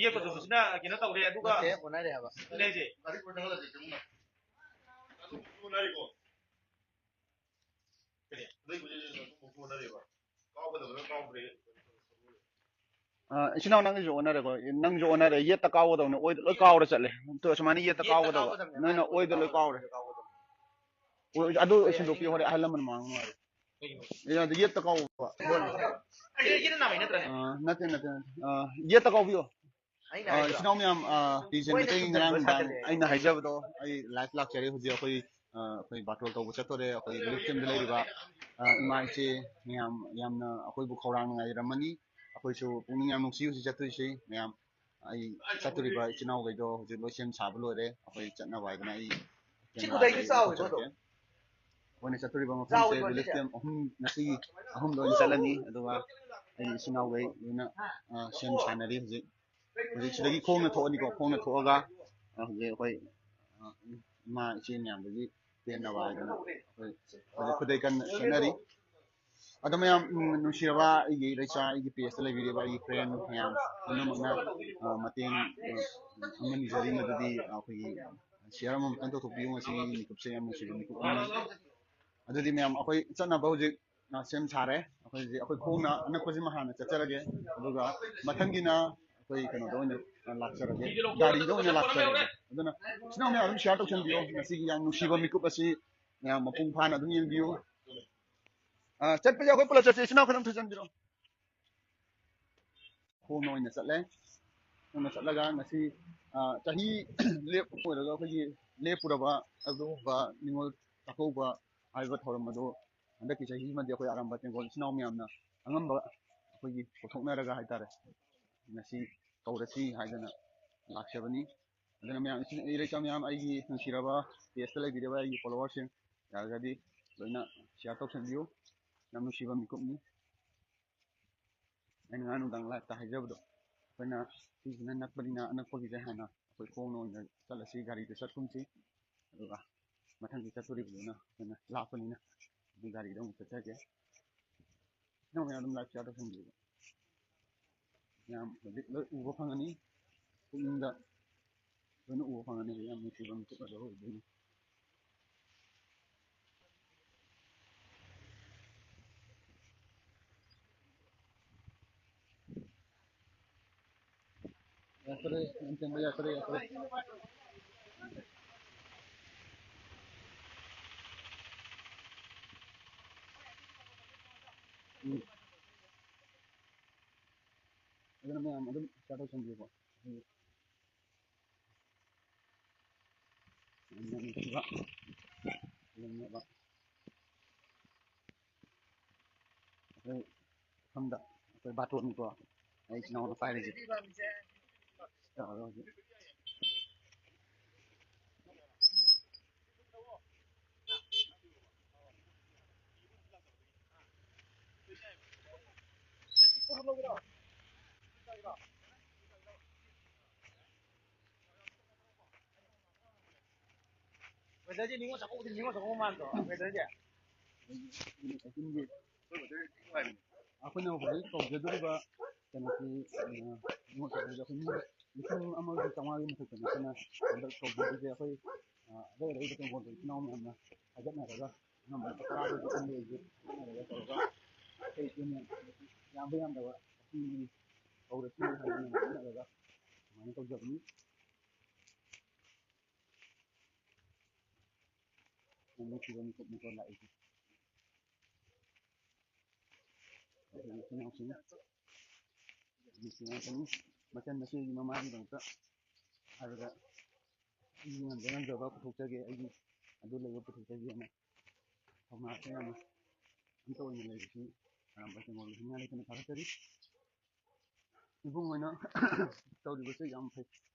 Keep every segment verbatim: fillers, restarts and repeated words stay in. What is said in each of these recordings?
ꯌꯦꯛꯄꯗꯨꯁꯨ ꯁꯤꯅ ꯀꯩꯅꯣ ꯇꯧꯔꯦ, ꯑꯗꯨꯒ ꯅꯠꯇꯦ, ꯑꯣꯟꯅꯔꯦ ꯍꯥꯏꯕ꯫ ꯂꯩꯁꯦ꯫ ꯑ, ꯏꯆꯤꯟ ꯏꯅꯥꯎ, ꯅꯪꯒꯤꯁꯨ ꯑꯣꯟꯅꯔꯦꯀꯣ꯫ ꯅꯪꯁꯨ ꯑꯣꯟꯅꯔꯦ, ꯌꯦꯠꯇ ꯀꯥꯎꯒꯗꯧꯅꯦ, ꯑꯣꯏꯗ ꯂꯣꯏ ꯀꯥꯎꯔ ꯆꯠꯂꯦ꯫ ꯑꯗꯨ ꯑꯁꯨꯃꯥꯏꯅ ꯌꯦꯠꯇ ꯌꯦꯠꯇ ꯀꯥꯎꯒꯗꯧꯕ, ꯀꯥꯎꯒꯗꯕꯅꯦ꯫ ꯅꯣꯏꯅ ꯑꯣꯏꯗ ꯂꯣꯏ ꯀꯥꯎꯔꯦ꯫ ꯑꯣꯏ-, ꯑꯗꯨ ꯁꯤꯟꯗꯣꯛꯄꯤꯌꯨ, ꯍꯣꯔꯦꯟ ꯑꯍꯜ ꯂꯃꯟ ꯃꯃꯥꯡ ꯅꯨꯡꯉꯥꯏꯔꯣꯏ꯫ ꯀꯩꯒꯤꯅꯣ? ꯑꯦ, ꯑꯗꯨ ꯌꯦꯠꯇ ꯀꯥꯎꯕ꯫ ꯑꯩ ꯌꯦꯠꯅ ꯅꯥꯕꯩ ꯅꯠꯇ꯭ꯔꯅꯦ? ꯑ, ꯅꯠꯇꯦ, ꯅꯠꯇꯦ, ꯅꯠꯇꯦ꯫ ꯑ, ꯌꯦꯠꯇ ꯀꯥꯎꯕꯤꯌꯣ꯫ ꯑꯩꯅ ꯑ, ꯍꯥꯏꯗ꯭ꯔꯣ? ꯏꯆꯤꯟ ꯏꯅꯥꯎ ꯃꯌꯥꯝ, ꯑ, ꯇꯤꯖꯟ ꯃꯣꯏꯅ ꯃꯩꯇꯩ ꯁꯨꯝ ꯉꯔꯥꯡ ꯇꯧꯕ ꯅꯨꯡꯗꯥꯡ ꯁꯥꯖꯜꯂꯦ꯫ ꯑꯩꯅ ꯍꯥꯏꯖꯕꯗꯣ ꯑꯩ ꯂꯥꯏꯚ ꯂꯥꯛꯆꯔꯦ꯫ ꯍꯧꯖꯤꯛ ꯑꯩꯈꯣꯏ, ꯑ, ꯑꯩꯈꯣꯏ ꯕꯥꯇꯣꯜ ꯇꯧꯕ ꯆꯠꯇꯣꯔꯦ꯫ ꯑꯩꯈꯣꯏ ꯔꯤꯂꯤꯐ ꯀꯦꯝꯞꯇ ꯂꯩꯔꯤꯕ, ꯑ, ꯏꯃꯥ ꯏꯆꯦ ꯃꯌꯥꯝ ꯌꯥꯝꯅ ꯑꯩꯈꯣꯏꯕꯨ ꯈꯧꯔꯥꯡꯅ ꯉꯥꯏꯔꯝꯃꯅꯤ꯫ ꯑꯩꯈꯣꯏꯁꯨ ꯄꯨꯛꯅꯤꯡ ꯌꯥꯝ ꯅꯨꯡꯁꯤ ꯍꯧꯖꯤꯛ ꯆꯠꯇꯣꯏꯁꯤ ꯃꯌꯥꯝ꯫ ꯑꯩ ꯆꯠꯇꯣꯔꯤꯕ ꯏꯆꯤꯟ ꯏꯅꯥꯎꯈꯩꯗꯣ ꯍꯧꯖꯤꯛ ꯂꯣꯏ ꯁꯦꯝ ꯁꯥꯕ ꯂꯣꯏꯔꯦ꯫ ꯑꯩꯈꯣꯏ ꯆꯠꯅꯕ ꯍꯥꯏꯗꯅ ꯑꯩ ꯁꯤ ꯀꯦꯃꯦꯔꯥꯗ ꯈꯨꯗꯩꯁꯦ ꯑꯩ ꯆꯥꯎꯋꯦꯀꯣ ꯂꯧꯊꯣꯛꯆꯔꯛꯀꯦ꯫ ꯑꯗꯨꯝ? ꯑꯩꯈꯣꯏꯅ ꯆꯠꯇꯣꯔꯤꯕ ꯃꯐꯝꯁꯦ ꯆꯥꯎꯋꯦꯀꯣ ꯔꯤꯂꯤꯐ ꯁꯤꯁꯦ? ꯀꯦꯝꯞ ꯑꯍꯨꯝ, ꯉꯁꯤꯒꯤ ꯑꯍꯨꯝꯗ ꯑꯣꯏꯅ ꯆꯠꯂꯅꯤ꯫ ꯑꯗꯨꯒ ꯑꯩꯒꯤ ꯏꯆꯤꯟ ꯏꯅꯥꯎꯈꯩ ꯂꯣꯏꯅ, ꯑ, ꯁꯦꯝ ꯁꯥꯟꯅꯔꯤ ꯍꯧꯖꯤꯛ꯫ ꯍꯧꯖꯤꯛ ꯁꯤꯗꯒꯤ ꯈꯣꯡꯅ ꯊꯣꯛꯑꯅꯤꯀꯣ꯫ ꯈꯣꯡꯅ ꯊꯣꯛꯑꯒ, ꯑ, ꯍꯧꯖꯤꯛ ꯑꯩꯈꯣꯏ, ꯑ, ꯏꯃꯥ ꯏꯆꯦ ꯃꯌꯥꯝꯗꯒꯤ ꯄꯦꯟꯅꯕ ꯍꯥꯏꯗꯅ ꯑꯩꯈꯣꯏ ꯍꯧꯖꯤꯛ ꯈꯨꯗꯩ ꯀꯟꯅ ꯁꯦꯠꯅꯔꯤ꯫ ꯑꯗꯣ ꯃꯌꯥꯝ, ꯎꯝ, ꯅꯨꯡꯁꯤꯔꯕ ꯑꯩꯒꯤ ꯏꯔꯩꯆꯥ, ꯑꯩꯒꯤ ꯄꯦꯖꯇ ꯂꯩꯕꯤꯔꯤꯕ ꯑꯩꯒꯤ ꯐ꯭ꯔꯦꯟ ꯃꯌꯥꯝ ꯄꯨꯝꯅꯃꯛꯅ, ꯑ, ꯃꯇꯦꯡ, ꯑ, ꯑꯃ ꯅꯤꯖꯔꯤ, ꯃꯗꯨꯗꯤ ꯑꯩꯈꯣꯏꯒꯤ ꯁꯤꯌꯔ ꯑꯃꯃꯝꯇꯪ ꯇꯧꯊꯣꯛꯄꯤꯌꯨ꯫ ꯉꯁꯤꯒꯤ ꯃꯤꯀꯨꯞꯁꯦ ꯌꯥꯝ ꯅꯨꯡꯁꯤꯕ ꯃꯤꯀꯨꯞ ꯑꯃꯅꯤ꯫ ꯑꯗꯨꯗꯤ ꯃꯌꯥꯝ ꯑꯩꯈꯣꯏ ꯆꯠꯅꯕ ꯍꯧꯖꯤꯛ, ꯑ, ꯁꯦꯝ ꯁꯥꯔꯦ꯫ ꯑꯩꯈꯣꯏ ꯍꯧꯖꯤꯛ ꯑꯩꯈꯣꯏ ꯈꯣꯡꯅ ꯑꯅꯛꯄꯁꯤꯃ ꯍꯥꯟꯅ ꯆꯠꯆꯔꯒꯦ꯫ ꯑꯗꯨꯒ ꯃꯊꯪꯒꯤꯅ ꯑꯩꯈꯣꯏ ꯀꯩꯅꯣꯗ ꯑꯣꯏꯅ ꯂꯥꯛꯆꯔꯒꯦ, ꯒꯥꯔꯤꯗ ꯑꯣꯏꯅ ꯂꯥꯛꯆꯔꯒꯦ꯫ ꯑꯗꯨꯅ ꯏꯆꯤꯟ ꯏꯅꯥꯎ ꯃꯌꯥꯝ ꯑꯗꯨꯝ ꯁꯤꯌꯥꯔ ꯇꯧꯁꯟꯕꯤꯌꯣ꯫ ꯉꯁꯤꯒꯤ ꯌꯥꯝ ꯅꯨꯡꯁꯤꯕ ꯃꯤꯀꯨꯞ ꯑꯁꯤ ꯃꯌꯥꯝ ꯃꯄꯨꯡ ꯐꯥꯅ ꯑꯗꯨꯝ ꯌꯦꯡꯕꯤꯌꯨ꯫ ꯑ, ꯆꯠꯄꯁꯦ ꯑꯩꯈꯣꯏ ꯄꯨꯂꯞ ꯆꯠꯁꯦ꯫ ꯏꯆꯤꯟ ꯏꯅꯥꯎ ꯈꯔ ꯑꯗꯨꯝ ꯊꯨꯖꯟꯕꯤꯔꯣ꯫ ꯈꯣꯡꯅ ꯑꯣꯏꯅ ꯆꯠꯂꯦ꯫ ꯈꯣꯡꯅ ꯆꯠꯂꯒ ꯉꯁꯤ, ꯑ, ꯆꯍꯤ ꯂꯦꯞ ꯑꯣꯏꯔꯒ ꯑꯩꯈꯣꯏꯒꯤ ꯂꯦꯞꯄꯨꯔꯕ ꯑꯗꯨꯒꯨꯝꯕ ꯅꯤꯉꯣꯜ ꯆꯥꯛꯀꯧꯕ ꯍꯥꯏꯕ ꯊꯧꯔꯝ ꯑꯗꯨ ꯍꯟꯗꯛꯀꯤ ꯆꯍꯤꯁꯤꯃꯗꯤ ꯑꯩꯈꯣꯏ ꯑꯔꯥꯝꯕꯥꯏ ꯇꯦꯡꯒꯣꯜ ꯏꯆꯤꯟ ꯏꯅꯥꯎ ꯃꯌꯥꯝꯅ ꯑꯉꯝꯕ ꯑꯩꯈꯣꯏꯒꯤ ꯄꯨꯊꯣꯛꯅꯔꯒ ꯍꯥꯏꯇꯥꯔꯦ, ꯉꯁꯤ ꯇꯧꯔꯁꯤ ꯍꯥꯏꯗꯅ ꯂꯥꯛꯆꯕꯅꯤ꯫ ꯑꯗꯨꯅ ꯃꯌꯥꯝ, ꯏꯆꯤꯟ ꯏꯔꯩꯆꯥ ꯃꯌꯥꯝ, ꯑꯩꯒꯤ ꯅꯨꯡꯁꯤꯔꯕ ꯄꯦꯖꯇ ꯂꯩꯕꯤꯔꯤꯕ ꯑꯩꯒꯤ ꯐꯣꯂꯣꯋꯔꯁꯤꯡ, ꯌꯥꯔꯒꯗꯤ ꯂꯣꯏꯅ ꯁꯤꯌꯥꯔ ꯇꯧꯁꯟꯕꯤꯌꯨ꯫ ꯌꯥꯝ ꯅꯨꯡꯁꯤꯕ ꯃꯤꯀꯨꯞꯅꯤ꯫ ꯑꯩꯅ ꯉꯔꯥꯡ ꯅꯨꯡꯗꯥꯡ ꯂꯥꯏꯐꯇ ꯍꯥꯏꯖꯕꯗꯣ, ꯑꯩꯈꯣꯏꯅ ꯁꯤꯁꯤꯅ ꯅꯛꯄꯅꯤꯅ ꯑꯅꯛꯄꯒꯤꯁꯦ ꯍꯥꯟꯅ ꯑꯩꯈꯣꯏ ꯈꯣꯡꯅ ꯑꯣꯏꯅ ꯆꯠꯂꯁꯤ, ꯒꯥꯔꯤꯗ ꯆꯠꯀꯨꯝꯁꯤ꯫ ꯑꯗꯨꯒ ꯃꯊꯪꯒꯤ ꯆꯠꯇꯣꯔꯤꯕꯗꯨꯅ ꯑꯩꯈꯣꯏꯅ ꯂꯥꯞꯄꯅꯤꯅ ꯑꯗꯨꯝ ꯒꯥꯔꯤꯗ ꯑꯃꯨꯛ ꯆꯠꯆꯒꯦ꯫ ꯅꯪ ꯃꯌꯥꯝ ꯑꯗꯨꯝ ꯂꯥꯏꯐ ꯁꯤꯌꯥꯔ ꯇꯧꯁꯟꯕꯤꯌꯨ꯫ ꯃꯌꯥꯝ ꯍꯧꯖꯤꯛ ꯂꯣꯏ ꯎꯕ ꯐꯪꯉꯅꯤ꯫ ꯄꯨꯛꯅꯤꯡꯗ ꯂꯣꯏꯅ ꯎꯕ ꯐꯪꯉꯅꯤ꯫ ꯌꯥꯝ ꯅꯨꯡꯁꯤꯕ ꯃꯤꯀꯨꯞ ꯑꯗꯣ ꯑꯣꯏꯗꯣꯏꯅꯤ꯫ ꯌꯥꯀꯔꯦ, ꯌꯥꯀꯔꯦ, ꯌꯥꯀꯔꯦ, ꯌꯥꯀꯔꯦ꯫ ꯎꯝ꯫ ꯑꯗꯨꯅ ꯃꯌꯥꯝ ꯑꯗꯨꯝ share ꯇꯧꯁꯟꯕꯤꯌꯨꯀꯣ꯫ ꯌꯥꯝꯅ ꯅꯨꯡꯁꯤꯕ ꯐꯤꯂꯝꯅꯦꯕ꯫ ꯑꯩꯈꯣꯏ ꯃꯐꯝꯗ ꯑꯩꯈꯣꯏ ꯕꯥꯇꯣꯟꯅꯤꯀꯣ ꯑꯩ ꯏꯆꯤꯟ ꯏꯅꯥꯎꯅ ꯄꯥꯏꯔꯤꯁꯦ꯫ ꯇꯧꯔꯒ ꯍꯧꯖꯤꯛ Weatherꯁꯦ ꯅꯤꯉꯣꯜ ꯆꯥꯛꯀꯧꯕꯗꯤ ꯅꯤꯉꯣꯜ ꯆꯥꯛꯀꯧꯕ ꯃꯥꯟꯗ꯭ꯔꯣ? Weatherꯁꯦ? ꯑꯩꯈꯣꯏꯅ ꯍꯧꯖꯤꯛ ꯀꯧꯖꯗꯣꯔꯤꯕ ꯀꯩꯅꯣꯁꯤ, ꯑ, ꯅꯤꯉꯣꯜ ꯆꯥꯛꯀꯧꯕꯁꯦ ꯑꯩꯈꯣꯏ ꯃꯤ ꯂꯤꯁꯤꯡ ꯑꯃꯒ ꯆꯥꯝꯃꯉꯥꯒꯤ ꯃꯊꯛꯇꯅꯤ ꯑꯩꯈꯣꯏꯅ ꯍꯟꯗꯛ ꯀꯧꯖꯗꯣꯏꯁꯦ꯫ ꯑꯩꯈꯣꯏ, ꯑ, ꯑꯔꯩ ꯑꯔꯩꯕ ꯇꯣꯡꯒꯣꯜꯗ ꯏꯆꯤꯟ ꯏꯅꯥꯎ ꯃꯌꯥꯝꯅ ꯈꯥꯏꯒꯠꯅꯔꯒ ꯑꯅꯝꯕ ꯇꯔꯥꯗꯒꯤ ꯀꯨꯟꯗ ꯑꯣꯏꯁꯦ ꯈꯥꯏꯒꯠꯅꯔꯒ ꯇꯧꯔꯒ ꯑꯩꯈꯣꯏ ꯏꯆꯤꯟ ꯌꯥꯝꯕ ꯌꯥꯝꯗꯕ ꯑꯁꯤ ꯀꯧꯔꯁꯤ ꯍꯥꯏꯗꯅ ꯈꯥꯏꯒꯠꯅꯔꯒ ꯑꯗꯨꯃꯥꯏꯅ ꯇꯧꯖꯕꯅꯤ꯫ ꯌꯥꯝ ꯅꯨꯡꯁꯤꯕ ꯃꯤꯀꯨꯞꯅꯤꯀꯣ ꯂꯥꯛꯏꯁꯦ꯫ ꯑꯩꯈꯣꯏ ꯏꯆꯤꯟ ꯏꯅꯥꯎꯁꯤꯡ ꯅꯨꯡꯁꯤ ꯉꯥꯛꯇꯅꯤ꯫ ꯃꯆꯟ ꯃꯆꯦꯒꯤ ꯃꯃꯥꯒꯤꯗꯃꯛꯇ ꯍꯥꯏꯕꯗ ꯑꯩꯒꯤ ꯉꯝꯖ ꯉꯝꯖꯕ ꯄꯨꯊꯣꯛꯆꯒꯦ, ꯑꯩꯒꯤ ꯑꯗꯨ ꯂꯩꯕ ꯄꯨꯊꯣꯛꯆꯒꯦꯅ ꯊꯧꯅꯥꯁꯦ ꯌꯥꯝꯅ ꯑꯝꯇ ꯑꯣꯏꯅ ꯂꯩꯕꯁꯤ ꯑꯔꯥꯝꯕꯥꯏ ꯇꯦꯡꯒꯣꯜꯒꯤ ꯍꯤꯡꯌꯥ ꯂꯩꯇꯅ ꯊꯥꯒꯠꯆꯔꯤ꯫ ꯏꯕꯨꯡ ꯑꯣꯏꯅ ꯇꯧꯔꯤꯕꯁꯦ ꯌꯥꯝ ꯐꯩ,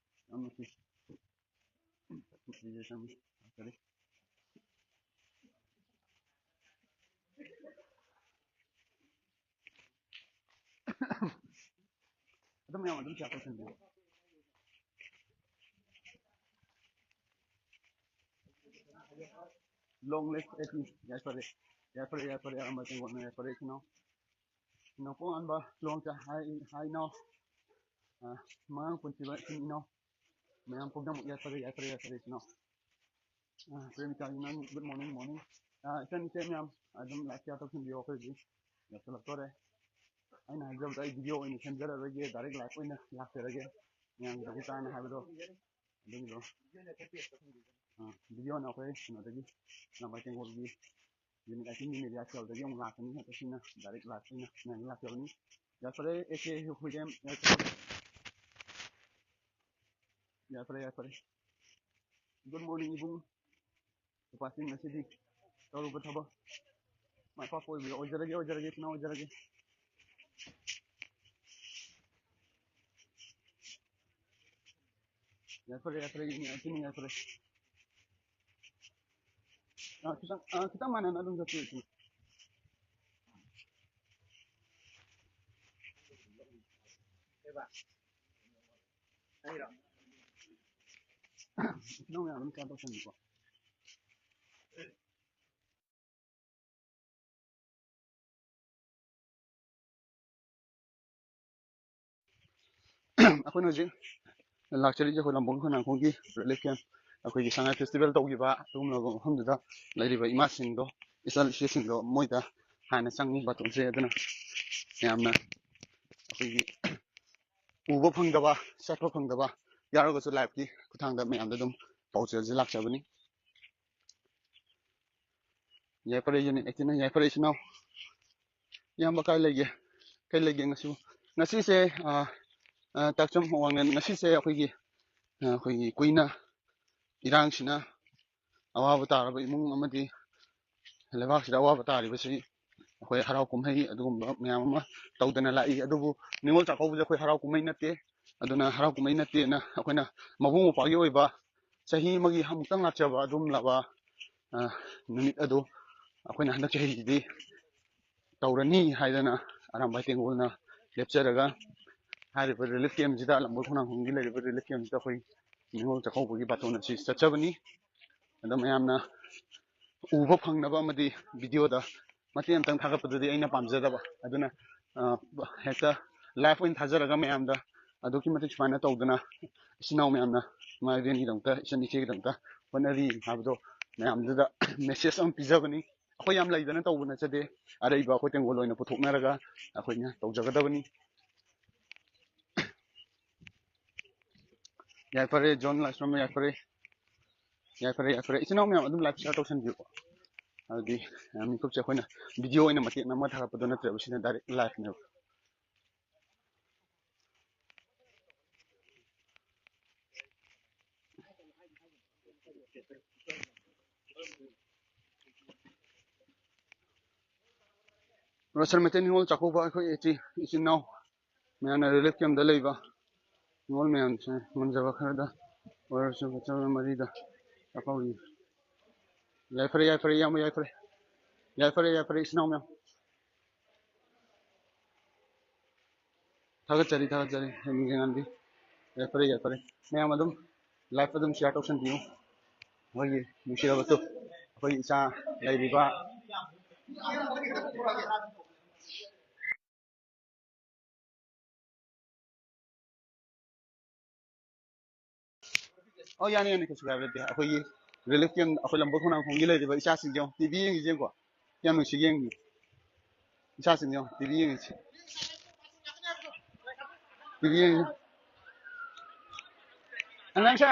ꯌꯥꯝ ꯅꯨꯡꯁꯤ꯫ ꯁꯤꯁꯦ ꯆꯪꯉꯤ꯫ ꯀꯔꯤ? ꯑꯗꯨꯝ ꯃꯌꯥꯝ ꯑꯗꯨꯝ share ꯇꯧꯁꯟꯕꯤꯌꯨ꯫ Long live A P. ꯌꯥꯏꯐꯔꯦ, ꯌꯥꯏꯐꯔꯦ, ꯌꯥꯏꯐꯔꯦ, Arambai ꯇꯦꯡꯒꯣꯜꯅ ꯌꯥꯏꯐꯔꯦ, ꯏꯆꯤꯟ ꯏꯅꯥꯎ꯫ ꯏꯅꯥꯎ ꯄꯣꯉꯥꯟꯕ ꯂꯨꯍꯣꯡꯆꯥ, ꯍꯥꯏ, ꯍꯥꯏ ꯏꯅꯥꯎ꯫ ꯑ, ꯃꯉꯥꯡ ꯄꯨꯟꯁꯤꯕ ꯏꯆꯤꯟ ꯏꯅꯥꯎ ꯃꯌꯥꯝ ꯄꯨꯝꯅꯃꯛ ꯌꯥꯏꯐꯔꯦ, ꯌꯥꯏꯐꯔꯦ, ꯌꯥꯏꯐꯔꯦ ꯏꯆꯤꯟ ꯏꯅꯥꯎ꯫ ꯑ, ꯄ꯭ꯔꯦꯃꯤꯀꯥꯒꯤ ꯅꯪ good morning, morning꯫ ꯑ, ꯏꯆꯟ ꯏꯆꯦ ꯃꯌꯥꯝ ꯑꯗꯨꯝ like share ꯇꯧꯁꯤꯟꯕꯤꯌꯣ, ꯑꯩꯈꯣꯏ ꯍꯧꯖꯤꯛ ꯌꯧꯁꯤꯜꯂꯛꯇꯣꯔꯦ꯫ ꯑꯩꯅ ꯍꯥꯏꯖꯕꯗ ꯑꯩ video ꯑꯣꯏꯅ ꯁꯦꯝꯖꯔꯔꯣꯏꯒꯦ, direct live ꯑꯣꯏꯅ ꯂꯥꯛꯆꯔꯒꯦ꯫ ꯃꯌꯥꯝꯒꯤꯗꯃꯛꯇ ꯍꯥꯏꯅ ꯍꯥꯏꯕꯗꯣ ꯑꯗꯨꯒꯤꯗꯣ꯫ ꯑ, video ꯅ ꯑꯩꯈꯣꯏ ꯀꯩꯅꯣꯗꯒꯤ, ꯂꯝꯕꯥꯏ ꯇꯦꯡꯒꯣꯜꯒꯤ unit eighteen ꯒꯤ media cell ꯗꯒꯤ ꯑꯃꯨꯛ ꯂꯥꯛꯀꯅꯤ꯫ ꯍꯟꯗꯛꯁꯤꯅ direct live ꯑꯣꯏꯅ ꯃꯌꯥꯝꯒꯤ ꯂꯥꯛꯆꯕꯅꯤ꯫ ꯌꯥꯏꯐꯔꯦ, ꯑꯦ ꯀꯦ ꯍꯨꯏꯔꯦꯝ, ꯌꯥꯏꯐꯔꯦ꯫ ꯌꯥꯏꯐꯔꯦ, ꯌꯥꯏꯐꯔꯦ꯫ Good morning, ꯏꯕꯨꯡ꯫ ꯅꯨꯄꯥꯁꯤꯡ ꯉꯁꯤꯗꯤ ꯇꯧꯔꯨꯕ ꯊꯕꯛ ꯃꯥꯏ ꯄꯥꯛꯄ ꯑꯣꯏꯕꯤꯔꯣ꯫ ꯑꯣꯏꯖꯔꯒꯦ, ꯑꯣꯏꯖꯔꯒꯦ, ꯏꯆꯤꯟ ꯏꯅꯥꯎ ꯑꯣꯏꯖꯔꯒꯦ꯫ ꯌꯥꯏꯐꯔꯦ, ꯌꯥꯏꯐꯔꯦ, ꯏꯆꯤꯟ ꯏꯅꯥꯎ ꯌꯥꯏꯐꯔꯦ꯫ ꯑ, ꯈꯤꯇꯪ, ꯑ, ꯈꯤꯇꯪ ꯃꯥꯟꯅꯅ ꯑꯗꯨꯝ ꯆꯠꯄꯤꯌꯨ, ꯏꯆꯤꯟ ꯏꯅꯥꯎ꯫ ꯏꯆꯤꯟ ꯏꯅꯥꯎ ꯃꯌꯥꯝ ꯑꯗꯨꯝ ꯀꯩꯅꯣ ꯇꯧꯁꯟꯕꯤꯀꯣ꯫ ꯑꯩꯈꯣꯏꯅ ꯍꯧꯖꯤꯛ ꯂꯥꯛꯆꯔꯤꯁꯦ ꯑꯩꯈꯣꯏ ꯂꯝꯕꯣꯡ ꯈꯣꯡꯅꯥꯡꯈꯣꯡꯒꯤ relief camp, ꯑꯩꯈꯣꯏꯒꯤ ꯁꯉꯥꯏ festival ꯇꯧꯈꯤꯕ ꯑꯗꯨꯒꯨꯝꯂꯕ ꯃꯐꯝꯗꯨꯗ ꯂꯩꯔꯤꯕ ꯏꯃꯥꯁꯤꯡꯗꯣ, ꯏꯆꯜ ꯏꯆꯦꯁꯤꯡꯗꯣ, ꯃꯣꯏꯗ ꯍꯥꯟꯅ ꯆꯪꯉꯤ ꯕꯥꯇꯣꯟꯁꯦ꯫ ꯑꯗꯨꯅ ꯌꯥꯝꯅ ꯑꯩꯈꯣꯏꯒꯤ ꯎꯕ ꯐꯪꯗꯕ, ꯆꯠꯄ ꯐꯪꯗꯕ ꯌꯥꯎꯔꯒꯁꯨ live ꯀꯤ ꯈꯨꯠꯊꯥꯡꯗ ꯃꯌꯥꯝꯗ ꯑꯗꯨꯝ ꯄꯥꯎꯖꯦꯜꯁꯦ ꯂꯥꯛꯆꯕꯅꯤ꯫ ꯌꯥꯏꯐꯔꯦ unit eighteen ꯅ, ꯌꯥꯏꯐꯔꯦ ꯏꯆꯤꯟ ꯏꯅꯥꯎ꯫ ꯏꯌꯥꯝꯕ ꯀꯥꯏ ꯂꯩꯒꯦ? ꯀꯩ ꯂꯩꯒꯦ ꯉꯁꯤ? ꯉꯁꯤꯁꯦ, ꯑ, ꯑ, ꯇꯥꯛꯆꯝ ꯋꯥꯡꯂꯦꯟ, ꯉꯁꯤꯁꯦ ꯑꯩꯈꯣꯏꯒꯤ, ꯑ, ꯑꯩꯈꯣꯏꯒꯤ ꯀꯨꯏꯅ ꯏꯔꯥꯡꯁꯤꯅ ꯑꯋꯥꯕ ꯇꯥꯔꯕ ꯏꯃꯨꯡ ꯑꯃꯗꯤ ꯂꯩꯕꯥꯛꯁꯤꯗ ꯑꯋꯥꯕ ꯇꯥꯔꯤꯕꯁꯤ ꯑꯩꯈꯣꯏ ꯍꯔꯥꯎ ꯀꯨꯝꯍꯩ ꯑꯗꯨꯒꯨꯝꯕ ꯃꯌꯥꯝ ꯑꯃ ꯇꯧꯗꯅ ꯂꯥꯛꯏ꯫ ꯑꯗꯨꯕꯨ ꯅꯤꯉꯣꯜ ꯆꯥꯛꯀꯧꯕꯁꯦ ꯑꯩꯈꯣꯏ ꯍꯔꯥꯎ ꯀꯨꯝꯍꯩ ꯅꯠꯇꯦ꯫ ꯑꯗꯨꯅ ꯍꯔꯥꯎ ꯀꯨꯝꯍꯩ ꯅꯠꯇꯦꯅ ꯑꯩꯈꯣꯏꯅ ꯃꯕꯨꯡ ꯃꯧꯄ꯭ꯋꯥꯒꯤ ꯑꯣꯏꯕ ꯆꯍꯤ ꯑꯃꯒꯤ ꯑꯃꯨꯛꯇꯪ ꯂꯥꯛꯆꯕ ꯑꯗꯨꯒꯨꯝꯂꯕ, ꯑ, ꯅꯨꯃꯤꯠ ꯑꯗꯨ ꯑꯩꯈꯣꯏꯅ ꯍꯟꯗꯛ ꯆꯍꯤꯒꯤꯗꯤ ꯇꯧꯔꯅꯤ ꯍꯥꯏꯗꯅ ꯑꯔꯥꯝꯕꯥꯏ ꯇꯦꯡꯒꯣꯜꯅ ꯂꯦꯞꯆꯔꯒ ꯍꯥꯏꯔꯤꯕ relief camp ꯁꯤꯗ, ꯂꯝꯕꯣꯏ ꯈꯣꯡꯅꯥꯡꯈꯣꯡꯒꯤ ꯂꯩꯔꯤꯕ relief camp ꯁꯤꯗ ꯑꯩꯈꯣꯏ ꯅꯤꯉꯣꯜ ꯆꯥꯛꯀꯧꯕꯒꯤ ꯕꯥꯇꯣꯟ ꯑꯁꯤ ꯆꯠꯆꯕꯅꯤ꯫ ꯑꯗꯣ ꯃꯌꯥꯝꯅ ꯎꯕ ꯐꯪꯅꯕ ꯑꯃꯗꯤ video ꯗ ꯃꯇꯦꯛ ꯑꯃꯇꯪ ꯊꯥꯒꯠꯄꯗꯨꯗꯤ ꯑꯩꯅ ꯄꯥꯝꯖꯗꯕ, ꯑꯗꯨꯅ, ꯑ, ꯍꯦꯛꯇ live ꯑꯣꯏꯅ ꯊꯥꯖꯔꯒ ꯃꯌꯥꯝꯗ ꯑꯗꯨꯛꯀꯤ ꯃꯇꯤꯛ ꯁꯨꯃꯥꯏꯅ ꯇꯧꯗꯅ ꯏꯆꯤꯟ ꯏꯅꯥꯎ ꯃꯌꯥꯝꯅ ꯏꯃꯥ ꯏꯕꯦꯟꯒꯤꯗꯃꯛꯇ, ꯏꯆꯟ ꯏꯆꯦꯒꯤꯗꯃꯛꯇ ꯍꯣꯠꯅꯔꯤ ꯍꯥꯏꯕꯗꯣ ꯃꯌꯥꯝꯗꯨꯗ ꯃꯦꯁꯦꯖ ꯑꯃ ꯄꯤꯖꯕꯅꯤ꯫ ꯑꯩꯈꯣꯏ ꯌꯥꯝ ꯂꯩꯗꯅ ꯇꯧꯕ ꯅꯠꯆꯗꯦ, ꯑꯔꯩꯕ ꯑꯩꯈꯣꯏ ꯇꯦꯡꯒꯣꯜ ꯑꯣꯏꯅ ꯄꯨꯊꯣꯛꯅꯔꯒ ꯑꯩꯈꯣꯏꯅ ꯇꯧꯖꯒꯗꯕꯅꯤ꯫ ꯌꯥꯏꯐꯔꯦ ꯖꯣꯟ ꯂꯥꯏꯁ꯭ꯔꯝ, ꯌꯥꯏꯐꯔꯦ꯫ ꯌꯥꯏꯐꯔꯦ, ꯌꯥꯏꯐꯔꯦ꯫ ꯏꯆꯤꯟ ꯏꯅꯥꯎ ꯃꯌꯥꯝ ꯑꯗꯨꯝ ꯂꯥꯏꯚ ꯁꯤꯌꯥꯔ ꯇꯧꯁꯟꯕꯤꯌꯨꯀꯣ꯫ ꯍꯥꯏꯕꯗꯤ, ꯑ, ꯃꯤꯀꯨꯞꯁꯦ ꯑꯩꯈꯣꯏꯅ ꯚꯤꯗꯤꯑꯣ ꯑꯣꯏꯅ ꯃꯇꯦꯛ ꯅꯝꯃ ꯊꯥꯒꯠꯄꯗꯣ ꯅꯠꯇ꯭ꯔꯦꯕ, ꯁꯤꯅ ꯗꯥꯏꯔꯦꯛ ꯂꯥꯏꯚꯅꯦꯕ꯫ ꯔꯣꯁꯟ ꯃꯩꯇꯩ ꯅꯤꯉꯣꯜ ꯆꯥꯛꯀꯧꯕ ꯑꯩꯈꯣꯏ ꯏꯆꯤ-, ꯏꯆꯤꯟ ꯏꯅꯥꯎ ꯃꯌꯥꯝꯅ ꯔꯤꯂꯤꯐ ꯀꯦꯝꯗ ꯂꯩꯕ ꯅꯤꯉꯣꯜ ꯃꯌꯥꯝꯁꯦ ꯉꯝꯖꯕ ꯈꯔꯗ ꯑꯣꯏꯔꯁꯨ ꯐꯠꯆꯕ ꯃꯔꯤꯗ ꯆꯥꯛꯀꯧꯔꯤ꯫ ꯌꯥꯏꯐꯔꯦ, ꯌꯥꯏꯐꯔꯦ, ꯏꯌꯥꯝꯕ, ꯌꯥꯏꯐꯔꯦ꯫ ꯌꯥꯏꯐꯔꯦ, ꯌꯥꯏꯐꯔꯦ, ꯏꯆꯤꯟ ꯏꯅꯥꯎ ꯃꯌꯥꯝ꯫ ꯊꯥꯒꯠꯆꯔꯤ, ꯊꯥꯒꯠꯆꯔꯤ, ꯅꯤꯡꯁꯤꯡꯍꯟꯕꯤ꯫ ꯌꯥꯏꯐꯔꯦ, ꯌꯥꯏꯐꯔꯦ꯫ ꯃꯌꯥꯝ ꯑꯗꯨꯝ ꯂꯥꯏꯐ ꯑꯗꯨꯝ ꯁꯤꯌꯥꯔ ꯇꯧꯁꯟꯕꯤꯌꯨ꯫ ꯑꯩꯈꯣꯏꯒꯤ ꯅꯨꯡꯁꯤꯔꯕꯁꯨ, ꯑꯩꯈꯣꯏꯒꯤ ꯏꯆꯥ ꯂꯩꯔꯤꯕ꯫ ꯑꯣ, ꯌꯥꯅꯤ, ꯌꯥꯅꯤ, ꯀꯩꯁꯨ ꯀꯥꯏꯕ ꯂꯩꯇꯦ꯫ ꯑꯩꯈꯣꯏꯒꯤ ꯔꯤꯂꯤꯐ ꯀꯦꯝ, ꯑꯩꯈꯣꯏ ꯂꯝꯕꯣꯏ ꯈꯣꯡꯅꯥꯡꯈꯣꯡꯒꯤ ꯂꯩꯔꯤꯕ ꯏꯆꯥꯁꯤꯡꯁꯦ ꯌꯦꯡꯉꯨ, ꯇꯤꯚꯤ ꯌꯦꯡꯉꯤꯁꯦ ꯌꯦꯡꯉꯨꯀꯣ꯫ ꯌꯥꯝ ꯅꯨꯡꯁꯤ, ꯌꯦꯡꯉꯤ꯫ ꯏꯆꯥꯁꯤꯡꯁꯦ ꯌꯦꯡꯉꯨ, ꯇꯤꯚꯤ ꯌꯦꯡꯉꯤꯁꯦ꯫ ꯇꯤꯚꯤ ꯌꯦꯡꯉꯤ꯫ ꯑꯉꯥꯡꯁꯦ,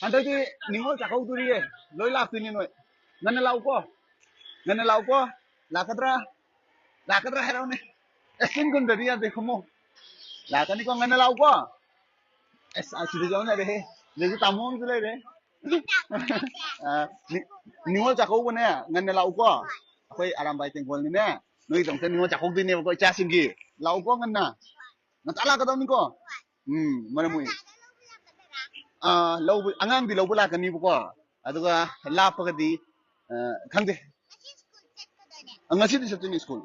ꯍꯟꯗꯛꯇꯤ ꯅꯤꯉꯣꯜ ꯆꯥꯛꯀꯧꯗꯣꯔꯤꯌꯦ꯫ ꯂꯣꯏ ꯂꯥꯛꯇꯣꯏꯅꯦ ꯅꯣꯏ꯫ ꯉꯟꯅ ꯂꯥꯛꯎꯀꯣ꯫ ꯉꯟꯅ ꯂꯥꯛꯎꯀꯣ꯫ ꯂꯥꯛꯀꯗ꯭ꯔꯥ? ꯂꯥꯛꯀꯗ꯭ꯔꯥ ꯍꯥꯏꯔꯛꯎꯅꯦ꯫ ꯑꯦ, ꯆꯤꯟ ꯈꯨꯝꯗ꯭ꯔꯗꯤ ꯌꯥꯗꯦ, ꯈꯨꯝꯃꯣ꯫ ꯂꯥꯛꯀꯅꯤꯀꯣ, ꯉꯟꯅ ꯂꯥꯛꯎꯀꯣ꯫ ꯑꯁ, ꯑꯁꯤꯗꯁꯨ ꯑꯃ ꯂꯩꯔꯦꯍꯦ꯫ ꯁꯤꯗꯁꯨ ꯇꯥꯃꯣ ꯑꯃꯁꯨ ꯂꯩꯔꯦ꯫ ꯑ, ꯅꯤ-, ꯅꯤꯉꯣꯜ ꯆꯥꯛꯀꯧꯕꯅꯦ, ꯉꯟꯅ ꯂꯥꯛꯎꯀꯣ꯫ ꯑꯩꯈꯣꯏ ꯑꯔꯥꯝꯕꯥꯏ ꯇꯦꯡꯀꯣꯜꯅꯤꯅꯦ, ꯅꯣꯏꯒꯤꯗꯃꯛꯇ ꯅꯤꯉꯣꯜ ꯆꯥꯛꯀꯧꯗꯣꯏꯅꯦꯕꯀꯣ, ꯏꯆꯥꯁꯤꯡꯒꯤ꯫ ꯂꯥꯛꯎꯀꯣ ꯉꯟꯅ꯫ ꯉꯟꯇꯥ ꯂꯥꯛꯀꯗꯕꯅꯤꯀꯣ꯫ ꯎꯝ, ꯃꯔꯝ ꯃꯣꯛꯏ꯫ ꯑꯥ, ꯂꯧꯕ, ꯑꯉꯥꯡꯗꯤ ꯂꯧꯕ ꯂꯥꯛꯀꯅꯤꯕꯀꯣ꯫ ꯑꯗꯨꯒ ꯂꯥꯞꯄꯒꯗꯤ, ꯑ, ꯈꯪꯗꯦ꯫ ꯑ, ꯉꯁꯤꯗꯤ ꯆꯠꯇꯣꯏꯅꯤ ꯁ꯭ꯀꯨꯜ꯫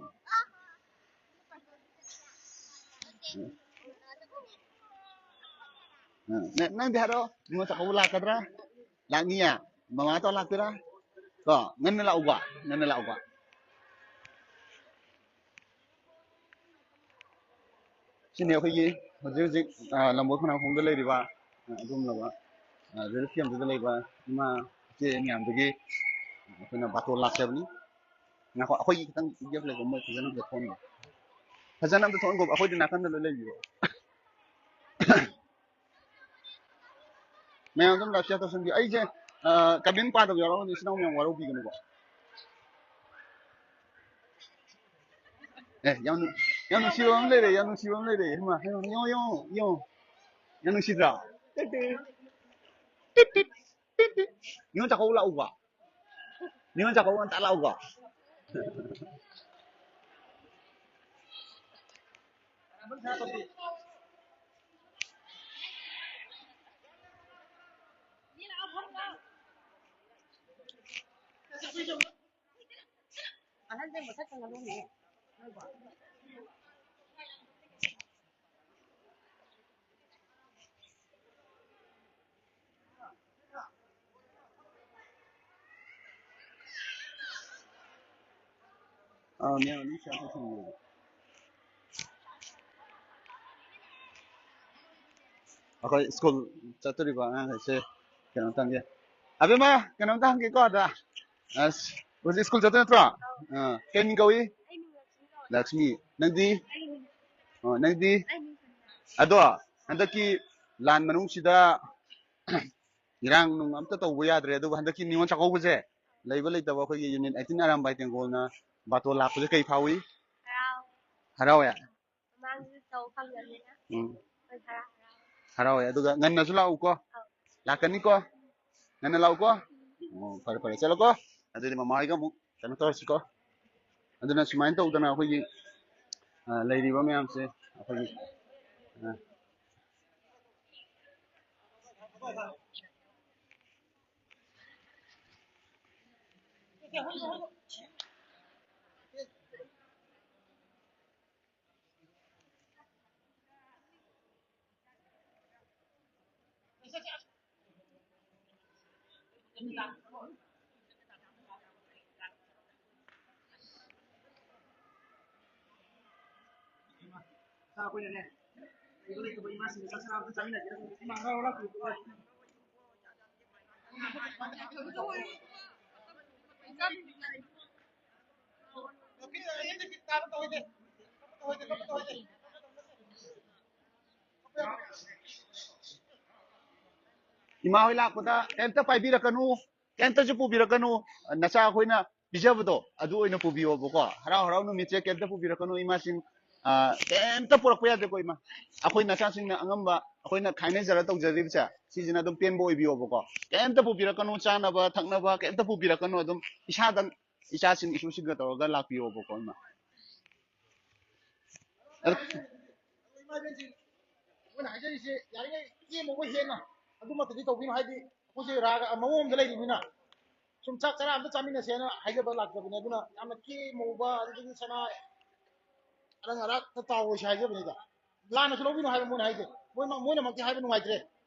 ꯎꯝ꯫ ꯎꯝ, ꯅ-, ꯅꯪꯗꯤ ꯍꯥꯏꯔꯛꯑꯣ, ꯅꯤꯉꯣꯜ ꯆꯥꯛꯀꯧꯕ ꯂꯥꯛꯀꯗ꯭ꯔꯥ? ꯂꯥꯛꯅꯤꯌꯦ? ꯃꯃꯥ ꯇꯧꯔ ꯂꯥꯛꯇꯣꯏꯔꯥ? ꯀꯣ, ꯉꯟꯅ ꯂꯥꯛꯎꯕ, ꯉꯟꯅ ꯂꯥꯛꯎꯕ꯫ ꯁꯤꯅꯤ ꯑꯩꯈꯣꯏꯒꯤ ꯍꯧꯖꯤꯛ ꯍꯧꯖꯤꯛ, ꯑ, ꯂꯝꯕꯣꯏ ꯈꯣꯡꯅꯥꯡꯈꯣꯡꯗ ꯂꯩꯔꯤꯕ, ꯑ, ꯑꯗꯨꯒꯨꯝꯂꯕ, ꯑ, ꯔꯤꯂꯤꯐ ꯀꯦꯝꯞꯇꯨꯗ ꯂꯩꯕ ꯏꯃꯥ ꯏꯆꯦ ꯃꯌꯥꯝꯗꯒꯤ ꯑꯩꯈꯣꯏꯅ ꯕꯥꯇꯣꯟ ꯂꯥꯛꯆꯕꯅꯤ꯫ ꯉꯥꯏꯈꯣ, ꯑꯩꯈꯣꯏꯒꯤ ꯈꯤꯇꯪ ꯒꯦꯞ ꯂꯩꯕ, ꯃꯣꯏ ꯐꯖꯅ ꯑꯝꯇ ꯊꯣꯛꯍꯟꯒꯣ꯫ ꯐꯖꯅ ꯑꯝꯇ ꯊꯣꯛꯍꯟꯒꯣ, ꯑꯩꯈꯣꯏꯗꯤ ꯅꯥꯀꯟꯗ ꯂꯣꯏ ꯂꯩꯕꯤꯌꯣ꯫ ꯃꯌꯥꯝ ꯑꯗꯨꯝ ꯂꯥꯏꯛ ꯁꯤꯌꯥꯔ ꯇꯧꯁꯟꯕꯤꯌꯨ꯫ ꯑꯩꯁꯦ, ꯑ, ꯀꯃꯦꯟ ꯄꯥꯗꯕ ꯌꯥꯎꯔꯒꯗꯤ ꯏꯆꯤꯟ ꯏꯅꯥꯎ ꯃꯌꯥꯝ ꯋꯥꯔꯧꯕꯤꯒꯅꯨꯀꯣ꯫ ꯑꯦ, ꯌꯥꯝ ꯅꯨ-, ꯌꯥꯝ ꯅꯨꯡꯁꯤꯕ ꯑꯃ ꯂꯩꯔꯦ, ꯌꯥꯝ ꯅꯨꯡꯁꯤꯕ ꯑꯃ ꯂꯩꯔꯦ꯫ ꯍꯩꯃꯥ, ꯍꯩꯃꯥ, ꯌꯦꯡꯉꯣ, ꯌꯦꯡꯉꯣ, ꯌꯦꯡꯉꯣ꯫ ꯌꯥꯝ ꯅꯨꯡꯁꯤꯗ꯭ꯔꯥ? ꯇꯤꯠ ꯇꯤꯠ, ꯇꯤꯠ ꯇꯤꯠ, ꯇꯤꯠ ꯇꯤꯠ꯫ ꯅꯤꯉꯣꯜ ꯆꯥꯛꯀꯧꯕ ꯂꯥꯛꯎꯕ꯫ ꯅꯤꯉꯣꯜ ꯆꯥꯛꯀꯧꯕ ꯉꯟꯇꯥ ꯂꯥꯛꯎꯕ꯫ ꯑꯍꯟꯁꯦ ꯃꯁꯛ ꯈꯪꯉꯝꯃꯦ꯫ ꯑꯥ, ꯃꯌꯥꯝ ꯑꯗꯨꯝ ꯁꯤꯌꯥꯔ ꯇꯧꯁꯟꯕꯤꯌꯨ꯫ ꯑꯩꯈꯣꯏ ꯁ꯭ꯀꯨꯜ ꯆꯠꯇꯣꯔꯤꯕ ꯑꯉꯥꯡꯈꯩꯁꯦ ꯀꯩꯅꯣ ꯇꯝꯒꯦ꯫ ꯑꯕꯦꯝꯃ, ꯀꯩꯅꯣꯝꯇ ꯍꯪꯒꯦꯀꯣ ꯑꯗ꯫ ꯑꯁ, ꯍꯧꯖꯤꯛ ꯁ꯭ꯀꯨꯜ ꯆꯠꯇꯣꯏ ꯅꯠꯇ꯭ꯔꯣ? ꯑꯥ, ꯀꯩ ꯃꯤꯡ ꯀꯧꯏ? ꯂꯛꯁꯃꯤ꯫ ꯅꯪꯗꯤ? ꯑꯣ, ꯅꯪꯗꯤ? ꯑꯗꯣ ꯍꯟꯗꯛꯀꯤ ꯂꯥꯟ ꯃꯅꯨꯡꯁꯤꯗ ꯏꯔꯥꯡ ꯅꯨꯡ ꯑꯝꯇ ꯇꯧꯕ ꯌꯥꯗ꯭ꯔꯦ, ꯑꯗꯨꯕꯨ ꯍꯟꯗꯛꯀꯤ ꯅꯤꯉꯣꯜ ꯆꯥꯛꯀꯧꯕꯁꯦ ꯂꯩꯕ ꯂꯩꯇꯕ ꯑꯩꯈꯣꯏꯒꯤ ꯌꯨꯅꯤꯠ ꯑꯩꯠꯇꯤꯟ ꯑꯔꯥꯝꯕꯥꯏ ꯇꯦꯡꯒꯣꯜꯅ ꯕꯥꯇꯣꯟ ꯂꯥꯛꯄꯁꯦ ꯀꯩ ꯐꯥꯎꯏ? ꯍꯔꯥꯎ꯫ ꯍꯔꯥꯎꯋꯦ? ꯃꯃꯥꯡꯗꯁꯨ ꯇꯧ ꯐꯪꯗꯕꯅꯤꯅ ꯎꯝ꯫ ꯑꯩꯈꯣꯏ ꯈꯔ ꯍꯔꯥꯎ꯫ ꯍꯔꯥꯎꯋꯦ꯫ ꯑꯗꯨꯒ ꯉꯟꯅꯁꯨ ꯂꯥꯛꯎꯀꯣ꯫ ꯑꯧ꯫ ꯂꯥꯛꯀꯅꯤꯀꯣ? ꯉꯟꯅ ꯂꯥꯛꯎꯀꯣ? ꯑꯣ, ꯐꯔꯦ, ꯐꯔꯦ꯫ ꯆꯠꯂꯣꯀꯣ? ꯑꯗꯨꯗꯤ ꯃꯃꯥ ꯍꯣꯏꯒ ꯑꯃꯨꯛ ꯀꯩꯅꯣ ꯇꯧꯔꯁꯤꯀꯣ? ꯑꯗꯨꯅ ꯁꯨꯃꯥꯏꯅ ꯇꯧꯗꯅ ꯑꯩꯈꯣꯏꯒꯤ, ꯑ, ꯂꯩꯔꯤꯕ ꯃꯌꯥꯝꯁꯦ ꯑꯩꯈꯣꯏꯒꯤ, ꯑ, ꯏꯃꯥ ꯍꯣꯏ ꯂꯥꯛꯄꯗ ꯀꯩꯝꯇ ꯄꯥꯏꯕꯤꯔꯛꯀꯅꯨ, ꯀꯩꯝꯇꯁꯨ ꯄꯨꯕꯤꯔꯛꯀꯅꯨ꯫ ꯅꯆꯥ ꯑꯩꯈꯣꯏꯅ ꯄꯤꯖꯕꯗꯣ ꯑꯗꯨ ꯑꯣꯏꯅ ꯄꯨꯕꯤꯌꯣꯕꯀꯣ꯫ ꯍꯔꯥꯎ ꯍꯔꯥꯎ ꯅꯨꯃꯤꯠꯁꯦ ꯀꯩꯝꯇ ꯄꯨꯕꯤꯔꯛꯀꯅꯨ ꯏꯃꯥꯁꯤꯡ꯫ ꯑ, ꯀꯩꯝꯇ ꯄꯨꯔꯛꯄ ꯌꯥꯗꯦꯀꯣ ꯏꯃꯥ꯫ ꯑꯩꯈꯣꯏ ꯅꯆꯥꯁꯤꯡꯅ ꯑꯉꯝꯕ ꯑꯩꯈꯣꯏꯅ ꯈꯥꯏꯅꯖꯔ ꯇꯧꯖꯔꯤꯕꯁꯦ ꯁꯤꯁꯤꯅ ꯑꯗꯨꯝ ꯄꯦꯟꯕ ꯑꯣꯏꯕꯤꯌꯣꯕꯀꯣ꯫ ꯀꯩꯝꯇ ꯄꯨꯕꯤꯔꯛꯀꯅꯨ, ꯆꯥꯅꯕ ꯊꯛꯅꯕ ꯀꯩꯝꯇ ꯄꯨꯕꯤꯔꯛꯀꯅꯨ꯫ ꯑꯗꯨꯝ ꯏꯁꯥꯗꯪ, ꯏꯆꯥꯁꯤꯡ ꯏꯁꯨꯁꯤꯡꯒ ꯇꯧꯔꯒ ꯂꯥꯛꯄꯤꯌꯣꯕꯀꯣ ꯏꯃꯥ꯫ ꯑꯗꯨ ꯏꯃꯥ ꯏꯕꯦꯟꯁꯤꯡ, ꯑꯩꯈꯣꯏꯅ ꯍꯥꯏꯖꯔꯤꯁꯦ ꯌꯥꯔꯤꯉꯩ ꯀꯦꯝꯃꯨꯕ ꯍꯦꯟꯅ ꯑꯗꯨꯃꯛꯇꯗꯤ ꯇꯧꯕꯤꯅꯨ꯫ ꯍꯥꯏꯗꯤ ꯑꯩꯈꯣꯏꯁꯦ ꯔꯥꯒ ꯃꯑꯣꯡ ꯑꯃꯗ ꯂꯩꯔꯤꯕꯅꯤꯅ ꯁꯨꯝ ꯆꯥꯛ ꯆꯔꯥ ꯑꯝꯇ ꯆꯥꯃꯤꯟꯅꯁꯦꯅ ꯍꯥꯏꯖꯕ ꯂꯥꯛꯆꯕꯅꯦ꯫ ꯑꯗꯨꯅ ꯌꯥꯝꯅ ꯀꯦꯝꯃꯨꯕ ꯑꯗꯨꯗꯒꯤ ꯁꯅꯥ ꯑꯔꯪ ꯑꯔꯥꯛꯇ ꯇꯥꯎꯔꯣꯏꯁꯦ ꯍꯥꯏꯖꯕꯅꯤꯗ꯫ ꯂꯥꯟꯅꯁꯨ ꯂꯧꯕꯤꯅꯨ ꯍꯥꯏꯕ ꯃꯣꯏꯅ ꯍꯥꯏꯁꯦ꯫ ꯃꯣꯏꯃꯛ-, ꯃꯣꯏꯅꯃꯛꯇꯤ ꯍꯥꯏꯕ ꯅꯨꯡꯉꯥꯏꯇ꯭ꯔꯦ꯫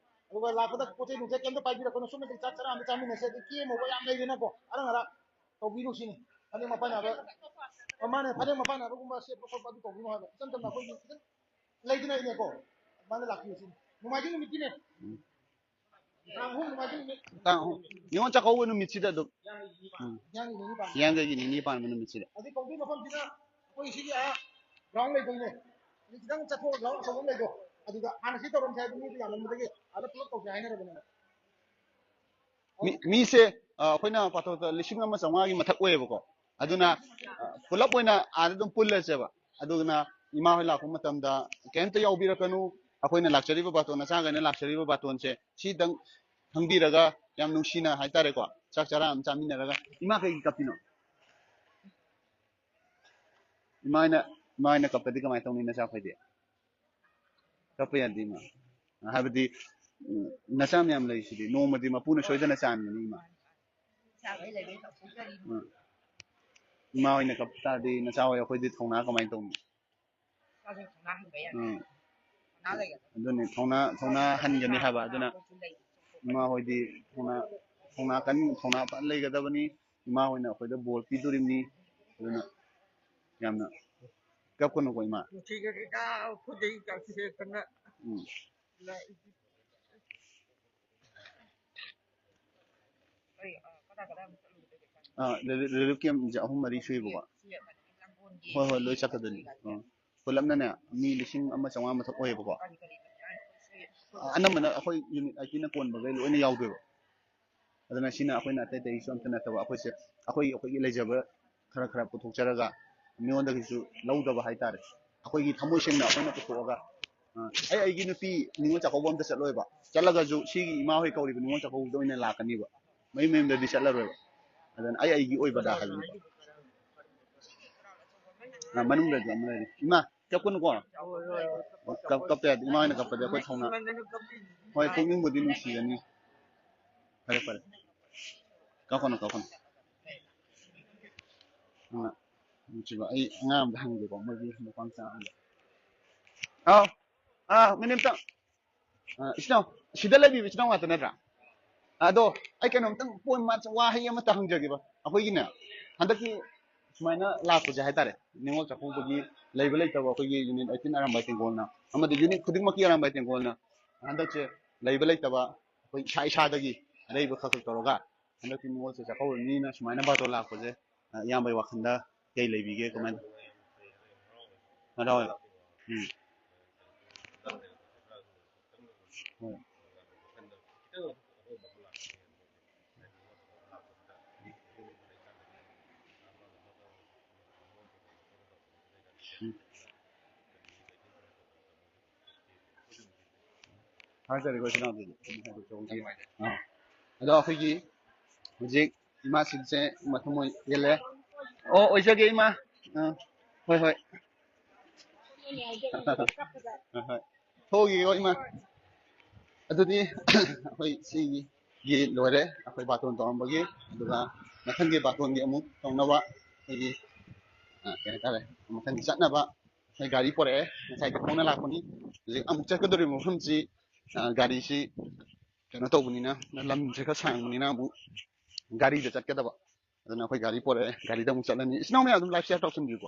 ꯑꯗꯨꯒ ꯂꯥꯛꯄꯗ ꯄꯣꯠ ꯆꯩ ꯅꯨꯡꯆꯩ ꯀꯩꯝꯇ ꯄꯥꯏꯕꯤꯔꯛꯀꯅꯨ꯫ ꯁꯣꯝꯗꯗꯤ ꯆꯥꯛ ꯆꯔꯥ ꯑꯃ ꯆꯥꯃꯤꯟꯅꯁꯦ꯫ ꯑꯗꯨ ꯀꯦꯝꯃꯨꯕ ꯌꯥꯝ ꯂꯩꯔꯦꯅꯀꯣ꯫ ꯑꯔꯪ ꯑꯔꯥꯛ ꯇꯧꯕꯤꯔꯨ ꯁꯤꯅꯤ꯫ ꯐꯅꯦꯛ ꯃꯄꯥꯟ ꯅꯥꯏꯕ, ꯑ, ꯃꯥꯅꯦ, ꯐꯅꯦꯛ ꯃꯄꯥꯟ ꯅꯥꯏꯕꯒꯨꯝꯕ ꯁꯦꯠꯄ ꯈꯣꯠꯄ ꯑꯗꯨ ꯇꯧꯕꯤꯅꯨ ꯍꯥꯏꯕ꯫ ꯏꯆꯝ ꯆꯝꯅ ꯑꯩꯈꯣꯏꯒꯤ ꯈꯤꯇꯪ ꯂꯩꯗꯅ ꯏꯅꯦꯀꯣ꯫ ꯑꯗꯨꯃꯥꯏꯅ ꯂꯥꯛꯄꯤꯌꯨ ꯁꯤꯅꯤ꯫ ꯅꯣꯡꯃꯥꯏꯖꯤꯡ ꯅꯨꯃꯤꯠꯀꯤꯅꯦ꯫ ꯎꯝ꯫ ꯇꯥꯡ ꯑꯍꯨꯝ ꯅꯣꯡꯃꯥꯏꯖꯤꯡ ꯅꯨꯃꯤꯠ꯫ ꯇꯥꯡ ꯑꯍꯨꯝ꯫ ꯅꯤꯉꯣꯜ ꯆꯥꯛꯀꯧꯕ ꯅꯨꯃꯤꯠꯁꯤꯗ ꯑꯗꯨꯝ꯫ ꯎꯝ꯫ ꯍꯤꯌꯥꯡꯒꯩꯒꯤ ꯅꯤꯅꯤ ꯄꯥꯟꯕ꯫ ꯍꯤꯌꯥꯡꯒꯩꯒꯤ ꯅꯤꯅꯤ ꯄꯥꯟꯕ ꯅꯨꯃꯤꯠꯁꯤꯗ꯫ ꯑꯗꯨ ꯇꯧꯗꯣꯏ ꯃꯐꯝꯁꯤꯅ ꯑꯩꯈꯣꯏ ꯁꯤꯒꯤ ꯑꯥ ground ꯂꯩꯗꯣꯏꯅꯦ꯫ ꯑꯗꯨ ꯈꯤꯇꯪ ꯆꯠꯊꯣꯛꯑ ground ꯑꯆꯧꯕ ꯑꯃ ꯂꯩꯗꯣ꯫ ꯑꯗꯨꯗ ꯍꯥꯟꯅ ꯁꯤ ꯇꯧꯔꯝꯁꯦ ꯍꯥꯏꯕ ꯃꯤꯗꯣ ꯌꯥꯝꯃꯟꯕꯗꯒꯤ ꯑꯥꯗ ꯄꯨꯂꯞ ꯇꯧꯁꯦ ꯍꯥꯏꯅꯔꯕꯅꯦꯕ꯫ ꯃꯤ-, ꯃꯤꯁꯦ, ꯑ, ꯑꯩꯈꯣꯏꯅ ꯄꯥꯊꯣꯛꯇ ꯂꯤꯁꯤꯡ ꯑꯃ ꯆꯥꯝꯃꯉꯥꯒꯤ ꯃꯊꯛ ꯑꯣꯏꯌꯦꯕꯀꯣ꯫ ꯑꯗꯨꯅ, ꯑ, ꯄꯨꯂꯞ ꯑꯣꯏꯅ ꯑꯥꯗ ꯑꯗꯨꯝ ꯄꯨꯜꯂꯁꯦꯕ꯫ ꯑꯗꯨꯗꯨꯅ ꯏꯃꯥ ꯍꯣꯏ ꯂꯥꯛꯄ ꯃꯇꯝꯗ ꯀꯩꯝꯇ ꯌꯥꯎꯕꯤꯔꯛꯀꯅꯨ꯫ ꯑꯩꯈꯣꯏꯅ ꯂꯥꯛꯆꯔꯤꯕ ꯕꯥꯇꯣꯟ, ꯅꯆꯥꯈꯩꯅ ꯂꯥꯛꯆꯔꯤꯕ ꯕꯥꯇꯣꯟꯁꯦ ꯁꯤꯗꯪ ꯈꯪꯕꯤꯔꯒ ꯌꯥꯝ ꯅꯨꯡꯁꯤꯅ ꯍꯥꯏꯇꯥꯔꯦꯀꯣ, ꯆꯥꯛ ꯆꯔꯥ ꯑꯃ ꯆꯥꯃꯤꯟꯅꯔꯒ꯫ ꯏꯃꯥ ꯀꯩꯒꯤ ꯀꯞꯄꯤꯅꯣ? ꯏꯃꯥꯅ, ꯏꯃꯥꯅ ꯀꯞꯄꯗꯤ ꯀꯃꯥꯏꯅ ꯇꯧꯅꯤ ꯅꯆꯥꯈꯣꯏꯗꯤ? ꯀꯞꯄ ꯌꯥꯗꯦ ꯏꯃꯥ꯫ ꯍꯥꯏꯕꯗꯤ, ꯎꯝ, ꯅꯆꯥ ꯃꯌꯥꯝ ꯂꯩꯁꯤꯗꯤ ꯅꯣꯡꯃꯗꯤ ꯃꯄꯨꯅ ꯁꯣꯏꯗꯅ ꯆꯥꯟꯒꯅꯤ ꯏꯃꯥ꯫ ꯎꯝ꯫ ꯏꯃꯥ ꯍꯣꯏꯅ ꯀꯞ ꯇꯥꯔꯗꯤ ꯅꯆꯥ ꯍꯣꯏ ꯑꯩꯈꯣꯏꯗꯤ ꯊꯧꯅꯥ ꯀꯃꯥꯏꯅ ꯇꯧꯅꯤ? ꯎꯝ꯫ ꯑꯗꯨꯅꯤ, ꯊꯧꯅꯥ, ꯊꯧꯅꯥ ꯍꯟꯒꯅꯤ ꯍꯥꯏꯕ꯫ ꯑꯗꯨꯅ ꯏꯃꯥ ꯍꯣꯏꯗꯤ ꯊꯧꯅꯥ, ꯊꯧꯅꯥ ꯀꯟ-, ꯊꯧꯅꯥ ꯐꯅ ꯂꯩꯒꯗꯕꯅꯤ꯫ ꯏꯃꯥ ꯍꯣꯏꯅ ꯑꯩꯈꯣꯏꯗ ꯕꯣꯔ ꯄꯤꯗꯣꯔꯤꯕꯅꯤ꯫ ꯑꯗꯨꯅ ꯌꯥꯝꯅ ꯀꯞꯀꯅꯨꯀꯣ ꯏꯃꯥ꯫ ꯎꯝ꯫ ꯑꯥ, ꯔꯤꯂꯤꯐ ꯀꯦꯝꯁꯦ ꯑꯍꯨꯝ ꯃꯔꯤ ꯁꯨꯏꯕꯀꯣ꯫ ꯍꯣꯏ, ꯍꯣꯏ, ꯂꯣꯏ ꯆꯠꯀꯗꯣꯏꯅꯤ꯫ ꯑꯥ꯫ ꯄꯨꯂꯞꯅꯅꯦ ꯃꯤ ꯂꯤꯁꯤꯡ ꯑꯃ ꯆꯥꯝꯃꯉꯥ ꯃꯊꯛ ꯑꯣꯏꯌꯦꯕꯀꯣ꯫ ꯑꯅꯝꯕꯅ ꯑꯩꯈꯣꯏ ꯌꯨꯅꯤꯠ ꯑꯩꯠꯇꯤꯟꯅ ꯀꯣꯟꯕꯈꯩ ꯂꯣꯏꯅ ꯌꯥꯎꯗꯣꯏꯕ꯫ ꯑꯗꯨꯅ ꯁꯤꯅ ꯑꯩꯈꯣꯏꯅ ꯑꯇꯩ ꯑꯇꯩꯒꯤꯁꯨ ꯑꯝꯇ ꯅꯠꯇꯕ, ꯑꯩꯈꯣꯏꯁꯦ ꯑꯩꯈꯣꯏꯒꯤ, ꯑꯩꯈꯣꯏꯒꯤ ꯂꯩꯖꯕ ꯈꯔ ꯈꯔ ꯄꯨꯊꯣꯛꯆꯔꯒ ꯃꯤꯉꯣꯟꯗꯒꯤꯁꯨ ꯂꯧꯗꯕ ꯍꯥꯏꯇꯥꯔꯦ꯫ ꯑꯩꯈꯣꯏꯒꯤ ꯊꯃꯣꯏ ꯁꯦꯡꯅ ꯑꯩꯈꯣꯏꯅ ꯄꯨꯊꯣꯛꯑꯒ, ꯑ, ꯑꯩ ꯑꯩꯒꯤ ꯅꯨꯄꯤ ꯅꯤꯉꯣꯜ ꯆꯥꯛꯀꯧꯕ ꯑꯝꯇ ꯆꯠꯂꯣꯏꯕ, ꯆꯠꯂꯒꯁꯨ ꯁꯤꯒꯤ ꯏꯃꯥ ꯍꯣꯏ ꯀꯧꯔꯤꯕ ꯅꯤꯉꯣꯜ ꯆꯥꯛꯀꯧꯕꯗ ꯑꯣꯏꯅ ꯂꯥꯛꯀꯅꯤꯕ, ꯃꯌꯨꯝ ꯃꯌꯨꯝꯗꯗꯤ ꯆꯠꯂꯔꯣꯏꯕ꯫ ꯑꯗꯨꯅ ꯑꯩ ꯑꯩꯒꯤ ꯑꯣꯏꯕꯗ ꯍꯥꯏꯕꯅꯤꯀꯣ꯫ ꯑ, ꯃꯅꯨꯡꯗꯗꯤ ꯑꯃ ꯂꯩꯔꯤ꯫ ꯏꯃꯥ, ꯀꯞꯀꯅꯨꯀꯣ꯫ ꯀꯞ-, ꯀꯞꯄ ꯌꯥꯗꯦ꯫ ꯏꯃꯥ ꯍꯣꯏꯅ ꯀꯞꯄꯗꯤ ꯑꯩꯈꯣꯏ ꯊꯧꯅꯥ꯫ ꯍꯣꯏ, ꯄꯨꯛꯅꯤꯡꯕꯨꯗꯤ ꯅꯨꯡꯁꯤꯒꯅꯤ꯫ ꯐꯔꯦ, ꯐꯔꯦ꯫ ꯀꯞꯀꯅꯨ, ꯀꯞꯀꯅꯨ꯫ ꯑ, ꯅꯨꯡꯁꯤꯕ, ꯑꯩ ꯑꯉꯥꯡ ꯑꯝꯗ ꯍꯪꯒꯦꯀꯣ, ꯃꯣꯏꯒꯤ ꯅꯨꯄꯥ ꯃꯆꯥ ꯑꯃꯗ꯫ ꯑꯥꯎ, ꯑꯥ, ꯃꯤꯅꯤꯠ ꯑꯝꯇꯪ꯫ ꯑ, ꯏꯆꯤꯟ ꯏꯅꯥꯎ, ꯁꯤꯗ ꯂꯩꯕꯤꯕ ꯏꯆꯤꯟ ꯏꯅꯥꯎ ꯉꯥꯛꯇ ꯅꯠꯇ꯭ꯔꯥ? ꯑꯗꯣ ꯑꯩ ꯀꯩꯅꯣꯝꯇꯪ ꯄꯣꯏꯟ ꯃꯆꯥ, ꯋꯥꯍꯩ ꯑꯃꯇ ꯍꯪꯖꯒꯦꯕ꯫ ꯑꯩꯈꯣꯏꯒꯤꯅꯦ, ꯍꯟꯗꯛꯀꯤ ꯁꯨꯃꯥꯏꯅ ꯂꯥꯛꯄꯁꯦ ꯍꯥꯏꯇꯥꯔꯦ, ꯅꯤꯉꯣꯜ ꯆꯥꯛꯀꯧꯕꯒꯤ ꯂꯩꯕ ꯂꯩꯇꯕ ꯑꯩꯈꯣꯏꯒꯤ ꯌꯨꯅꯤꯠ ꯑꯩꯠꯇꯤꯟ ꯑꯔꯥꯝꯕꯥꯏ ꯇꯦꯡꯒꯣꯜꯅ, ꯑꯃꯗꯤ ꯌꯨꯅꯤꯠ ꯈꯨꯗꯤꯡꯃꯛꯀꯤ ꯑꯔꯥꯝꯕꯥꯏ ꯇꯦꯡꯒꯣꯜꯅ ꯍꯟꯗꯛꯁꯦ ꯂꯩꯕ ꯂꯩꯇꯕ ꯑꯩꯈꯣꯏ ꯏꯁꯥ ꯏꯁꯥꯗꯒꯤ ꯑꯔꯩꯕ ꯈꯛ ꯈꯛ ꯇꯧꯔꯒ ꯍꯟꯗꯛꯀꯤ ꯅꯤꯉꯣꯜꯁꯦ ꯆꯥꯛꯀꯧꯔꯅꯤꯅ ꯁꯨꯃꯥꯏꯅ ꯕꯥꯇꯣꯟ ꯂꯥꯛꯄꯁꯦ, ꯑ, ꯏꯌꯥꯝꯕꯒꯤ ꯋꯥꯈꯜꯗ ꯀꯩ ꯂꯩꯕꯤꯒꯦ? ꯀꯃꯥꯏꯅ? ꯍꯔꯥꯎꯋꯦꯕ꯫ ꯎꯝ꯫ ꯍꯣꯏ꯫ ꯎꯝ꯫ ꯊꯥꯒꯠꯆꯔꯤꯀꯣ, ꯏꯆꯤꯟ ꯏꯅꯥꯎ ꯑꯗꯨꯗꯤ꯫ ꯑꯥ꯫ ꯑꯗꯣ ꯑꯩꯈꯣꯏꯒꯤ ꯍꯧꯖꯤꯛ ꯏꯃꯥꯁꯤꯡꯁꯦ ꯃꯊꯃꯣꯏ ꯌꯦꯜꯂꯦ꯫ ꯑꯣ, ꯑꯣꯏꯖꯒꯦ ꯏꯃꯥ꯫ ꯑꯥ, ꯍꯣꯏ, ꯍꯣꯏ꯫ ꯍꯣꯏ, ꯍꯣꯏ꯫ ꯊꯣꯛꯈꯤꯒꯦꯀꯣ ꯏꯃꯥ꯫ ꯑꯗꯨꯗꯤ ꯑꯩꯈꯣꯏ ꯁꯤꯒꯤ ꯂꯣꯏꯔꯦ ꯑꯩꯈꯣꯏ ꯕꯥꯇꯣꯟ ꯇꯧꯔꯝꯕꯒꯤ꯫ ꯑꯗꯨꯒ ꯃꯊꯪꯒꯤ ꯕꯥꯇꯣꯟꯒꯤ ꯑꯃꯨꯛ ꯇꯧꯅꯕ ꯑꯩꯈꯣꯏꯒꯤ, ꯑ, ꯀꯩ ꯍꯥꯏꯇꯥꯔꯦ, ꯃꯊꯪꯒꯤ ꯆꯠꯅꯕ ꯑꯩꯈꯣꯏ ꯒꯥꯔꯤ ꯄꯣꯔꯛꯑꯦ꯫ ꯉꯁꯥꯏꯗꯤ ꯈꯣꯡꯅ ꯂꯥꯛꯄꯅꯤ꯫ ꯍꯧꯖꯤꯛ ꯑꯃꯨꯛ ꯆꯠꯀꯗꯧꯔꯤꯕ ꯃꯐꯝꯁꯤ, ꯑ, ꯒꯥꯔꯤꯁꯤ ꯀꯩꯅꯣ ꯇꯧꯕꯅꯤꯅ, ꯂꯝꯁꯦ ꯈꯔ ꯁꯥꯡꯕꯅꯤꯅ ꯑꯃꯨꯛ ꯒꯥꯔꯤꯗ ꯆꯠꯀꯗꯕ꯫ ꯑꯗꯨꯅ ꯑꯩꯈꯣꯏ ꯒꯥꯔꯤ ꯄꯣꯔꯛꯑꯦ, ꯒꯥꯔꯤꯗ ꯑꯃꯨꯛ ꯆꯠꯂꯅꯤ꯫ ꯏꯆꯤꯟ ꯏꯅꯥꯎ ꯃꯌꯥꯝ ꯑꯗꯨꯝ live share ꯇꯧꯁꯟꯕꯤꯌꯨꯀꯣ꯫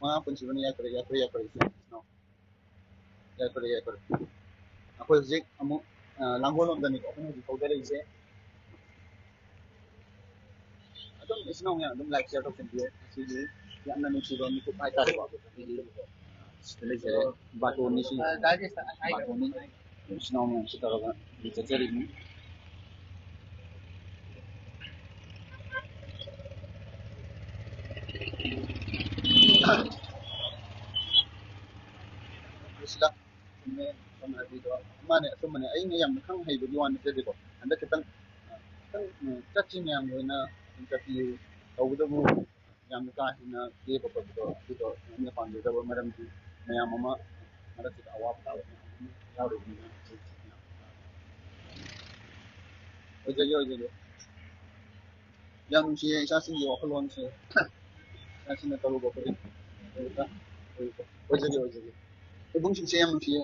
ꯃꯉꯥ ꯄꯨꯟꯁꯤꯕꯅ ꯌꯥꯏꯐꯔꯦ, ꯌꯥꯏꯐꯔꯦ, ꯌꯥꯏꯐꯔꯦ, ꯏꯆꯤꯟ ꯏꯅꯥꯎ꯫ ꯌꯥꯏꯐꯔꯦ, ꯌꯥꯏꯐꯔꯦ꯫ ꯑꯩꯈꯣꯏ ꯍꯧꯖꯤꯛ ꯑꯃꯨꯛ, ꯑ, ꯂꯥꯡꯒꯣꯜ ꯂꯣꯝꯗꯅꯤꯀꯣ ꯑꯩꯈꯣꯏꯅ ꯍꯧꯖꯤꯛ ꯊꯧꯖꯔꯛꯏꯁꯦ꯫ ꯑꯗꯨꯝ ꯏꯆꯤꯟ ꯏꯅꯥꯎ ꯃꯌꯥꯝ ꯑꯗꯨꯝ like share ꯇꯧꯁꯟꯕꯤꯌꯨ꯫ ꯁꯤꯒꯤ ꯌꯥꯝꯅ ꯅꯨꯡꯁꯤꯕ ꯃꯤꯀꯨꯞ ꯍꯥꯏꯇꯥꯔꯦꯀꯣ꯫ ꯁꯤꯒꯤ ꯁꯤꯗ ꯂꯩꯖꯔꯦ꯫ ꯕꯥꯇꯣꯟꯅꯤ ꯁꯤ꯫ ꯕꯥꯇꯣꯟꯅꯤ꯫ ꯏꯆꯤꯟ ꯏꯅꯥꯎ ꯃꯌꯥꯝꯁꯤ ꯇꯧꯔꯒ ꯆꯠꯆꯔꯤꯕꯅꯤ꯫ ꯁꯤꯗ ꯆꯨꯝꯃꯦ, ꯁꯣꯝꯅ ꯍꯥꯏꯕꯤꯗꯣ꯫ ꯃꯥꯅꯦ, ꯑꯆꯨꯝꯕꯅꯦ꯫ ꯑꯩꯅ ꯌꯥꯝꯅ ꯈꯪ ꯍꯩꯕꯒꯤ ꯋꯥ ꯅꯠꯆꯗꯦꯀꯣ꯫ ꯍꯟꯗꯛ ꯈꯤꯇꯪ, ꯈꯤꯇꯪ, ꯎꯝ, ꯆꯠꯁꯤ ꯃꯌꯥꯝ ꯂꯣꯏꯅ ꯑꯗꯨꯝ ꯆꯠꯄꯤꯌꯨ꯫ ꯇꯧꯕꯇꯕꯨ ꯌꯥꯝꯅ ꯀꯥ ꯍꯦꯟꯅ ꯀꯦꯕ ꯈꯣꯠꯄꯗꯣ ꯑꯗꯨꯗꯣ ꯑꯩꯅ ꯄꯥꯝꯖꯗꯕ ꯃꯔꯝꯗꯤ ꯃꯌꯥꯝ ꯑꯃ ꯃꯔꯛꯁꯤꯗ ꯑꯋꯥꯕ ꯇꯥꯕ ꯃꯌꯥꯝ ꯑꯃ ꯌꯥꯎꯔꯤꯕꯅꯤꯅ ꯑꯣꯏꯖꯒꯦ, ꯑꯣꯏꯖꯒꯦ꯫ ꯌꯥꯝ ꯅꯨꯡꯁꯤꯌꯦ ꯏꯆꯥꯁꯤꯡꯒꯤ ꯋꯥꯈꯜꯂꯣꯟꯁꯦ꯫ ꯏꯆꯥꯁꯤꯡꯅ ꯇꯧꯔꯨꯕ ꯈꯨꯗꯤꯡ ꯑꯣꯏꯖꯒꯦ, ꯑꯣꯏꯖꯒꯦ꯫ ꯏꯕꯨꯡꯁꯤꯡꯁꯦ ꯌꯥꯝ ꯅꯨꯡꯁꯤꯌꯦ꯫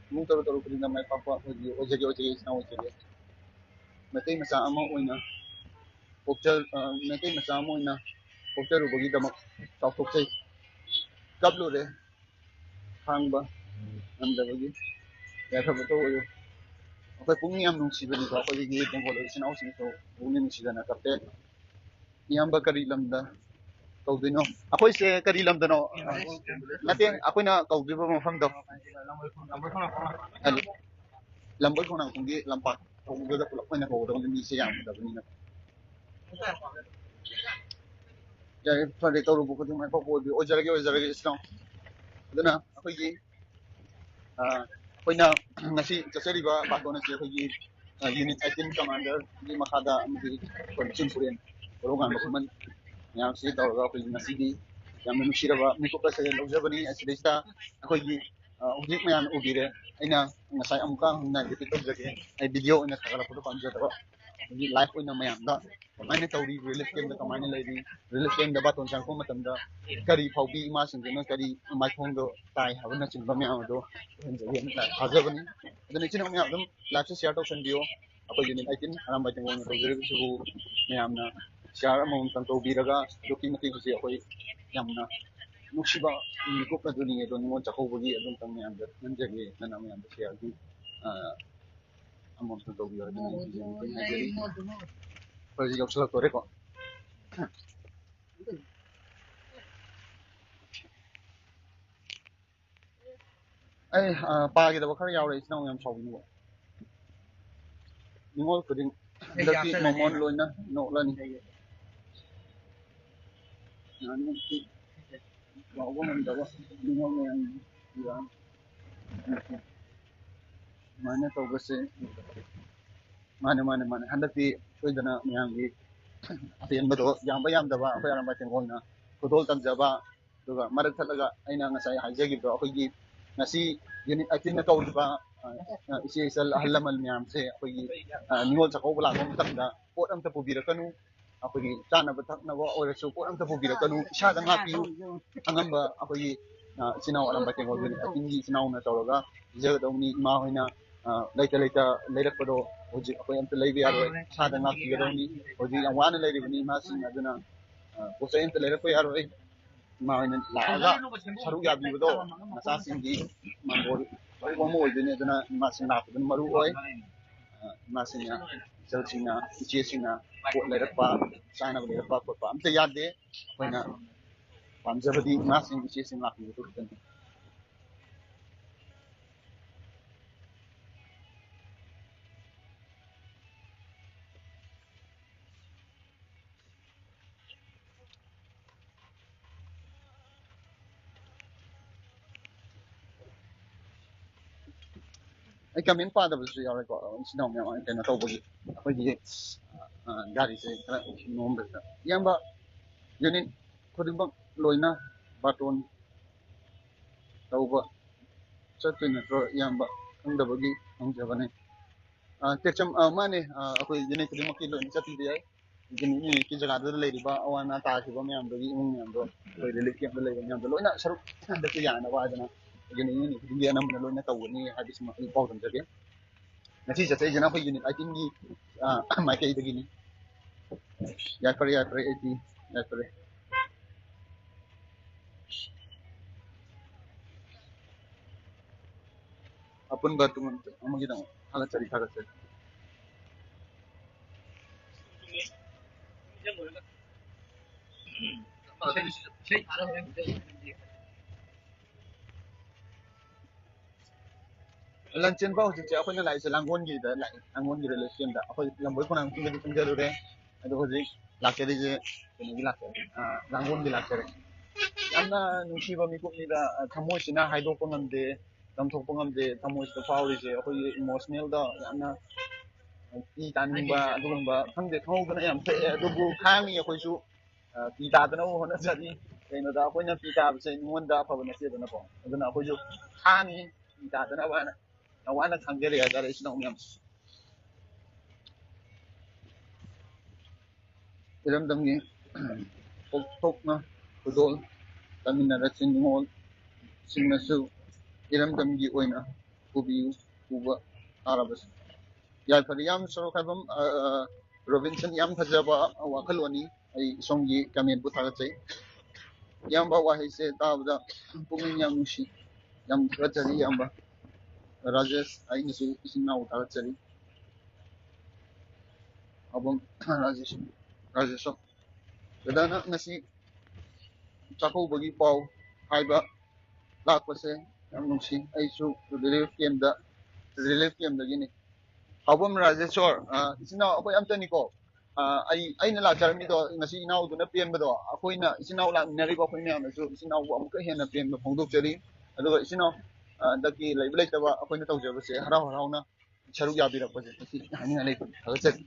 ꯏꯃꯨꯡ ꯇꯧꯔꯨ ꯇꯧꯔꯨ ꯈꯨꯗꯤꯡꯗ ꯃꯥꯏ ꯄꯥꯛꯄ ꯑꯣꯏꯕꯤꯌꯨ, ꯑꯣꯏꯖꯒꯦ, ꯑꯣꯏꯖꯒꯦ, ꯏꯆꯤꯟ ꯏꯅꯥꯎ ꯑꯣꯏꯖꯒꯦ꯫ ꯃꯩꯇꯩ ꯃꯆꯥ ꯑꯃ ꯑꯣꯏꯅ ꯄꯣꯛꯆ-, ꯑ, ꯃꯩꯇꯩ ꯃꯆꯥ ꯑꯃ ꯑꯣꯏꯅ ꯄꯣꯛꯆꯔꯨꯕꯒꯤꯗꯃꯛ ꯆꯥꯎꯊꯣꯛꯆꯩ꯫ ꯀꯞꯂꯨꯔꯦ ꯈꯥꯡꯕ ꯉꯝꯗꯕꯒꯤ꯫ ꯌꯥꯏꯐꯕꯇ ꯑꯣꯏꯌꯨ꯫ ꯑꯩꯈꯣꯏ ꯄꯨꯛꯅꯤꯡ ꯌꯥꯝ ꯅꯨꯡꯁꯤꯕꯅꯤꯀꯣ, ꯑꯩꯈꯣꯏꯒꯤ ꯕꯦꯡꯒꯣꯂꯤ ꯏꯆꯤꯟ ꯏꯅꯥꯎꯁꯤꯡꯁꯨ ꯄꯨꯛꯅꯤꯡ ꯅꯨꯡꯁꯤꯗꯅ ꯀꯞꯄꯦ꯫ ꯏꯌꯥꯝꯕ ꯀꯔꯤ ꯂꯝꯗ ꯇꯧꯗꯣꯏꯅꯣ? ꯑꯩꯈꯣꯏꯁꯦ ꯀꯔꯤ ꯂꯝꯗꯅꯣ? ꯅꯠꯇꯦ, ꯑꯩꯈꯣꯏꯅ ꯀꯧꯗꯣꯏꯕ ꯃꯐꯝꯗꯣ꯫ ꯂꯝꯕꯣꯏ ꯈꯣꯡꯅꯥꯡꯈꯣꯡꯒꯤ ꯂꯝꯄꯥꯛ ꯊꯣꯡꯗꯨꯗ ꯄꯨꯂꯞ ꯑꯣꯏꯅ ꯀꯧꯒꯗꯕꯅꯤ, ꯃꯤꯁꯦ ꯌꯥꯝꯒꯗꯕꯅꯤꯅ꯫ ꯌꯥꯔꯦ, ꯐꯔꯦ, ꯇꯧꯔꯨꯕ ꯈꯨꯗꯤꯡꯃꯛ ꯃꯥꯏ ꯄꯥꯛꯄ ꯑꯣꯏꯕꯤꯌꯨ꯫ ꯑꯣꯏꯖꯔꯒꯦ, ꯑꯣꯏꯖꯔꯒꯦ, ꯏꯆꯤꯟ ꯏꯅꯥꯎ꯫ ꯑꯗꯨꯅ ꯑꯩꯈꯣꯏꯒꯤ, ꯑ, ꯑꯩꯈꯣꯏꯅ ꯉꯁꯤ ꯆꯠꯆꯔꯤꯕ ꯕꯥꯇꯣꯟ ꯑꯁꯤ ꯑꯩꯈꯣꯏꯒꯤ, ꯑ, unit eighteen commander ꯒꯤ ꯃꯈꯥꯗ ꯑꯃꯗꯤ ꯑꯩꯈꯣꯏ ꯆꯤꯡ ꯄꯨꯔꯦꯟ ꯀꯣꯔꯧꯉꯥꯟꯕ ꯈꯨꯃꯟ ꯃꯌꯥꯝꯁꯤ ꯇꯧꯔꯒ ꯑꯩꯈꯣꯏꯒꯤ ꯉꯁꯤꯗꯤ ꯌꯥꯝꯅ ꯅꯨꯡꯁꯤꯔꯕ ꯃꯤꯀꯨꯞ ꯑꯁꯤ ꯂꯧꯖꯕꯅꯤ꯫ ꯑꯁꯤꯗꯩꯁꯤꯗ ꯑꯩꯈꯣꯏꯒꯤ, ꯑ, ꯍꯧꯖꯤꯛ ꯃꯌꯥꯝꯅ ꯎꯕꯤꯔꯦ꯫ ꯑꯩꯅ ꯉꯁꯥꯏ ꯑꯃꯨꯛꯀ ꯍꯟꯅ repeat ꯇꯧꯖꯒꯦ, ꯑꯩ video ꯑꯣꯏꯅ ꯊꯥꯒꯠꯂꯛꯄꯗꯣ ꯄꯥꯝꯖꯗꯕ꯫ ꯑꯗꯒꯤ live ꯑꯣꯏꯅ ꯃꯌꯥꯝꯗ ꯀꯃꯥꯏꯅ ꯇꯧꯔꯤ, relief camp ꯇ ꯀꯃꯥꯏꯅ ꯂꯩꯔꯤ, relief camp ꯇ ꯕꯥꯇꯣꯟ ꯆꯪꯉꯛꯄ ꯃꯇꯝꯗ ꯀꯔꯤ ꯐꯥꯎꯕꯤ, ꯏꯃꯥꯁꯤꯡꯗꯨꯅ ꯀꯔꯤ ꯃꯥꯏꯊꯣꯡꯗꯣ ꯇꯥꯏ ꯍꯥꯏꯕꯅꯆꯤꯡꯕ ꯃꯌꯥꯝ ꯑꯗꯣ ꯎꯍꯟꯖꯒꯦꯅ ꯊꯥꯖꯕꯅꯤ꯫ ꯑꯗꯨꯅ ꯏꯆꯤꯟ ꯏꯅꯥꯎ ꯃꯌꯥꯝ ꯑꯗꯨꯝ live ꯁꯦ share ꯇꯧꯁꯟꯕꯤꯌꯣ꯫ ꯑꯩꯈꯣꯏ unit eighteen ꯑꯔꯥꯝꯕꯥꯏ ꯇꯦꯡꯒꯣꯜꯅ ꯇꯧꯖꯔꯤꯕꯁꯤꯕꯨ ꯃꯌꯥꯝꯅ share ꯑꯃꯃꯝꯇꯪ ꯇꯧꯕꯤꯔꯒ ꯑꯗꯨꯛꯀꯤ ꯃꯇꯤꯛ ꯍꯧꯖꯤꯛ ꯑꯩꯈꯣꯏ ꯌꯥꯝꯅ ꯅꯨꯡꯁꯤꯕ ꯃꯤꯀꯨꯞ ꯑꯗꯨꯅꯤ꯫ ꯑꯗꯣ ꯅꯤꯉꯣꯜ ꯆꯥꯛꯀꯧꯕꯒꯤ ꯑꯗꯨꯝꯇꯪ ꯃꯌꯥꯝꯗ ꯈꯪꯍꯟꯖꯒꯦ, ꯅꯅ ꯃꯌꯥꯝꯗ share ꯑꯗꯨꯝ, ꯑ, ꯑꯃꯃꯝꯇꯪ ꯇꯧꯕꯤꯌꯣ ꯍꯥꯏꯗꯅ ꯑꯩ ꯍꯧꯖꯤꯛ ꯑꯃꯨꯛꯇꯪ ꯍꯥꯏꯖꯔꯤ꯫ ꯍꯧꯖꯤꯛ ꯌꯧꯁꯤꯜꯂꯛꯇꯣꯔꯦꯀꯣ꯫ ꯑꯩ, ꯑ, ꯄꯥꯈꯤꯗꯕ ꯈꯔ ꯌꯥꯎꯔꯦ, ꯏꯆꯤꯟ ꯏꯅꯥꯎ ꯌꯥꯝ ꯁꯥꯎꯕꯤꯅꯨ꯫ ꯅꯤꯉꯣꯜ ꯈꯨꯗꯤꯡ ꯍꯟꯗꯛꯇꯤ ꯃꯃꯣꯟ ꯂꯣꯏꯅ ꯅꯣꯛꯂꯅꯤ꯫ ꯉꯥꯅꯨ ꯂꯥꯎꯕ ꯉꯝꯗꯕ ꯅꯤꯉꯣꯜ ꯃꯌꯥꯝ ꯁꯨꯃꯥꯏꯅ ꯇꯧꯕꯁꯦ꯫ ꯃꯥꯅꯦ, ꯃꯥꯅꯦ, ꯃꯥꯅꯦ꯫ ꯍꯟꯗꯛꯇꯤ ꯁꯣꯏꯗꯅ ꯃꯌꯥꯝꯒꯤ ꯑꯄꯦꯟꯕꯗꯣ ꯌꯥꯝꯕ ꯌꯥꯝꯗꯕ ꯑꯩꯈꯣꯏ ꯑꯔꯥꯝꯕꯥꯏ ꯇꯦꯡꯒꯣꯜꯅ ꯈꯨꯗꯣꯜ ꯇꯝꯖꯕ, ꯑꯗꯨꯒ ꯃꯔꯛ ꯊꯠꯂꯒ ꯑꯩꯅ ꯉꯁꯥꯏ ꯍꯥꯏꯖꯈꯤꯕꯗꯣ, ꯑꯩꯈꯣꯏꯒꯤ ꯉꯁꯤ unit eighteenꯅ ꯇꯧꯔꯤꯕ, ꯑ, ꯑ, ꯏꯆꯦ ꯏꯆꯜ ꯑꯍꯜ ꯂꯃꯟ ꯃꯌꯥꯝꯁꯦ ꯑꯩꯈꯣꯏꯒꯤ, ꯑ, ꯅꯤꯉꯣꯜ ꯆꯥꯛꯀꯧꯕ ꯂꯥꯛꯄ ꯃꯇꯝꯗ ꯄꯣꯠ ꯑꯝꯇ ꯄꯨꯕꯤꯔꯛꯀꯅꯨ, ꯑꯩꯈꯣꯏꯒꯤ ꯆꯥꯅꯕ ꯊꯛꯅꯕ ꯑꯣꯏꯔꯁꯨ ꯄꯣꯠ ꯑꯝꯇ ꯄꯨꯕꯤꯔꯛꯀꯅꯨ, ꯏꯁꯥꯗ ꯉꯥꯛꯄꯤꯌꯨ꯫ ꯑꯉꯝꯕ ꯑꯩꯈꯣꯏꯒꯤ, ꯑ, ꯏꯆꯤꯟ ꯏꯅꯥꯎ ꯑꯔꯥꯝꯕꯥꯏ ꯇꯦꯡꯒꯣꯜ unit eighteenꯒꯤ ꯏꯆꯤꯟ ꯏꯅꯥꯎꯅ ꯇꯧꯔꯒ ꯄꯤꯖꯒꯗꯧꯅꯤ꯫ ꯏꯃꯥ ꯍꯣꯏꯅ, ꯑ, ꯂꯩꯇ ꯂꯩꯇ ꯂꯩꯔꯛꯄꯗꯣ ꯍꯧꯖꯤꯛ ꯑꯩꯈꯣꯏ ꯑꯝꯇ ꯂꯩꯕ ꯌꯥꯔꯣꯏ, ꯏꯁꯥꯗ ꯉꯥꯛꯄꯤꯒꯗꯧꯅꯤ꯫ ꯍꯧꯖꯤꯛ ꯌꯥꯝ ꯋꯥꯅ ꯂꯩꯔꯤꯕꯅꯤ ꯏꯃꯥꯁꯤꯡ ꯑꯗꯨꯅ, ꯑ, ꯄꯣꯠ ꯆꯩ ꯑꯝꯇ ꯂꯩꯔꯛꯄ ꯌꯥꯔꯣꯏ꯫ ꯏꯃꯥ ꯍꯣꯏꯅ ꯂꯥꯛꯑꯒ ꯁꯔꯨꯛ ꯌꯥꯕꯤꯕꯗꯣ ꯃꯆꯥꯁꯤꯡꯒꯤ ꯃꯥꯡꯒꯣꯜ ꯑꯆꯧꯕ ꯑꯃ ꯑꯣꯏꯗꯣꯏꯅꯤ꯫ ꯑꯗꯨꯅ ꯏꯃꯥꯁꯤꯡ ꯂꯥꯛꯄꯗꯨꯅ ꯃꯔꯨ ꯑꯣꯏ꯫ ꯑ, ꯏꯃꯥꯁꯤꯡꯅ, ꯏꯆꯜꯁꯤꯡꯅ, ꯏꯆꯦꯁꯤꯡꯅ ꯄꯣꯠ ꯂꯩꯔꯛꯄ, ꯆꯥꯅꯕ ꯂꯩꯔꯛꯄ ꯈꯣꯠꯄ ꯑꯝꯇ ꯌꯥꯗꯦ꯫ ꯑꯩꯈꯣꯏꯅ ꯄꯥꯝꯖꯕꯗꯤ ꯏꯃꯥꯁꯤꯡ, ꯏꯆꯦꯁꯤꯡ ꯂꯥꯛꯄꯤꯕꯗꯨ ꯈꯛꯇꯅꯤ꯫ ꯑꯩ comment ꯄꯥꯗꯕꯁꯨ ꯌꯥꯎꯔꯦꯀꯣ, ꯏꯆꯤꯟ ꯏꯅꯥꯎ ꯃꯌꯥꯝ ꯀꯩꯅꯣ ꯇꯧꯕꯒꯤ꯫ ꯑꯩꯈꯣꯏꯒꯤ, ꯑ, ꯒꯥꯔꯤꯁꯦ ꯈꯔ ꯅꯣꯝꯕꯁꯤꯗ꯫ ꯏꯌꯥꯝꯕ, unit ꯈꯨꯗꯤꯡꯃꯛ ꯂꯣꯏꯅ ꯕꯥꯔꯇꯣꯟ ꯇꯧꯕ ꯆꯠꯇꯣꯏ ꯅꯠꯇ꯭ꯔꯣ? ꯏꯌꯥꯝꯕ ꯈꯪꯗꯕꯒꯤ ꯍꯪꯖꯕꯅꯦ꯫ ꯑ, ꯇꯦꯛꯆꯝ, ꯑ, ꯃꯥꯅꯦ, ꯑ, ꯑꯩꯈꯣꯏ unit ꯈꯨꯗꯤꯡꯃꯛꯀꯤ ꯂꯣꯏꯅ ꯆꯠꯄꯤꯕ ꯌꯥꯏ꯫ Unit unitꯀꯤ ꯖꯒꯥꯗꯨꯗ ꯂꯩꯔꯤꯕ ꯑꯋꯥ ꯑꯅꯥ ꯇꯥꯈꯤꯕ ꯃꯌꯥꯝꯗꯨꯒꯤ ꯏꯃꯨꯡ ꯃꯌꯥꯝꯗꯣ, ꯑꯩꯈꯣꯏ relief campꯇ ꯂꯩꯕ ꯃꯌꯥꯝꯗꯣ ꯂꯣꯏꯅ ꯁꯔꯨꯛ ꯍꯟꯗꯛꯇꯤ ꯌꯥꯅꯕ ꯍꯥꯏꯗꯅ unit unit ꯈꯨꯗꯤꯡꯒꯤ ꯑꯅꯝꯕꯅ ꯂꯣꯏꯅ ꯇꯧꯒꯅꯤ ꯍꯥꯏꯕꯁꯤꯃ ꯑꯩ ꯄꯥꯎꯗꯝꯖꯒꯦ꯫ ꯉꯁꯤ ꯆꯠꯆꯔꯤꯁꯤꯅ ꯑꯩꯈꯣꯏ unit eighteenꯒꯤ, ꯑ, ꯃꯥꯏꯀꯩꯗꯒꯤꯅꯤ꯫ ꯌꯥꯏꯐꯔꯦ, ꯌꯥꯏꯐꯔꯦ, eighteen, ꯌꯥꯏꯐꯔꯦ꯫ ꯑꯄꯨꯟꯕ ꯇꯨꯡ ꯑꯃꯒꯤꯗꯃꯛ ꯊꯥꯒꯠꯆꯔꯤ, ꯊꯥꯒꯠꯆꯔꯤ꯫ ꯂꯟꯆꯦꯟꯕ ꯍꯧꯖꯤꯛꯁꯦ ꯑꯩꯈꯣꯏꯅ ꯂꯥꯛꯏꯁꯦ ꯂꯥꯡꯒꯣꯜꯒꯤꯗ ꯂꯥꯛꯑꯦ, ꯂꯥꯡꯒꯣꯜꯒꯤ ꯔꯦꯜꯋꯦ ꯁ꯭ꯇꯦꯁꯟꯗ꯫ ꯑꯩꯈꯣꯏ ꯂꯝꯕꯣꯏ ꯈꯣꯡꯅꯥꯡ ꯆꯤꯡꯗꯒꯤ ꯆꯪꯖꯔꯨꯔꯦ, ꯑꯗꯣ ꯍꯧꯖꯤꯛ ꯂꯥꯛꯆꯔꯤꯁꯦ ꯀꯩꯅꯣꯒꯤ ꯂꯥꯛꯆꯔꯦ, ꯑ, ꯂꯥꯡꯒꯣꯜꯒꯤ ꯂꯥꯛꯆꯔꯦ꯫ ꯌꯥꯝꯅ ꯅꯨꯡꯁꯤꯕ ꯃꯤꯀꯨꯞꯅꯤꯗ, ꯑ, ꯊꯃꯣꯏꯁꯤꯅ ꯍꯥꯏꯗꯣꯛꯄ ꯉꯝꯗꯦ, ꯂꯪꯊꯣꯛꯄ ꯉꯝꯗꯦ, ꯊꯃꯣꯏꯁꯤꯗ ꯐꯥꯎꯔꯤꯁꯦ꯫ ꯑꯩꯈꯣꯏꯒꯤ ꯏꯃꯣꯁꯅꯦꯜꯗ ꯌꯥꯝꯅ ꯄꯤ ꯇꯥꯅꯤꯡꯕ ꯑꯗꯨꯒꯨꯝꯕ ꯈꯪꯗꯦ, ꯈꯪꯍꯧꯗꯅ ꯌꯥꯝ ꯊꯣꯛꯑꯦ꯫ ꯑꯗꯨꯕꯨ ꯈꯥꯡꯉꯤ ꯑꯩꯈꯣꯏꯁꯨ, ꯑ, ꯄꯤ ꯇꯥꯗꯅꯕ ꯍꯣꯠꯅꯖꯔꯤ꯫ ꯀꯩꯅꯣꯗ ꯑꯩꯈꯣꯏꯅ ꯄꯤ ꯇꯥꯕꯁꯦ ꯃꯤꯉꯣꯟꯗ ꯑꯐꯕ ꯅꯠꯇꯦꯗꯅꯀꯣ꯫ ꯑꯗꯨꯅ ꯑꯩꯈꯣꯏꯁꯨ ꯈꯥꯡꯉꯤ ꯄꯤ ꯇꯥꯗꯅꯕ ꯍꯥꯏꯅ꯫ ꯌꯥꯝ ꯋꯥꯅ ꯈꯥꯡꯖꯔꯤ ꯍꯥꯏꯇꯥꯔꯦ, ꯏꯆꯤꯟ ꯏꯅꯥꯎ ꯃꯌꯥꯝ꯫ ꯏꯔꯝꯗꯝꯒꯤ ꯄꯣꯛꯊꯣꯛꯅ ꯈꯨꯗꯣꯜ ꯇꯝꯃꯤꯟꯅꯔꯁꯤ, ꯅꯤꯉꯣꯜꯁꯤꯡꯅꯁꯨ ꯏꯔꯝꯗꯝꯒꯤ ꯑꯣꯏꯅ ꯄꯨꯕꯤꯌꯨ, ꯄꯨꯕ ꯇꯥꯔꯕꯁꯨ꯫ ꯌꯥꯏꯐꯔꯦ꯫ ꯌꯥꯝ ꯁꯣꯔꯣꯛ ꯈꯥꯏꯕꯝ, ꯑ, ꯑ, ꯔꯣꯕꯤꯟꯁꯟ, ꯌꯥꯝ ꯐꯖꯕ ꯋꯥꯈꯜꯂꯣꯟꯅꯤ꯫ ꯑꯩ ꯁꯣꯝꯒꯤ ꯀꯃꯦꯟꯕꯨ ꯊꯥꯒꯠꯆꯩ꯫ ꯏꯌꯥꯝꯕ ꯋꯥꯍꯩꯁꯦ ꯇꯥꯕꯗ ꯄꯨꯛꯅꯤꯡ ꯌꯥꯝ ꯅꯨꯡꯁꯤ꯫ ꯌꯥꯝ ꯊꯥꯒꯠꯆꯔꯤ ꯏꯌꯥꯝꯕ꯫ ꯔꯥꯖꯦꯁ, ꯑꯩꯅꯁꯨ ꯏꯆꯤꯟ ꯏꯅꯥꯎ ꯊꯥꯒꯠꯆꯔꯤ꯫ ꯑꯕꯨꯡ ꯔꯥꯖꯦꯁ, ꯔꯥꯖꯦꯁ꯫ ꯕ꯭ꯔꯗꯔꯅ ꯉꯁꯤ ꯆꯥꯛꯀꯧꯕꯒꯤ ꯄꯥꯎ ꯍꯥꯏꯕ ꯂꯥꯛꯄꯁꯦ ꯌꯥꯝ ꯅꯨꯡꯁꯤ꯫ ꯑꯩꯁꯨ ꯔꯤꯂꯤꯐ ꯀꯦꯝꯗ, ꯔꯤꯂꯤꯐ ꯀꯦꯝꯗꯒꯤꯅꯤ꯫ ꯍꯥꯎꯕꯝ ꯔꯥꯖꯦꯁꯣꯔ, ꯑ, ꯏꯆꯤꯟ ꯏꯅꯥꯎ ꯑꯩꯈꯣꯏ ꯑꯝꯇꯅꯤꯀꯣ꯫ ꯑ, ꯑꯩ, ꯑꯩꯅ ꯂꯥꯛꯆꯔꯝꯃꯤꯗꯣ ꯉꯁꯤ ꯏꯅꯥꯎꯗꯨꯅ ꯄꯦꯟꯕꯗꯣ, ꯑꯩꯈꯣꯏꯅ ꯏꯆꯤꯟ ꯏꯅꯥꯎ ꯂꯥꯛꯃꯤꯟꯅꯔꯤꯕ ꯑꯩꯈꯣꯏ ꯃꯌꯥꯝꯅꯁꯨ ꯏꯆꯤꯟ ꯏꯅꯥꯎꯕꯨ ꯑꯃꯨꯛꯀ ꯍꯦꯟꯅ ꯄꯦꯟꯕ ꯐꯣꯡꯗꯣꯛꯆꯔꯤ꯫ ꯑꯗꯨꯒ ꯏꯆꯤꯟ ꯏꯅꯥꯎ, ꯑ, ꯍꯟꯗꯛꯀꯤ ꯂꯩꯕ ꯂꯩꯇꯕ ꯑꯩꯈꯣꯏꯅ ꯇꯧꯖꯕꯁꯦ ꯍꯔꯥꯎ ꯍꯔꯥꯎꯅ ꯁꯔꯨꯛ ꯌꯥꯕꯤꯔꯛꯄꯁꯦ ꯉꯁꯤ ꯍꯥꯏꯅꯤꯡꯉꯥꯏ ꯂꯩꯇꯦ꯫ ꯊꯥꯒꯠꯆꯔꯤ꯫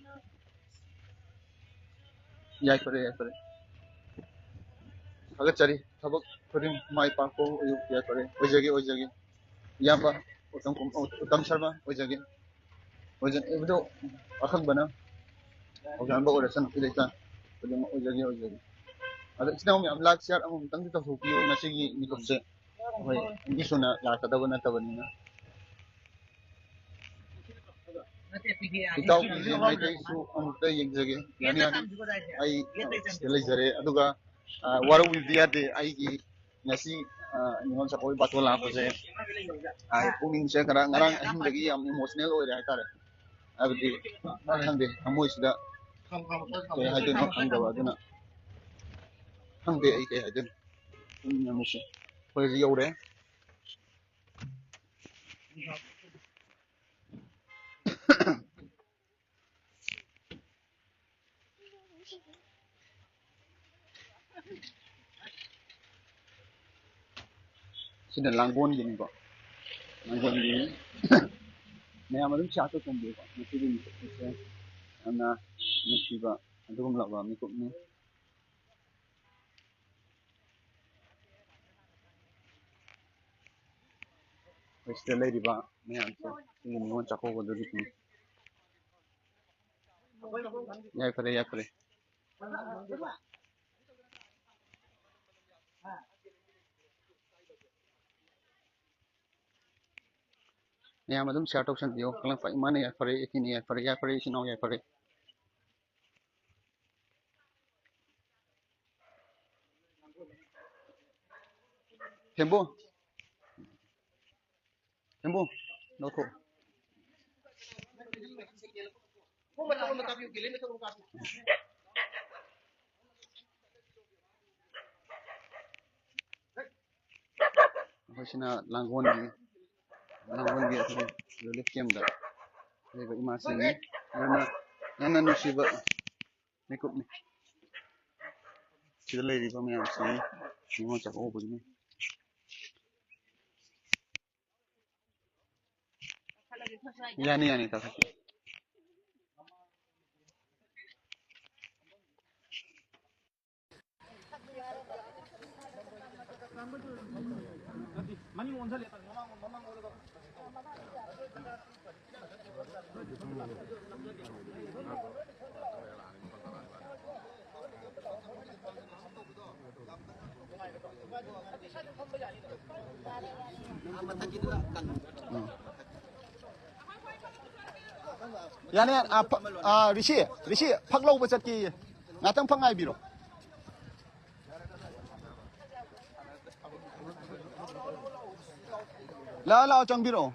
ꯌꯥꯏꯐꯔꯦ, ꯌꯥꯏꯐꯔꯦ꯫ ꯊꯥꯒꯠꯆꯔꯤ꯫ ꯊꯕꯛ ꯈꯨꯗꯤꯡ ꯃꯥꯏ ꯄꯥꯛꯄ ꯑꯣꯏꯌꯨ꯫ ꯌꯥꯏꯐꯔꯦ꯫ ꯑꯣꯏꯖꯒꯦ, ꯑꯣꯏꯖꯒꯦ꯫ ꯏꯌꯥꯝꯕ ꯎꯇꯝ ꯀꯨꯝ-, ꯎꯇꯝ ꯁꯔꯃ ꯑꯣꯏꯖꯒꯦ꯫ ꯑꯣꯏꯖꯒꯦ꯫ ꯏꯕꯨꯙꯧ ꯑꯈꯪꯕꯅ ꯊꯧꯖꯥꯟꯕ ꯑꯣꯏꯔꯁꯅꯨ꯫ ꯏꯔꯩꯆꯥ ꯈꯨꯗꯤꯡꯃꯛ ꯑꯣꯏꯖꯒꯦ, ꯑꯣꯏꯖꯒꯦ꯫ ꯑꯗꯣ ꯏꯆꯤꯟ ꯏꯅꯥꯎ ꯃꯌꯥꯝ ꯂꯥꯏꯛ ꯁꯤꯌꯥꯔ ꯑꯃꯃꯝꯇꯪꯗꯤ ꯇꯧꯊꯣꯛꯄꯤꯌꯨ꯫ ꯉꯁꯤꯒꯤ ꯃꯤꯀꯨꯞꯁꯦ ꯑꯩꯈꯣꯏ ꯑꯅꯤ ꯁꯨꯅ ꯂꯥꯛꯀꯗꯕ ꯅꯠꯇꯕꯅꯤꯅ꯫ ꯏꯇꯥꯎ ꯄꯤ ꯖꯦ ꯃꯩꯇꯩꯁꯨ ꯑꯃꯨꯛꯇ ꯌꯦꯡꯖꯒꯦ꯫ ꯌꯥꯅꯤ, ꯌꯥꯅꯤ꯫ ꯑꯩ ꯁꯤꯗ ꯂꯩꯖꯔꯦ꯫ ꯑꯗꯨꯒ, ꯑ, ꯋꯥꯔꯧꯕꯤꯕꯗꯤ ꯌꯥꯗꯦ꯫ ꯑꯩꯒꯤ ꯉꯁꯤ ꯑ, ꯅꯤꯉꯣꯜ ꯆꯥꯛꯀꯧꯕ ꯕꯥꯇꯣꯟ ꯂꯥꯛꯄꯁꯦ, ꯑ, ꯄꯨꯛꯅꯤꯡꯁꯦ ꯈꯔ ꯉꯔꯥꯡ ꯑꯍꯤꯡꯗꯒꯤ ꯌꯥꯝ ꯏꯃꯣꯁꯅꯦꯜ ꯑꯣꯏꯔꯦ ꯍꯥꯏꯇꯥꯔꯦ꯫ ꯍꯥꯏꯕꯗꯤ, ꯈꯪꯗꯦ, ꯊꯃꯣꯏꯁꯤꯗ ꯀꯩ ꯍꯥꯏꯗꯣꯏꯅꯣ ꯈꯪꯗꯕ꯫ ꯑꯗꯨꯅ ꯈꯪꯗꯦ ꯑꯩ ꯀꯩ ꯍꯥꯏꯗꯣꯏꯅꯣ꯫ ꯄꯨꯛꯅꯤꯡ ꯌꯥꯝ ꯅꯨꯡꯁꯤ꯫ ꯑꯩꯈꯣꯏ ꯍꯧꯖꯤꯛ ꯌꯧꯔꯦ꯫ ꯁꯤꯅ ꯂꯥꯡꯒꯣꯜꯒꯤꯅꯤꯀꯣ꯫ ꯂꯥꯡꯒꯣꯜꯒꯤ ꯃꯌꯥꯝ ꯑꯗꯨꯝ ꯁꯤꯌꯥꯔ ꯇꯧꯁꯟꯕꯤꯌꯨꯀꯣ꯫ ꯉꯁꯤꯒꯤ ꯃꯤꯀꯨꯞꯁꯦ ꯌꯥꯝꯅ ꯅꯨꯡꯁꯤꯕ ꯑꯗꯨꯒꯨꯝꯂꯕ ꯃꯤꯀꯨꯞꯅꯤ꯫ ꯑꯩꯈꯣꯏ ꯁꯤꯗ ꯂꯩꯔꯤꯕ ꯃꯌꯥꯝꯁꯦ ꯁꯤꯒꯤ ꯅꯤꯉꯣꯜ ꯆꯥꯛꯀꯧꯕꯗꯨꯒꯤꯅꯤ꯫ ꯌꯥꯏꯐꯔꯦ, ꯌꯥꯏꯐꯔꯦ꯫ ꯃꯌꯥꯝ ꯑꯗꯨꯝ ꯁꯤꯌꯥꯔ ꯇꯧꯁꯟꯕꯤꯌꯣ꯫ ꯀꯪꯂꯩꯄꯥꯛ ꯏꯃꯥꯅ ꯌꯥꯏꯐꯔꯦ, ꯏꯊꯤꯅ ꯌꯥꯏꯐꯔꯦ, ꯌꯥꯏꯐꯔꯦ ꯏꯆꯤꯟ ꯏꯅꯥꯎ ꯌꯥꯏꯐꯔꯦ꯫ ꯊꯦꯝꯕꯨ, ꯊꯦꯝꯕꯨ, ꯂꯧꯊꯣꯛ꯫ ꯑꯩꯈꯣꯏꯁꯤꯅ ꯂꯥꯡꯒꯣꯜꯒꯤ, ꯂꯥꯡꯒꯣꯜꯒꯤ ꯑꯩꯈꯣꯏꯒꯤ ꯔꯤꯂꯤꯐ ꯀꯦꯝꯗ ꯂꯩꯕ ꯏꯃꯥꯁꯤꯡꯅꯤ꯫ ꯌꯥꯝꯅ, ꯌꯥꯝꯅ ꯅꯨꯡꯁꯤꯕ ꯃꯤꯀꯨꯞꯅꯤ꯫ ꯁꯤꯗ ꯂꯩꯔꯤꯕ ꯃꯌꯥꯝꯁꯤ ꯅꯤꯉꯣꯜ ꯆꯥꯛꯀꯧꯕꯒꯤꯅꯤ꯫ ꯌꯥꯅꯤ, ꯌꯥꯅꯤ, ꯀꯥꯈꯠꯄꯤꯌꯨ꯫ ꯃꯅꯤꯡ ꯑꯣꯟꯁꯤꯜꯂꯦ, ꯃꯃꯥꯡ, ꯃꯃꯥꯡ ꯑꯣꯜꯂꯒ꯫ ꯎꯝ꯫ ꯌꯥꯅꯤ, ꯌꯥꯅꯤ꯫ ꯑꯥ, ꯐ-, ꯑꯥ, ꯔꯤꯁꯤ, ꯔꯤꯁꯤ, ꯐꯛ ꯂꯧꯕ ꯆꯠꯀꯦꯌꯦ꯫ ꯉꯥꯛꯇꯪ ꯐꯛ ꯉꯥꯏꯕꯤꯔꯣ꯫ ꯂꯥꯛꯑꯣ, ꯂꯥꯛꯑꯣ, ꯆꯪꯕꯤꯔꯛꯑꯣ꯫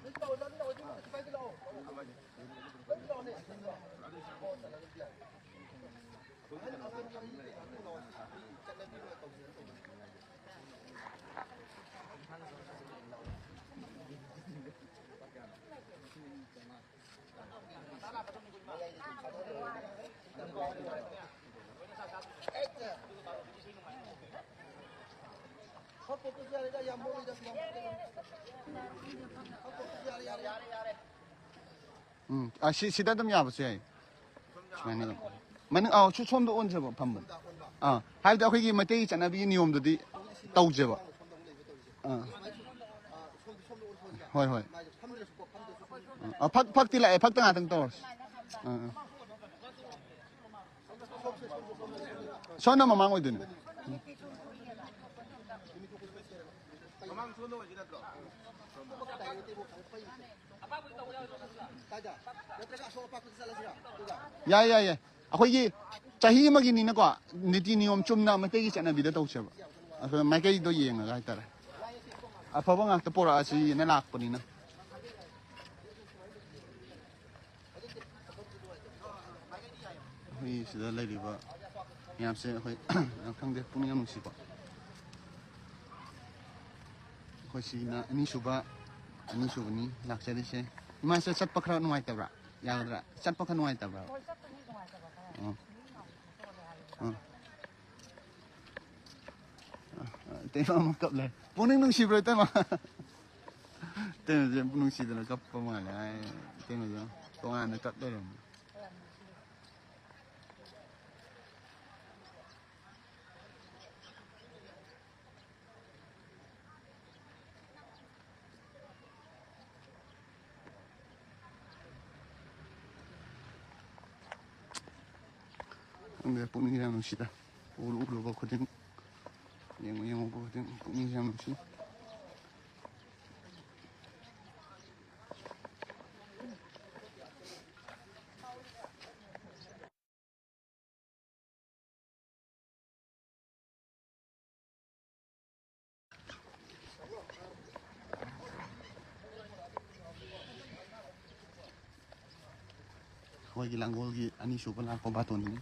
ꯎꯝ, ꯑ, ꯁꯤ, ꯁꯤꯗ ꯑꯗꯨꯝ ꯌꯥꯕꯁꯨ ꯌꯥꯏ꯫ ꯁꯨꯃꯥꯏꯅ ꯑꯗꯨꯝ꯫ ꯃꯅꯤꯡ, ꯑꯥꯎ, ꯁꯨ-, ꯁꯣꯝꯗ ꯑꯣꯟꯁꯦꯕ, ꯐꯝꯕꯅꯦ꯫ ꯑꯥ, ꯍꯥꯏꯕꯗꯤ ꯑꯩꯈꯣꯏꯒꯤ ꯃꯩꯇꯩꯒꯤ ꯆꯠꯅꯕꯤꯒꯤ ꯅꯤꯌꯣꯝꯗꯨꯗꯤ ꯇꯧꯁꯦꯕ꯫ ꯑꯥ꯫ ꯍꯣꯏ, ꯍꯣꯏ꯫ ꯑꯥ, ꯐꯛ, ꯐꯛꯇꯤ ꯂꯥꯛꯑꯦ, ꯐꯛꯇ ꯉꯥꯛꯇꯪ ꯇꯧꯔꯁꯤ꯫ ꯑꯥ, ꯑꯥ꯫ ꯁꯣꯝꯅ ꯃꯃꯥꯡ ꯑꯣꯏꯗꯣꯏꯅꯦ꯫ ꯌꯥꯏ, ꯌꯥꯏ, ꯌꯥꯏ꯫ ꯑꯩꯈꯣꯏꯒꯤ ꯆꯍꯤ ꯑꯃꯒꯤꯅꯤꯅꯀꯣ, ꯅꯤꯇꯤ ꯅꯤꯌꯣꯝ ꯆꯨꯝꯅ ꯃꯩꯇꯩꯒꯤ ꯆꯠꯅꯕꯤꯗ ꯇꯧꯁꯦꯕ꯫ ꯑꯩꯈꯣꯏ ꯃꯥꯏꯀꯩꯗꯣ ꯌꯦꯡꯉꯒ ꯍꯥꯏꯇꯥꯔꯦ꯫ ꯑꯐꯕ ꯉꯥꯛꯇ ꯄꯣꯔꯛꯑꯁꯤꯅ ꯂꯥꯛꯄꯅꯤꯅ꯫ ꯑꯩꯈꯣꯏ ꯁꯤꯗ ꯂꯩꯔꯤꯕ ꯃꯌꯥꯝꯁꯦ ꯑꯩꯈꯣꯏ ꯌꯥꯝ ꯈꯪꯗꯦ, ꯄꯨꯛꯅꯤꯡ ꯌꯥꯝ ꯅꯨꯡꯁꯤꯀꯣ꯫ ꯑꯩꯈꯣꯏ ꯁꯤꯅ ꯑꯅꯤꯁꯨꯕ, ꯑꯅꯤꯁꯨꯕꯅꯤ ꯂꯥꯛꯆꯔꯤꯁꯦ꯫ ꯏꯃꯥꯁꯦ ꯆꯠꯄ ꯈꯔ ꯅꯨꯡꯉꯥꯏꯇꯕ꯭ꯔꯥ? ꯌꯥꯒꯗ꯭ꯔꯥ? ꯆꯠꯄ ꯈꯔ ꯅꯨꯡꯉꯥꯏꯇꯕ꯭ꯔꯥ? ꯍꯣꯏ, ꯆꯠꯄꯗꯤ ꯅꯨꯡꯉꯥꯏꯇꯕ ꯈꯔ꯫ ꯑꯥ꯫ ꯑꯥ꯫ ꯑꯥ, ꯏꯇꯩꯃ ꯑꯃ ꯀꯞ ꯂꯩ꯫ ꯄꯨꯛꯅꯤꯡ ꯅꯨꯡꯁꯤꯕ꯭ꯔꯣ, ꯏꯇꯩꯃ? ꯏꯇꯩꯃꯁꯦ ꯅꯨꯡꯁꯤꯗꯅ ꯀꯞꯄ ꯃꯥꯜꯂꯦ꯫ ꯑꯩ ꯏꯇꯩꯃꯁꯦ ꯇꯣꯉꯥꯟꯅ ꯀꯞ ꯂꯩꯔꯝꯃꯦ꯫ ꯈꯪꯗꯦ, ꯄꯨꯛꯅꯤꯡ ꯌꯥꯝ ꯅꯨꯡꯁꯤꯗ꯫ ꯎꯔꯨ ꯎꯔꯨꯕ ꯈꯨꯗꯤꯡ, ꯌꯦꯡꯉꯨ ꯌꯦꯡꯉꯨꯕ ꯈꯨꯗꯤꯡ ꯄꯨꯛꯅꯤꯡ ꯌꯥꯝ ꯅꯨꯡꯁꯤ꯫ ꯑꯩꯈꯣꯏꯒꯤ ꯂꯥꯡꯒꯣꯜꯒꯤ ꯑꯅꯤꯁꯨꯕ ꯂꯥꯛꯄ ꯕꯥꯇꯣꯟꯅꯤ꯫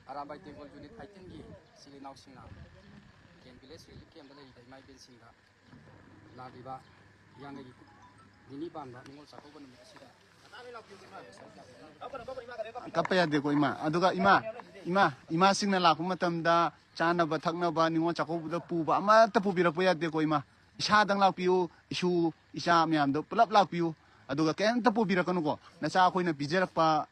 ꯑꯔꯥꯝꯕꯥꯏ ꯇꯦꯡꯒꯣꯜ ꯌꯨꯅꯤꯠ ꯑꯩꯠꯇꯤꯟꯒꯤ ꯏꯆꯤꯜ ꯏꯅꯥꯎꯁꯤꯡꯅ ꯀꯦꯝ ꯚꯤꯂꯦꯖ ꯔꯤꯂꯤꯐ ꯀꯦꯝꯗ ꯂꯩꯔꯤꯕ ꯏꯃꯥ ꯏꯕꯦꯟꯁꯤꯡꯗ ꯂꯥꯛꯂꯤꯕ ꯏꯌꯥꯡꯒꯩꯒꯤ ꯅꯤꯅꯤ ꯄꯥꯟꯕ ꯅꯤꯉꯣꯜ ꯆꯥꯛꯀꯧꯕ ꯅꯨꯃꯤꯠ ꯑꯁꯤꯗ ꯀꯞꯄ ꯌꯥꯗꯦꯀꯣ ꯏꯃꯥ꯫ ꯑꯗꯨꯒ ꯏꯃꯥ, ꯏꯃꯥ, ꯏꯃꯥꯁꯤꯡꯅ ꯂꯥꯛꯄ ꯃꯇꯝꯗ ꯆꯥꯅꯕ ꯊꯛꯅꯕ ꯅꯤꯉꯣꯜ ꯆꯥꯛꯀꯧꯕꯗ ꯄꯨꯕ ꯑꯃꯠꯇ ꯄꯨꯕꯤꯔꯛꯄ ꯌꯥꯗꯦꯀꯣ ꯏꯃꯥ꯫ ꯏꯁꯥꯗꯪ ꯂꯥꯛꯄꯤꯌꯨ, ꯏꯁꯨ ꯏꯆꯥ ꯃꯌꯥꯝꯗꯣ ꯄꯨꯂꯞ ꯂꯥꯛꯄꯤꯌꯨ꯫ ꯑꯗꯨꯒ ꯀꯩꯝꯇ ꯄꯨꯕꯤꯔꯛꯀꯅꯨꯀꯣ꯫ ꯅꯆꯥ ꯑꯩꯈꯣꯏꯅ ꯄꯤꯖꯔꯛꯄ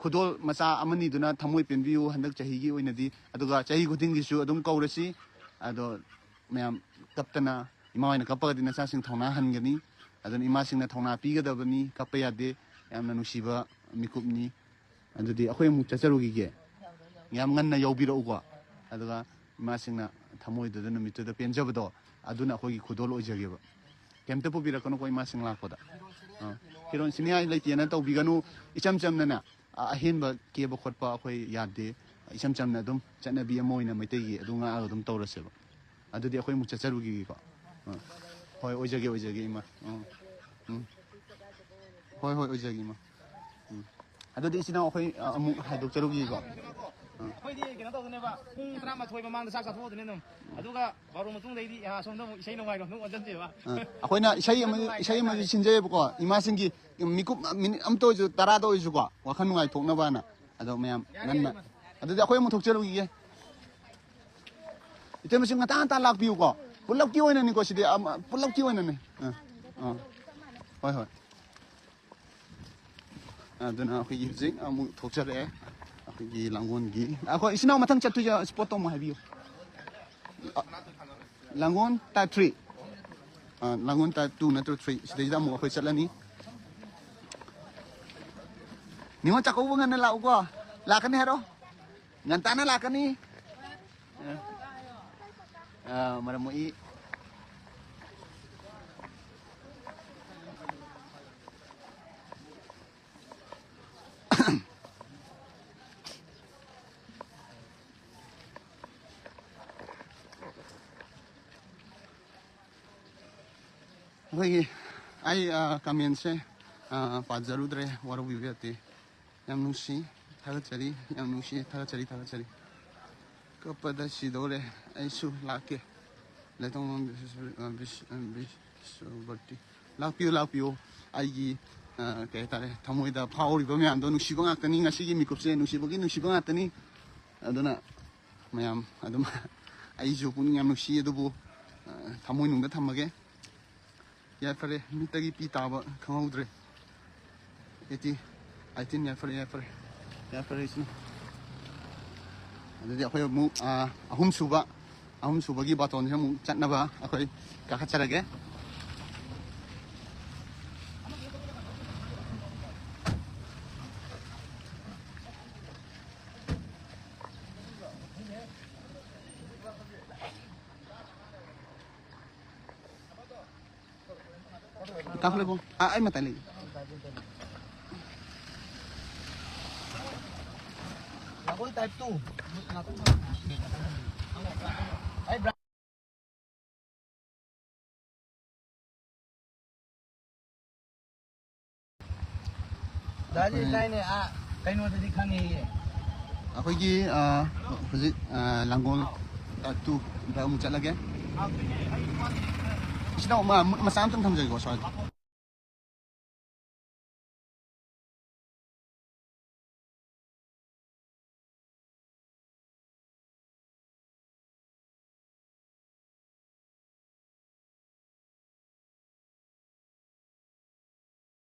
ꯈꯨꯗꯣꯜ ꯃꯆꯥ ꯑꯃꯅꯤꯗꯨꯅ ꯊꯃꯣꯏ ꯄꯦꯟꯕꯤꯌꯨ ꯍꯟꯗꯛ ꯆꯍꯤꯒꯤ ꯑꯣꯏꯅꯗꯤ꯫ ꯑꯗꯨꯒ ꯆꯍꯤ ꯈꯨꯗꯤꯡꯒꯤꯁꯨ ꯑꯗꯨꯝ ꯀꯧꯔꯁꯤ꯫ ꯑꯗꯣ ꯃꯌꯥꯝ ꯀꯞꯇꯅ, ꯏꯃꯥ ꯍꯣꯏꯅ ꯀꯞꯄꯒꯗꯤ ꯅꯆꯥꯁꯤꯡ ꯊꯧꯅꯥ ꯍꯟꯒꯅꯤ꯫ ꯑꯗꯨꯅ ꯏꯃꯥꯁꯤꯡꯅ ꯊꯧꯅꯥ ꯄꯤꯒꯗꯕꯅꯤ, ꯀꯞꯄ ꯌꯥꯗꯦ꯫ ꯌꯥꯝꯅ ꯅꯨꯡꯁꯤꯕ ꯃꯤꯀꯨꯞꯅꯤ꯫ ꯑꯗꯨꯗꯤ ꯑꯩꯈꯣꯏ ꯑꯃꯨꯛ ꯆꯠꯆꯔꯨꯈꯤꯒꯦ꯫ ꯌꯥꯝ ꯉꯟꯅ ꯌꯧꯕꯤꯔꯛꯎꯀꯣ꯫ ꯑꯗꯨꯒ ꯏꯃꯥꯁꯤꯡꯅ ꯊꯃꯣꯏꯗꯨꯗ ꯅꯨꯃꯤꯠꯇꯨꯗ ꯄꯦꯟꯖꯕꯗꯣ, ꯑꯗꯨꯅ ꯑꯩꯈꯣꯏꯒꯤ ꯈꯨꯗꯣꯜ ꯑꯣꯏꯖꯒꯦꯕ꯫ ꯀꯩꯝꯇ ꯄꯨꯕꯤꯔꯛꯀꯅꯨꯀꯣ ꯏꯃꯥꯁꯤꯡ ꯂꯥꯛꯄꯗ꯫ ꯑꯥ, ꯐꯤꯔꯣꯜ ꯁꯤꯅꯤꯡꯉꯥꯏ ꯂꯩꯇꯦꯅ ꯇꯧꯕꯤꯒꯅꯨ꯫ ꯏꯆꯝ ꯆꯝꯅꯅꯦ, ꯑ-, ꯑꯍꯦꯟꯕ ꯀꯦꯕ ꯈꯣꯠꯄ ꯑꯩꯈꯣꯏ ꯌꯥꯗꯦ꯫ ꯏꯆꯝ ꯆꯝꯅ ꯑꯗꯨꯝ ꯆꯠꯅꯕꯤ ꯑꯃ ꯑꯣꯏꯅ ꯃꯩꯇꯩꯒꯤ ꯑꯗꯨ ꯉꯥꯛꯑꯒ ꯑꯗꯨꯝ ꯇꯧꯔꯁꯦꯕ꯫ ꯑꯗꯨꯗꯤ ꯑꯩꯈꯣꯏ ꯑꯃꯨꯛ ꯆꯠꯆꯔꯨꯈꯤꯒꯦꯀꯣ꯫ ꯑꯥ, ꯍꯣꯏ, ꯑꯣꯏꯖꯒꯦ, ꯑꯣꯏꯖꯒꯦ ꯏꯃꯥ꯫ ꯎꯝ, ꯎꯝ꯫ ꯍꯣꯏ, ꯍꯣꯏ, ꯑꯣꯏꯖꯒꯦ ꯏꯃꯥ꯫ ꯎꯝ꯫ ꯑꯗꯨꯗꯤ ꯏꯆꯤꯟ ꯏꯅꯥꯎ ꯑꯩꯈꯣꯏ, ꯑ, ꯑꯃꯨꯛ ꯍꯥꯏꯗꯣꯛꯆꯔꯨꯈꯤꯒꯦꯀꯣ꯫ ꯑꯥ꯫ ꯑꯩꯈꯣꯏꯗꯤ ꯀꯩꯅꯣ ꯇꯧꯗꯣꯏꯅꯦꯕ, ꯄꯨꯡ ꯇꯔꯥꯃꯥꯊꯣꯏ ꯃꯃꯥꯡꯗ ꯆꯥꯛ ꯆꯥꯊꯣꯛꯑꯗꯣꯏꯅꯦ ꯑꯗꯨꯝ꯫ ꯑꯗꯨꯒ ꯕꯥꯔꯣ ꯃꯇꯨꯡꯗꯩꯗꯤ, ꯑ, ꯑꯁꯣꯝꯗ ꯑꯃꯨꯛ ꯏꯁꯩ ꯅꯣꯡꯃꯥꯏꯒ ꯑꯃꯨꯛ ꯑꯣꯟꯁꯤꯟꯁꯦꯕ꯫ ꯑ, ꯑꯩꯈꯣꯏꯅ ꯏꯁꯩ ꯑꯃ, ꯏꯁꯩ ꯑꯃꯁꯨ ꯁꯤꯟꯖꯩꯌꯦꯕꯀꯣ, ꯏꯃꯥꯁꯤꯡꯒꯤ ꯃꯤꯀꯨꯞ ꯃꯤꯅꯤꯠ ꯑꯃꯇ ꯑꯣꯏꯔꯁꯨ, ꯇꯔꯥꯗ ꯑꯣꯏꯔꯁꯨꯀꯣ, ꯋꯥꯈꯜ ꯅꯨꯡꯉꯥꯏꯊꯣꯛꯅꯕꯅ꯫ ꯑꯗꯣ ꯃꯌꯥꯝ ꯉꯟꯅ, ꯑꯗꯨꯗꯤ ꯑꯩꯈꯣꯏ ꯑꯃꯨꯛ ꯊꯣꯛꯆꯔꯨꯈꯤꯒꯦ꯫ ꯏꯇꯩꯃꯁꯤꯡ ꯉꯟꯇꯥ ꯉꯟꯇꯥ ꯂꯥꯛꯄꯤꯌꯨꯀꯣ, ꯄꯨꯂꯞꯀꯤ ꯑꯣꯏꯅꯅꯤꯀꯣ ꯁꯤꯗꯤ, ꯑꯃ, ꯄꯨꯂꯞꯀꯤ ꯑꯣꯏꯅꯅꯦ꯫ ꯑ, ꯑ, ꯍꯣꯏ, ꯍꯣꯏ꯫ ꯑꯗꯨꯅ ꯑꯩꯈꯣꯏꯒꯤ ꯍꯧꯖꯤꯛ ꯑꯃꯨꯛ ꯊꯣꯛꯆꯔꯛꯑꯦ ꯑꯩꯈꯣꯏꯒꯤ ꯂꯥꯡꯒꯣꯜꯒꯤ꯫ ꯑꯩꯈꯣꯏ ꯏꯆꯤꯟ ꯏꯅꯥꯎ ꯃꯊꯪ ꯆꯠꯇꯣꯏꯁꯦ ꯁ꯭ꯄꯣꯠꯇꯣ ꯑꯃꯨꯛ ꯍꯥꯏꯕꯤꯌꯨ꯫ ꯑ, ꯂꯥꯡꯒꯣꯜ ꯇꯥꯏꯞ ꯊ꯭ꯔꯤ꯫ ꯑ, ꯂꯥꯡꯒꯣꯜ ꯇꯥꯏꯞ ꯇꯨ ꯅꯠꯇ꯭ꯔ ꯊ꯭ꯔꯤ꯫ ꯁꯤꯗꯩꯁꯤꯗ ꯑꯃꯨꯛ ꯑꯩꯈꯣꯏ ꯆꯠꯂꯅꯤ꯫ ꯅꯤꯉꯣꯜ ꯆꯥꯛꯀꯧꯕ ꯉꯟꯅ ꯂꯥꯛꯎꯀꯣ꯫ ꯂꯥꯛꯀꯅꯤ ꯍꯥꯏꯔꯣ꯫ ꯉꯟꯇꯥꯅ ꯂꯥꯛꯀꯅꯤ꯫ ꯑ, ꯑ, ꯃꯔꯝ ꯃꯣꯛꯏ꯫ ꯑꯩꯈꯣꯏꯒꯤ, ꯑꯩ, ꯑ, ꯀꯃꯦꯟꯁꯦ, ꯑ, ꯄꯥꯖꯔꯨꯗ꯭ꯔꯦ, ꯋꯥꯔꯧꯕꯤꯕ ꯌꯥꯗꯦ꯫ ꯌꯥꯝ ꯅꯨꯡꯁꯤ, ꯊꯥꯒꯠꯆꯔꯤ, ꯌꯥꯝ ꯅꯨꯡꯁꯤ, ꯊꯥꯒꯠꯆꯔꯤ, ꯊꯥꯒꯠꯆꯔꯤ꯫ ꯀꯞꯄꯗ ꯁꯤꯗꯧꯔꯦ꯫ ꯑꯩꯁꯨ ꯂꯥꯛꯀꯦ꯫ ꯂꯩꯇꯣꯡꯕꯝ ꯕꯤꯁ-, ꯕꯤꯁ-, ꯕꯤꯁ-, ꯕꯤꯁ-, ꯂꯥꯛꯄꯤꯌꯨ, ꯂꯥꯛꯄꯤꯌꯨ꯫ ꯑꯩꯒꯤ, ꯑ, ꯀꯩ ꯍꯥꯏꯇꯥꯔꯦ, ꯊꯃꯣꯏꯗ ꯐꯥꯎꯔꯤꯕ ꯃꯌꯥꯝꯗꯣ ꯅꯨꯡꯁꯤꯕ ꯉꯥꯛꯇꯅꯤ꯫ ꯉꯁꯤꯒꯤ ꯃꯤꯀꯨꯞꯁꯦ ꯅꯨꯡꯁꯤꯕꯒꯤ ꯅꯨꯡꯁꯤꯕ ꯉꯥꯛꯇꯅꯤ꯫ ꯑꯗꯨꯅ ꯃꯌꯥꯝ ꯑꯗꯨꯝ ꯑꯩꯁꯨ ꯄꯨꯛꯅꯤꯡ ꯌꯥꯝ ꯅꯨꯡꯁꯤ, ꯑꯗꯨꯕꯨ, ꯑ, ꯊꯃꯣꯏꯅꯨꯡꯗ ꯊꯝꯃꯒꯦ꯫ ꯌꯥꯏꯐꯔꯦ, ꯃꯤꯠꯇꯒꯤ ꯄꯤ ꯇꯥꯕ ꯈꯪꯍꯧꯗ꯭ꯔꯦ꯫ ꯑꯩꯠꯇꯤ, ꯑꯩꯠꯇꯤꯟ, ꯌꯥꯏꯐꯔꯦ, ꯌꯥꯏꯐꯔꯦ, ꯌꯥꯏꯐꯔꯦ ꯏꯆꯤꯟ꯫ ꯑꯗꯨꯗꯤ ꯑꯩꯈꯣꯏ ꯑꯃꯨꯛ, ꯑ, ꯑꯍꯨꯝꯁꯨꯕ, ꯑꯍꯨꯝꯁꯨꯕꯒꯤ ꯕꯥꯇꯣꯟꯁꯦ ꯑꯃꯨꯛ ꯆꯠꯅꯕ ꯑꯩꯈꯣꯏ ꯀꯥꯈꯠꯆꯔꯒꯦ꯫ ꯀꯥꯈꯠꯂꯦ ꯏꯕꯨꯡ꯫ ꯑꯥ, ꯑꯩ ꯃꯇꯥꯏ ꯂꯩꯒꯦ꯫ ꯗꯥꯗꯤ ꯑꯩꯈꯣꯏ ꯇꯥꯏꯅꯦ, ꯑꯥ, ꯀꯩꯅꯣꯗꯗꯤ ꯈꯪꯉꯦꯌꯦ꯫ ꯑꯩꯈꯣꯏꯒꯤ, ꯑ, ꯍꯧꯖꯤꯛ, ꯑ, ꯂꯥꯡꯒꯣꯜ, ꯑ, ꯇꯨ ꯗ ꯑꯃꯨꯛ ꯆꯠꯂꯒꯦ꯫ ꯁꯤꯗ ꯑꯃ ꯃꯨꯠ ꯃꯆꯥ ꯑꯝꯇꯪ ꯊꯝꯖꯒꯦꯀꯣ, ꯁ꯭ꯋꯥꯏꯗ꯫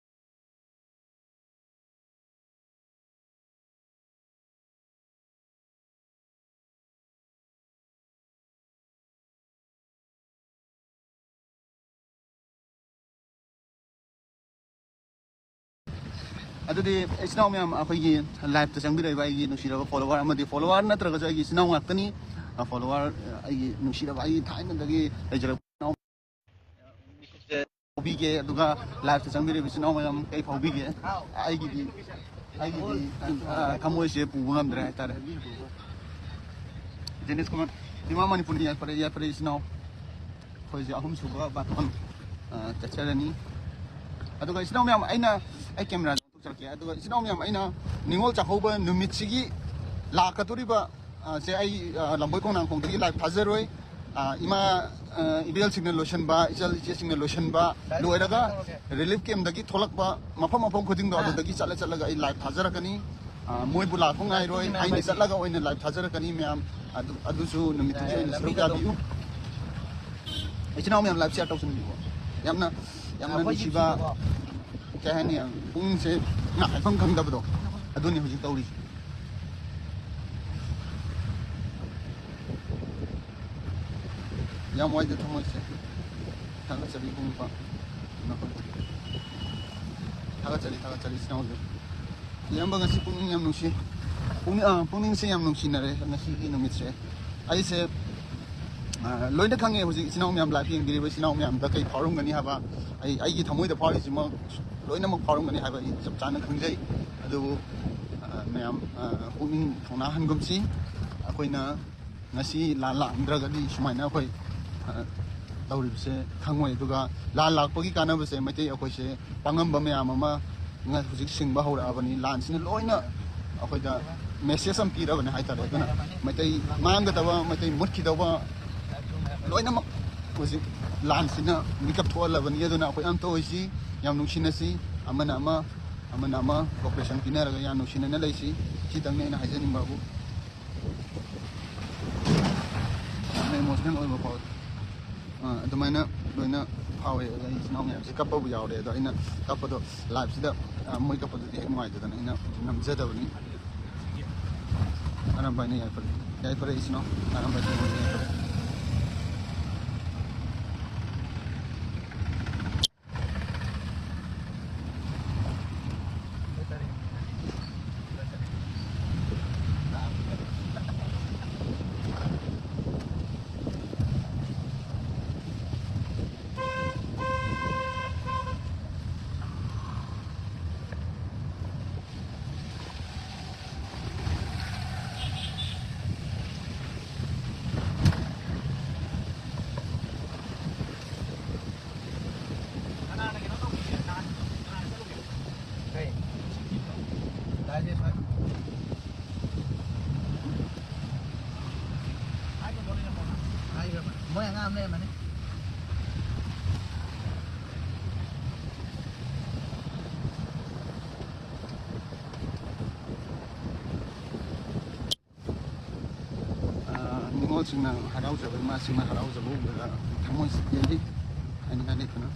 ꯑꯗꯨꯗꯤ ꯏꯆꯤꯟ ꯏꯅꯥꯎ ꯃꯌꯥꯝ, ꯑꯩꯈꯣꯏꯒꯤ ꯂꯥꯏꯐꯇ ꯆꯪꯕꯤꯔꯛꯏꯕ ꯑꯩꯒꯤ ꯅꯨꯡꯁꯤꯔꯕ ꯐꯣꯂꯣꯋꯔ ꯑꯃꯗꯤ ꯐꯣꯂꯣꯋꯔ ꯅꯠꯇ꯭ꯔꯒꯁꯨ ꯑꯩꯒꯤ ꯏꯆꯤꯟ ꯏꯅꯥꯎ ꯉꯥꯛꯇꯅꯤ꯫ ꯐꯣꯂꯣꯋꯔ, ꯑꯩꯒꯤ ꯅꯨꯡꯁꯤꯔꯕ, ꯑꯩꯒꯤ ꯊꯥꯏꯅꯗꯒꯤ ꯂꯩꯖꯔꯛꯄ ꯏꯅꯥꯎ ꯐꯥꯎꯕꯤꯒꯦ, ꯑꯗꯨꯒ ꯂꯥꯏꯐꯇ ꯆꯪꯕꯤꯔꯛꯏꯕ ꯏꯆꯤꯟ ꯏꯅꯥꯎ ꯃꯌꯥꯝ ꯀꯩ ꯐꯥꯎꯕꯤꯒꯦ? ꯑꯩꯒꯤꯗꯤ, ꯑꯩꯒꯤꯗꯤ, ꯑ, ꯊꯃꯣꯏꯁꯦ ꯄꯨꯕ ꯉꯝꯗ꯭ꯔꯦ ꯍꯥꯏꯇꯥꯔꯦ꯫ ꯖꯦꯅꯤꯁ ꯀꯨꯃꯥꯔ, ꯏꯃꯥ ꯃꯅꯤꯄꯨꯔꯅ ꯌꯥꯏꯐꯔꯦ, ꯌꯥꯏꯐꯔꯦ ꯏꯆꯤꯟ ꯏꯅꯥꯎ꯫ ꯑꯩꯈꯣꯏꯁꯦ ꯑꯍꯨꯝꯁꯨꯕ ꯕꯥꯇꯣꯟ, ꯑ, ꯆꯠꯆꯔꯅꯤ꯫ ꯑꯗꯨꯒ ꯏꯆꯤꯟ ꯏꯅꯥꯎ ꯃꯌꯥꯝ, ꯑꯩꯅ, ꯑꯩ ꯀꯦꯃꯦꯔꯥ ꯊꯣꯛꯆꯔꯛꯀꯦ꯫ ꯑꯗꯨꯒ ꯏꯆꯤꯟ ꯏꯅꯥꯎ ꯃꯌꯥꯝ, ꯑꯩꯅ ꯅꯤꯉꯣꯜ ꯆꯥꯛꯀꯧꯕ ꯅꯨꯃꯤꯠꯁꯤꯒꯤ ꯂꯥꯛꯀꯗꯧꯔꯤꯕ, ꯑ, ꯁꯦ ꯑꯩ, ꯑ, ꯂꯝꯕꯣꯏ ꯈꯣꯡꯅꯥꯡꯈꯣꯡꯗꯒꯤ ꯂꯥꯏꯚ ꯊꯥꯖꯔꯣꯏ꯫ ꯑ, ꯏꯃꯥ, ꯑ, ꯏꯕꯦꯜꯁꯤꯡꯅ ꯂꯣꯏꯁꯤꯟꯕ, ꯏꯆꯜ ꯏꯆꯦꯁꯤꯡꯅ ꯂꯣꯏꯁꯤꯟꯕ ꯂꯣꯏꯔꯒ ꯔꯤꯂꯤꯐ ꯀꯦꯝꯗꯒꯤ ꯊꯣꯛꯂꯛꯄ ꯃꯐꯝ ꯃꯐꯝ ꯈꯨꯗꯤꯡꯗꯣ ꯑꯗꯨꯗꯒꯤ ꯆꯠꯂ ꯆꯠꯂꯒ ꯑꯩ ꯂꯥꯏꯚ ꯊꯥꯖꯔꯛꯀꯅꯤ꯫ ꯑ, ꯃꯣꯏꯕꯨ ꯂꯥꯛꯄ ꯉꯥꯏꯔꯣꯏ, ꯑꯩꯅ ꯆꯠꯂꯒ ꯑꯣꯏꯅ ꯂꯥꯏꯚ ꯊꯥꯖꯔꯛꯀꯅꯤ ꯃꯌꯥꯝ꯫ ꯑꯗꯨ, ꯑꯗꯨꯁꯨ ꯅꯨꯃꯤꯠꯇꯨꯒꯤ ꯑꯣꯏꯅ ꯁꯔꯨꯛ ꯌꯥꯕꯤꯌꯨ꯫ ꯏꯆꯤꯟ ꯏꯅꯥꯎ ꯃꯌꯥꯝ ꯂꯥꯏꯚ ꯁꯤꯌꯥꯔ ꯇꯧꯁꯤꯟꯕꯤꯌꯨ꯫ ꯌꯥꯝꯅ, ꯌꯥꯝꯅ ꯅꯨꯡꯁꯤꯕ, ꯀꯩ ꯍꯥꯏꯅꯤ, ꯄꯨꯛꯅꯤꯡꯁꯦ ꯉꯥꯏꯐꯝ ꯈꯪꯗꯕꯗꯣ, ꯑꯗꯨꯅꯤ ꯍꯧꯖꯤꯛ ꯇꯧꯔꯤꯁꯦ꯫ ꯌꯥꯝ ꯋꯥꯏꯗ ꯊꯃꯣꯏꯁꯦ꯫ ꯊꯥꯒꯠꯆꯔꯤ ꯏꯕꯨꯡꯉꯣ꯫ ꯊꯥꯒꯠꯆꯔꯤ, ꯊꯥꯒꯠꯆꯔꯤ ꯏꯆꯤꯟ ꯏꯅꯥꯎꯁꯦ꯫ ꯏꯌꯥꯝꯕ, ꯉꯁꯤ ꯄꯨꯛꯅꯤꯡ ꯌꯥꯝ ꯅꯨꯡꯁꯤ꯫ ꯄꯨꯛꯅꯤꯡ, ꯑꯥ, ꯄꯨꯛꯅꯤꯡꯁꯦ ꯌꯥꯝ ꯅꯨꯡꯁꯤꯅꯔꯦ ꯉꯁꯤꯒꯤ ꯅꯨꯃꯤꯠꯁꯦ꯫ ꯑꯩꯁꯦ, ꯑꯥ, ꯂꯣꯏꯅ ꯈꯪꯉꯦ ꯍꯧꯖꯤꯛ ꯏꯆꯤꯟ ꯏꯅꯥꯎ ꯃꯌꯥꯝ, ꯂꯥꯏꯚ ꯌꯦꯡꯕꯤꯔꯤꯕ ꯏꯆꯤꯟ ꯏꯅꯥꯎ ꯃꯌꯥꯝꯗ ꯀꯩ ꯐꯥꯎꯔꯝꯒꯅꯤ ꯍꯥꯏꯕ꯫ ꯑꯩ, ꯑꯩꯒꯤ ꯊꯃꯣꯏꯗ ꯐꯥꯎꯔꯤꯁꯤꯃꯛ ꯂꯣꯏꯅꯃꯛ ꯐꯥꯎꯔꯝꯒꯅꯤ ꯍꯥꯏꯕ ꯑꯩ ꯆꯞ ꯆꯥꯅ ꯈꯪꯖꯩ꯫ ꯑꯗꯨꯕꯨ, ꯑꯥ, ꯃꯌꯥꯝ, ꯑꯥ, ꯄꯨꯛꯅꯤꯡ ꯊꯧꯅꯥ ꯍꯟꯒꯨꯝꯁꯤ꯫ ꯑꯩꯈꯣꯏꯅ ꯉꯁꯤ ꯂꯥꯟ ꯂꯥꯛꯑꯝꯗ꯭ꯔꯒꯗꯤ ꯁꯨꯃꯥꯏꯅ ꯑꯩꯈꯣꯏ, ꯑ, ꯇꯧꯔꯤꯕꯁꯦ ꯈꯪꯉꯣꯏ꯫ ꯑꯗꯨꯒ ꯂꯥꯟ ꯂꯥꯛꯄꯒꯤ ꯀꯥꯟꯅꯕꯁꯦ ꯃꯩꯇꯩ ꯑꯩꯈꯣꯏꯁꯦ ꯄꯥꯡꯉꯝꯕ ꯃꯌꯥꯝ ꯑꯃ ꯉ-, ꯍꯧꯖꯤꯛ ꯁꯤꯡꯕ ꯍꯧꯔꯛꯑꯕꯅꯤ꯫ ꯂꯥꯟꯁꯤꯅ ꯂꯣꯏꯅ ꯑꯩꯈꯣꯏꯗ ꯃꯦꯁꯦꯖ ꯑꯃ ꯄꯤꯔꯕꯅꯦ ꯍꯥꯏꯇꯥꯔꯦ꯫ ꯑꯗꯨꯅ ꯃꯩꯇꯩ ꯃꯥꯡꯒꯗꯕ, ꯃꯩꯇꯩ ꯃꯨꯠꯈꯤꯗꯧꯕ ꯂꯣꯏꯅꯃꯛ ꯍꯧꯖꯤꯛ ꯂꯥꯟꯁꯤꯅ ꯃꯤꯀꯞ ꯊꯣꯛꯍꯜꯂꯕꯅꯤ꯫ ꯑꯗꯨꯅ ꯑꯩꯈꯣꯏ ꯑꯝꯇ ꯑꯣꯏꯁꯤ, ꯌꯥꯝ ꯅꯨꯡꯁꯤꯅꯁꯤ, ꯑꯃꯅ ꯑꯃ, ꯑꯃꯅ ꯑꯃ ꯀꯣꯄꯔꯦꯁꯟ ꯄꯤꯅꯔꯒ ꯌꯥꯝ ꯅꯨꯡꯁꯤꯅꯅ ꯂꯩꯁꯤ꯫ ꯁꯤꯇꯪꯅꯤ ꯑꯩꯅ ꯍꯥꯏꯖꯅꯤꯡꯕꯕꯨ꯫ ꯌꯥꯝꯅ ꯏꯃꯣꯁꯅꯦꯜ ꯑꯣꯏꯕ ꯐꯥꯎꯏ꯫ ꯑꯥ, ꯑꯗꯨꯃꯥꯏꯅ ꯂꯣꯏꯅ ꯐꯥꯎꯋꯦ꯫ ꯑꯗ ꯑꯩ ꯏꯆꯤꯟ ꯏꯅꯥꯎ ꯃꯌꯥꯝꯁꯦ ꯀꯞꯄꯕꯨ ꯌꯥꯎꯔꯦ꯫ ꯑꯗꯣ ꯑꯩꯅ ꯀꯞꯄꯗꯣ ꯂꯥꯏꯞꯁꯤꯗ, ꯑꯥ, ꯃꯣꯏ ꯀꯞꯄꯗꯨꯗꯤ ꯍꯦꯛ ꯅꯨꯡꯉꯥꯏꯇꯗꯅ ꯑꯩꯅ ꯅꯝꯖꯗꯕꯅꯤ꯫ ꯑꯔꯝꯕꯥꯏꯅ ꯌꯥꯏꯐꯔꯦ꯫ ꯌꯥꯏꯐꯔꯦ ꯏꯆꯤꯟ ꯏꯅꯥꯎ꯫ ꯑꯔꯝꯕꯥꯏꯅ ꯌꯥꯏꯐꯔꯦ꯫ ꯂꯩꯔꯝꯃꯅꯤ꯫ ꯑꯥ, ꯅꯤꯉꯣꯜꯁꯤꯡꯅ ꯍꯔꯥꯎꯖꯕ, ꯏꯃꯥꯁꯤꯡꯅ ꯍꯔꯥꯎꯖꯕ ꯎꯕꯗ ꯊꯃꯣꯏꯁꯤ ꯄꯦꯜꯂꯤ꯫ ꯍꯥꯏꯅꯤꯡꯉꯥꯏ ꯂꯩꯇꯅ꯫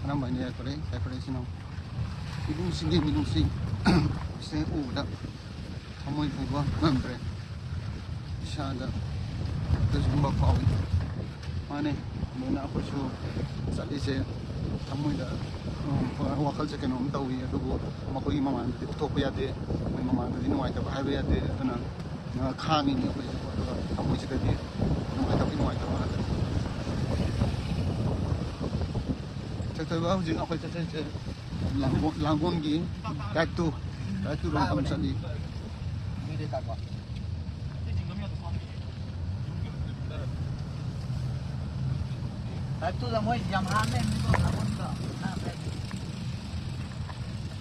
ꯀꯔꯝꯕ ꯍꯥꯏꯅ ꯌꯥꯏꯐꯔꯦ? ꯌꯥꯏꯐꯔꯦ ꯏꯆꯤꯟ ꯏꯅꯥꯎ꯫ ꯏꯕꯨꯡꯁꯤꯡꯒꯤ ꯃꯤꯅꯨꯡꯁꯤ ꯁꯦ ꯎꯕꯗ ꯊꯃꯣꯏ ꯄꯨꯕ ꯉꯝꯗ꯭ꯔꯦ꯫ ꯏꯁꯥꯗ ꯑꯗꯨꯒꯨꯝꯕ ꯐꯥꯎꯏ꯫ ꯃꯥꯅꯦ, ꯑꯗꯨꯅ ꯑꯩꯈꯣꯏꯁꯨ ꯆꯠꯂꯤꯁꯦ ꯊꯃꯣꯏꯗ, ꯎꯝ, ꯋꯥꯈꯜꯁꯦ ꯀꯩꯅꯣꯝ ꯇꯧꯏ, ꯑꯗꯨꯕꯨ ꯃꯈꯣꯏꯒꯤ ꯃꯃꯥꯡꯗꯗꯤ ꯎꯠꯊꯣꯛꯄ ꯌꯥꯗꯦ, ꯃꯈꯣꯏ ꯃꯃꯥꯡꯗꯗꯤ ꯅꯨꯡꯉꯥꯏꯇꯕ ꯍꯥꯏꯕ ꯌꯥꯗꯦ꯫ ꯑꯗꯨꯅ, ꯑ, ꯈꯥꯡꯉꯤꯅꯤ ꯑꯩꯈꯣꯏꯁꯨ, ꯑꯗꯨꯒ ꯊꯃꯣꯏꯁꯤꯗꯗꯤ ꯅꯨꯡꯉꯥꯏꯇꯕꯒꯤ ꯅꯨꯡꯉꯥꯏꯇꯕ ꯉꯥꯛꯇꯅꯤ꯫ ꯆꯠꯊꯣꯏꯕ, ꯍꯧꯖꯤꯛ ꯑꯩꯈꯣꯏ ꯆꯠꯆꯔꯤꯁꯦ ꯂꯥꯡꯒꯣꯜ, ꯂꯥꯡꯒꯣꯜꯒꯤ ꯇꯥꯏꯞ ꯇꯨ, ꯇꯥꯏꯞ ꯇꯨ ꯔꯣꯝ ꯑꯃ ꯆꯠꯂꯤ꯫ ꯇꯥꯏꯞ ꯇꯨꯗ ꯃꯣꯏ ꯌꯥꯝ ꯍꯥꯟꯅ ꯂꯩꯔꯝꯃꯤꯀꯣ, ꯂꯥꯡꯒꯣꯜꯗ꯫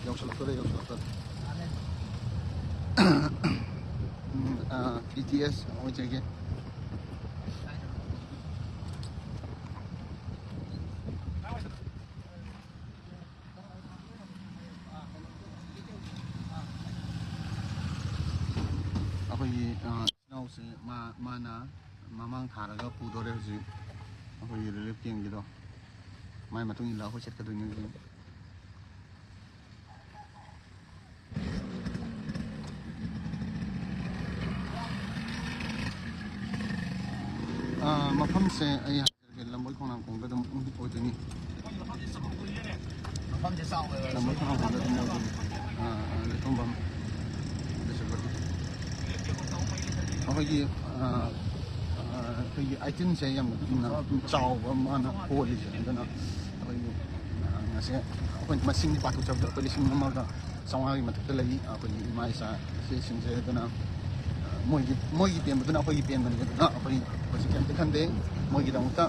ꯌꯧꯁꯜꯂꯛꯇꯣꯔꯦ, ꯌꯧꯁꯜꯂꯛꯇꯣꯔꯦ꯫ ꯎꯝ, ꯑꯥ, ꯕꯤ ꯇꯤ ꯑꯦꯁ ꯑꯣꯏꯖꯒꯦ꯫ ꯑꯩꯈꯣꯏꯒꯤ, ꯑ, ꯏꯅꯥꯎꯁꯦ ꯃꯥ, ꯃꯥꯅ ꯃꯃꯥꯡ ꯊꯥꯔꯒ ꯄꯨꯗꯣꯔꯦ ꯍꯧꯖꯤꯛ ꯑꯩꯈꯣꯏꯒꯤ ꯔꯤꯂꯤꯐ ꯀꯦꯝꯒꯤꯗꯣ꯫ ꯃꯥꯏ ꯃꯇꯨꯡ ꯏꯜꯂ ꯑꯩꯈꯣꯏ ꯆꯠꯀꯗꯣꯏꯅꯦ ꯍꯧꯖꯤꯛ꯫ ꯑ, ꯃꯐꯝꯁꯦ ꯑꯩ ꯂꯝꯕꯣꯏ ꯈꯣꯡꯅꯥꯡꯈꯣꯡꯗ ꯑꯗꯨꯝ ꯑꯣꯏꯗꯣꯏꯅꯤ꯫ ꯃꯐꯝꯁꯦ ꯆꯥꯎꯋꯦꯕ꯫ ꯂꯝꯕꯣꯏ ꯈꯣꯡꯅꯥꯡꯈꯣꯡꯗ ꯑꯗꯨꯝ ꯑꯣꯏꯗꯣꯏꯅꯤ꯫ ꯑꯥ, ꯑꯥ, ꯂꯩꯐꯝꯐꯝ꯫ ꯑꯩꯈꯣꯏꯒꯤ, ꯑꯥ, ꯑꯥ, ꯑꯩꯈꯣꯏꯒꯤ ꯑꯥꯏꯇꯤꯟꯁꯦ ꯌꯥꯝ ꯆꯥꯎꯕ ꯃꯥꯅ ꯍꯣꯜꯂꯤꯁꯦ꯫ ꯑꯗꯨꯅ ꯑꯩꯈꯣꯏꯒꯤ, ꯑꯥ, ꯉꯁꯤ ꯑꯩꯈꯣꯏ ꯃꯁꯤꯡꯗꯤ ꯄꯥꯊꯣꯛꯆꯕꯗ ꯑꯩꯈꯣꯏ ꯂꯤꯁꯤꯡ ꯑꯃꯒ ꯆꯥꯝꯃꯉꯥꯒꯤ ꯃꯊꯛꯇ ꯂꯩ꯫ ꯑꯩꯈꯣꯏꯒꯤ ꯏꯃꯥ ꯏꯆꯥ ꯏꯆꯦꯁꯤꯡꯁꯦ꯫ ꯑꯗꯨꯅ, ꯑ, ꯃꯣꯏꯒꯤ, ꯃꯣꯏꯒꯤ ꯄꯦꯟꯕꯗꯨꯅ ꯑꯩꯈꯣꯏꯒꯤ ꯄꯦꯟꯕꯅꯤ꯫ ꯑꯗꯨꯅ ꯑꯩꯈꯣꯏ, ꯑꯩꯈꯣꯏꯁꯦ ꯀꯩꯝꯇ ꯈꯟꯗꯦ꯫ ꯃꯣꯏꯒꯤꯗꯃꯛꯇ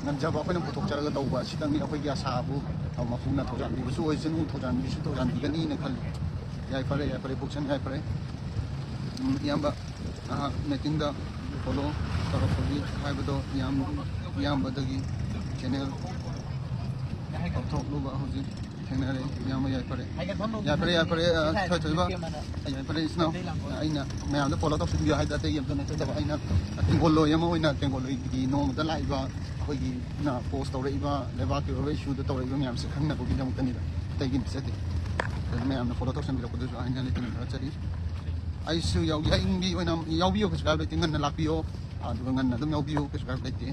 ꯉꯝꯖꯕ ꯑꯩꯈꯣꯏꯅ ꯄꯨꯊꯣꯛꯆꯔꯒ ꯇꯧꯕ ꯑꯁꯤꯇꯪꯅꯤ ꯑꯩꯈꯣꯏꯒꯤ ꯑꯁꯥꯕꯨ, ꯑ, ꯃꯄꯨꯅ ꯊꯧꯖꯥꯟꯕꯤꯕꯁꯨ ꯑꯣꯏꯁꯅꯨ, ꯊꯧꯖꯥꯟꯕꯤꯁꯨ ꯊꯧꯖꯥꯟꯕꯤꯒꯅꯤꯅ ꯈꯜꯂꯤ꯫ ꯌꯥꯏꯐꯔꯦ, ꯌꯥꯏꯐꯔꯦ, ꯄꯨꯛꯆꯟ ꯌꯥꯏꯐꯔꯦ꯫ ꯎꯝ, ꯏꯌꯥꯝꯕ, ꯑ, meeting ꯗ ꯐꯣꯂꯣ ꯇꯧꯔꯛꯄꯒꯤ ꯍꯥꯏꯕꯗꯣ ꯌꯥꯝ ꯏꯌꯥꯝꯕꯗꯒꯤ ꯆꯦꯅꯦꯜ ꯂꯧꯊꯣꯛꯂꯨꯕ ꯍꯧꯖꯤꯛ ꯊꯦꯡꯅꯔꯦ꯫ ꯏꯌꯥꯝꯕ ꯌꯥꯏꯐꯔꯦ, ꯌꯥꯏꯐꯔꯦ, ꯌꯥꯏꯐꯔꯦ, ꯑ, ꯊꯣꯏꯊꯣꯏꯕ, ꯌꯥꯏꯐꯔꯦ ꯏꯆꯤꯟ ꯏꯅꯥꯎ꯫ ꯑꯩꯅ ꯃꯌꯥꯝꯗ ꯐꯣꯂꯣ ꯇꯧꯁꯤꯟꯕꯤꯌꯨ ꯍꯥꯏꯗꯤ ꯑꯇꯩꯒꯤ ꯑꯝꯇ ꯅꯠꯆꯗꯕ, ꯑꯩꯅ ꯇꯦꯡꯒꯣꯜꯂꯣꯏ ꯑꯃ ꯑꯣꯏꯅ ꯇꯦꯡꯒꯣꯜꯂꯣꯏꯒꯤ ꯅꯣꯡꯃꯗ ꯂꯥꯛꯏꯕ ꯑꯩꯈꯣꯏꯒꯤ ꯅ ꯄꯣꯁ ꯇꯧꯔꯛꯏꯕ ꯂꯩꯕꯥꯛꯀꯤ ꯑꯣꯏꯕ ꯏꯁꯨꯗ ꯇꯧꯔꯛꯏꯕ ꯃꯌꯥꯝꯁꯦ ꯈꯪꯅꯕꯒꯤꯗꯃꯛꯇꯅꯤꯗ, ꯑꯇꯩꯒꯤ ꯅꯠꯆꯗꯦ꯫ ꯑꯗꯨꯅ ꯃꯌꯥꯝꯅ ꯐꯣꯂꯣ ꯇꯧꯁꯟꯕꯤꯔꯛꯄꯗꯨꯁꯨ ꯍꯥꯏꯅ ꯂꯩꯇꯅ ꯊꯥꯒꯠꯆꯔꯤ꯫ ꯑꯩꯁꯨ ꯌꯥꯎ-, ꯌꯥꯎꯅꯤꯡꯕꯤ ꯑꯣꯏꯅ ꯌꯥꯎꯕꯤꯌꯨ, ꯀꯩꯁꯨ ꯀꯥꯏꯕ ꯂꯩꯇꯦ꯫ ꯉꯟꯅ ꯂꯥꯛꯄꯤꯌꯣ, ꯑꯗꯨꯒ ꯉꯟꯅ ꯑꯗꯨꯝ ꯌꯥꯎꯕꯤꯌꯨ, ꯀꯩꯁꯨ ꯀꯥꯏꯕ ꯂꯩꯇꯦ꯫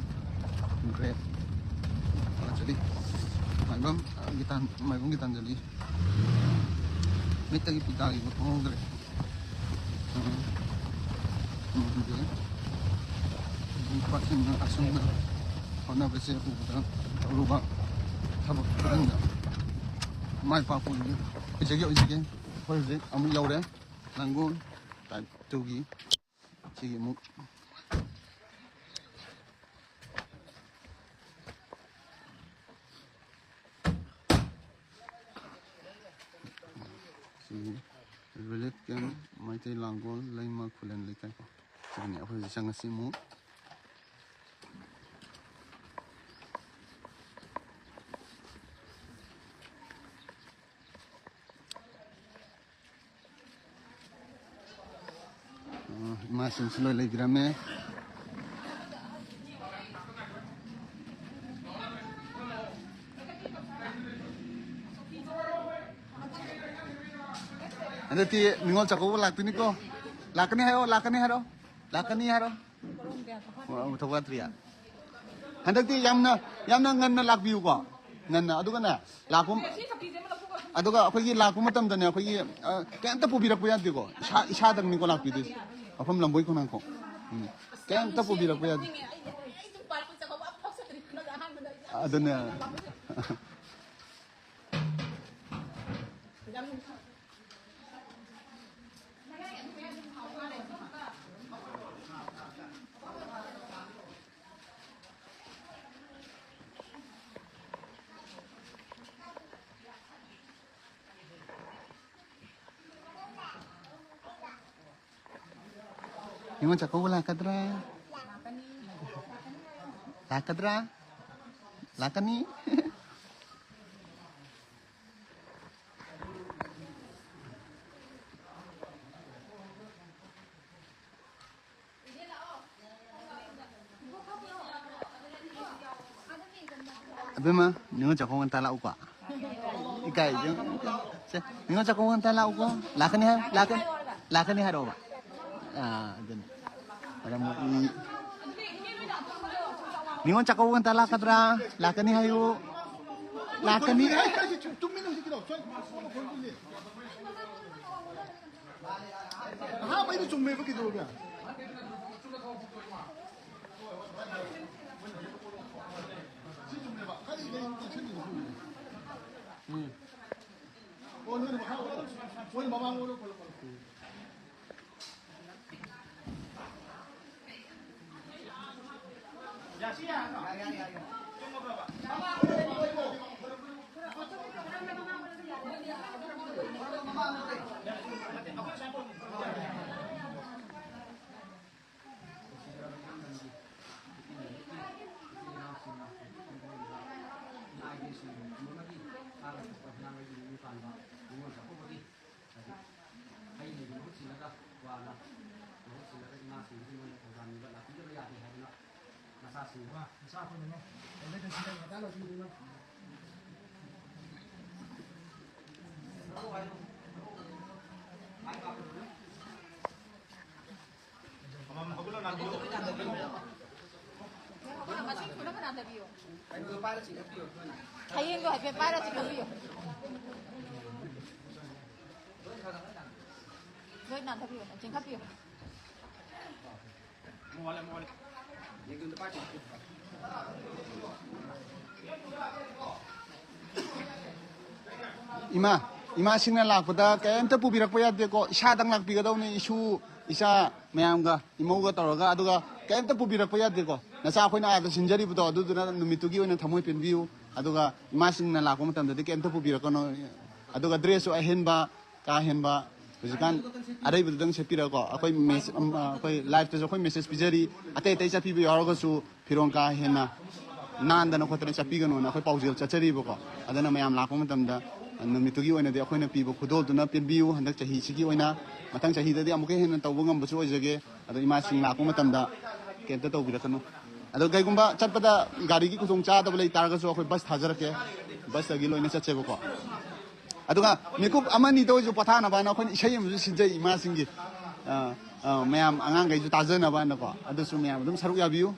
ꯈꯪꯈ꯭ꯔꯦ꯫ ꯊꯥꯒꯠꯆꯔꯤ꯫ ꯃꯥꯏꯕꯝ, ꯑ, ꯒꯤꯇꯥꯟ-, ꯃꯥꯏꯕꯝ ꯒꯤꯇꯥꯟꯖꯂꯤ꯫ ꯃꯤꯠꯇꯒꯤ ꯄꯤ ꯇꯥꯈꯤꯕ ꯈꯪꯍꯧꯗ꯭ꯔꯦ꯫ ꯎꯝ꯫ ꯎꯝ, ꯑꯗꯨ ꯅꯨꯄꯥꯁꯤꯡꯅ ꯑꯁꯨꯝꯅ ꯍꯣꯠꯅꯕꯁꯦ ꯎꯕꯗ ꯇꯧꯔꯨꯕ ꯊꯕꯛ ꯈꯨꯗꯤꯡꯗ ꯃꯥꯏ ꯄꯥꯛꯄ ꯑꯣꯏꯒꯅꯤ꯫ ꯑꯣꯏꯖꯒꯦ, ꯑꯣꯏꯖꯒꯦ꯫ ꯑꯩꯈꯣꯏ ꯍꯧꯖꯤꯛ ꯑꯃꯨꯛ ꯌꯧꯔꯦ ꯂꯥꯡꯒꯣꯜ type two ꯒꯤ꯫ ꯁꯤꯒꯤ ꯑꯃꯨꯛ ꯁꯤꯒꯤ relief camp ꯃꯩꯇꯩ ꯂꯥꯡꯒꯣꯜ ꯂꯩꯃ ꯈꯨꯂꯦꯟ ꯂꯩꯀꯥꯏꯀꯣ꯫ ꯁꯤꯒꯤꯅꯦ ꯑꯩꯈꯣꯏ ꯍꯧꯖꯤꯛ ꯆꯪꯉꯁꯤ ꯑꯃꯨꯛ꯫ ꯑ, ꯏꯃꯥꯁꯤꯡꯁꯨ ꯂꯣꯏ ꯂꯩꯕꯤꯔꯝꯃꯦ꯫ ꯍꯟꯗꯛꯇꯤ ꯅꯤꯉꯣꯜ ꯆꯥꯛꯀꯧꯕ ꯂꯥꯛꯇꯣꯏꯅꯤꯀꯣ꯫ ꯂꯥꯛꯀꯅꯤ ꯍꯥꯏꯔꯣ, ꯂꯥꯛꯀꯅꯤ ꯍꯥꯏꯔꯣ, ꯂꯥꯛꯀꯅꯤ ꯍꯥꯏꯔꯣ꯫ ꯑꯣ, ꯊꯧꯕꯥꯜ ꯇ꯭ꯔꯤꯌꯥ꯫ ꯍꯟꯗꯛꯇꯤ ꯌꯥꯝꯅ, ꯌꯥꯝꯅ ꯉꯟꯅ ꯂꯥꯛꯄꯤꯌꯨꯀꯣ꯫ ꯉꯟꯅ, ꯑꯗꯨꯒꯅꯦ, ꯂꯥꯛꯄ, ꯑꯗꯨꯒ ꯑꯩꯈꯣꯏꯒꯤ ꯂꯥꯛꯄ ꯃꯇꯝꯗꯅꯦ, ꯑꯩꯈꯣꯏꯒꯤ, ꯑ, ꯀꯩꯝꯇ ꯄꯨꯕꯤꯔꯛꯄ ꯌꯥꯗꯦꯀꯣ꯫ ꯏꯁꯥ, ꯏꯁꯥꯗꯪꯅꯤꯀꯣ ꯂꯥꯛꯄꯤꯗꯣꯏꯁꯦ꯫ ꯃꯐꯝ ꯂꯝꯕꯣꯏ ꯈꯣꯡꯅꯥꯡꯈꯣꯡ꯫ ꯎꯝ꯫ ꯀꯩꯝꯇ ꯄꯨꯕꯤꯔꯛꯄ ꯌꯥꯗꯦ꯫ ꯑꯗꯨꯅꯦ꯫ ꯅꯤꯉꯣꯜ ꯆꯥꯛꯀꯧꯕ ꯂꯥꯛꯀꯗ꯭ꯔꯥ? ꯂꯥꯛꯀꯗ꯭ꯔꯥ? ꯂꯥꯛꯀꯅꯤ? ꯑꯕꯦꯝꯃ, ꯅꯤꯉꯣꯜ ꯆꯥꯛꯀꯧꯕ ꯉꯟꯇꯥ ꯂꯥꯛꯎꯀꯣ꯫ ꯏꯀꯥꯏ, ꯁꯦ, ꯅꯤꯉꯣꯜ ꯆꯥꯛꯀꯧꯕ ꯉꯟꯇꯥ ꯂꯥꯛꯎꯀꯣ꯫ ꯂꯥꯛꯀꯅꯤ ꯍꯥꯏ, ꯂꯥꯛꯀꯅꯤ, ꯂꯥꯛꯀꯅꯤ ꯍꯥꯏꯔꯛꯑꯣꯕ꯫ ꯑꯥ, ꯑꯗꯨꯅꯤ꯫ ꯃꯔꯝ ꯃꯣꯛꯏ꯫ ꯅꯤꯉꯣꯜ ꯆꯥꯛꯀꯧꯕ ꯉꯟꯇꯥ ꯂꯥꯛꯀꯗ꯭ꯔꯥ? ꯂꯥꯛꯀꯅꯤ ꯍꯥꯏꯌꯨ꯫ ꯂꯥꯛꯀꯅꯤ꯫ ꯑꯍꯥꯟꯕꯩꯗꯣ ꯆꯨꯝꯃꯦꯕ, ꯀꯩꯗꯧꯔꯒꯦ? ꯁꯤ ꯆꯨꯝꯃꯦꯕ꯫ ꯀꯔꯤ ꯀꯔꯤ ꯇꯦꯟꯁꯟ ꯂꯩꯕ? ꯎꯝ꯫ ꯑꯣ, ꯅꯣꯏꯅ ꯃꯈꯥ ꯑꯣꯜꯂꯣ꯫ ꯃꯣꯏꯅ ꯃꯃꯥꯡ ꯑꯣꯜꯂꯣ, ꯈꯣꯠꯂꯣ, ꯈꯣꯠꯂꯣ꯫ ꯍꯩ ꯂꯩꯒꯤ ꯃꯍꯨꯠ ꯁꯤꯜꯂꯒ ꯀ꯭ꯋꯥꯅ ꯃꯍꯨꯠ ꯁꯤꯜꯂꯒ ꯏꯃꯥꯁꯤꯡꯗꯨ ꯃꯣꯏꯅ ꯊꯧꯗꯥꯡꯅꯤꯕ ꯂꯥꯛꯄꯤꯗꯕ ꯌꯥꯗꯦ ꯍꯥꯏꯗꯅ ꯃꯆꯥꯁꯤꯡ ꯃꯆꯥ ꯑꯩꯈꯣꯏꯅꯅꯦ ꯀꯩꯗ ꯀꯩꯁꯤꯗ ꯉꯟꯇꯥ ꯂꯣꯏꯁꯤꯟꯕꯤꯌꯨ꯫ ꯃꯁꯤꯡ ꯁꯨꯅꯕ ꯅꯥꯟꯊꯕꯤꯌꯨ꯫ ꯍꯌꯦꯡꯗꯣ ꯍꯥꯏꯐꯦꯠ ꯄꯥꯏꯔ ꯆꯤꯡꯈꯠꯄꯤꯌꯨ꯫ ꯂꯣꯏ ꯅꯥꯟꯊꯕꯤꯌꯨ, ꯆꯤꯡꯈꯠꯄꯤꯌꯨ꯫ ꯏꯃꯥ, ꯏꯃꯥꯁꯤꯡꯅ ꯂꯥꯛꯄꯗ ꯀꯩꯝꯇ ꯄꯨꯕꯤꯔꯛꯄ ꯌꯥꯗꯦꯀꯣ꯫ ꯏꯁꯥꯗꯪ ꯂꯥꯛꯄꯤꯒꯗꯧꯅꯤ, ꯏꯁꯨ, ꯏꯆꯥ ꯃꯌꯥꯝꯒ, ꯏꯃꯧꯒ ꯇꯧꯔꯒ꯫ ꯑꯗꯨꯒ ꯀꯩꯝꯇ ꯄꯨꯕꯤꯔꯛꯄ ꯌꯥꯗꯦꯀꯣ꯫ ꯅꯆꯥ ꯑꯩꯈꯣꯏꯅ ꯑꯥꯗ ꯁꯤꯟꯖꯔꯤꯕꯗꯣ, ꯑꯗꯨꯗꯨꯅ ꯅꯨꯃꯤꯠꯇꯨꯒꯤ ꯑꯣꯏꯅ ꯊꯃꯣꯏ ꯄꯦꯟꯕꯤꯌꯨ꯫ ꯑꯗꯨꯒ ꯏꯃꯥꯁꯤꯡꯅ ꯂꯥꯛꯄ ꯃꯇꯝꯗꯗꯤ ꯀꯩꯝꯇ ꯄꯨꯕꯤꯔꯛꯀꯅꯨ꯫ ꯑꯗꯨꯒ ꯗ꯭ꯔꯦꯁꯁꯨ ꯑꯍꯦꯟꯕ, ꯀꯥ ꯍꯦꯟꯕ ꯍꯧꯖꯤꯛꯀꯥꯟ ꯑꯔꯩꯕꯗꯨꯗꯪ ꯁꯦꯠꯄꯤꯔꯒꯀꯣ, ꯑꯩꯈꯣꯏ ꯃꯦꯁ-, ꯑꯝ, ꯑ, ꯑꯩꯈꯣꯏ ꯂꯥꯏꯐꯇꯁꯨ ꯑꯩꯈꯣꯏ ꯃꯦꯁꯦꯖ ꯄꯤꯖꯔꯤ, ꯑꯇꯩ ꯑꯇꯩ ꯆꯠꯄꯤꯕ ꯌꯥꯎꯔꯒꯁꯨ ꯐꯤꯔꯣꯜ ꯀꯥ ꯍꯦꯟꯅ ꯅꯥꯟꯗꯅ ꯈꯣꯠꯇꯅ ꯆꯠꯄꯤꯒꯅꯣꯅ ꯑꯩꯈꯣꯏ ꯄꯥꯎꯖꯦꯜ ꯆꯠꯆꯔꯤꯕꯀꯣ꯫ ꯑꯗꯨꯅ ꯃꯌꯥꯝ ꯂꯥꯛꯄ ꯃꯇꯝꯗ ꯅꯨꯃꯤꯠꯇꯨꯒꯤ ꯑꯣꯏꯅꯗꯤ ꯑꯩꯈꯣꯏꯅ ꯄꯤꯕ ꯈꯨꯗꯣꯜꯗꯨꯅ ꯄꯦꯟꯕꯤꯌꯨ꯫ ꯍꯟꯗꯛ ꯆꯍꯤꯁꯤꯒꯤ ꯑꯣꯏꯅ, ꯃꯊꯪ ꯆꯍꯤꯗꯗꯤ ꯑꯃꯨꯛꯀ ꯍꯦꯟꯅ ꯇꯧꯕ ꯉꯝꯕꯁꯨ ꯑꯣꯏꯖꯒꯦ꯫ ꯑꯗꯣ ꯏꯃꯥꯁꯤꯡ ꯂꯥꯛꯄ ꯃꯇꯝꯗ ꯀꯩꯝꯇ ꯇꯧꯕꯤꯔꯛꯀꯅꯨ꯫ ꯑꯗꯣ ꯀꯩꯒꯨꯝꯕ ꯆꯠꯄꯗ ꯒꯥꯔꯤꯒꯤ ꯈꯨꯗꯣꯡ ꯆꯥꯗꯕ ꯂꯩ ꯇꯥꯔꯒꯁꯨ ꯑꯩꯈꯣꯏ ꯕꯁ ꯊꯥꯖꯔꯛꯀꯦ, ꯕꯁꯇꯒꯤ ꯂꯣꯏꯅ ꯆꯠꯁꯦꯕꯀꯣ꯫ ꯑꯗꯨꯒ ꯃꯤꯀꯨꯞ ꯑꯃ ꯑꯅꯤꯗ ꯑꯣꯏꯔꯁꯨ ꯄꯣꯊꯥꯅꯕ ꯍꯥꯏꯅ ꯑꯩꯈꯣꯏꯅ ꯏꯁꯩ ꯑꯃꯁꯨ ꯁꯤꯟꯖꯩ ꯏꯃꯥꯁꯤꯡꯒꯤ꯫ ꯑ, ꯑ, ꯃꯌꯥꯝ ꯑꯉꯥꯡꯈꯩꯁꯨ ꯇꯥꯖꯅꯕ ꯍꯥꯏꯅꯀꯣ꯫ ꯑꯗꯨꯁꯨ ꯃꯌꯥꯝ ꯑꯗꯨꯝ ꯁꯔꯨꯛ ꯌꯥꯕꯤꯌꯨ꯫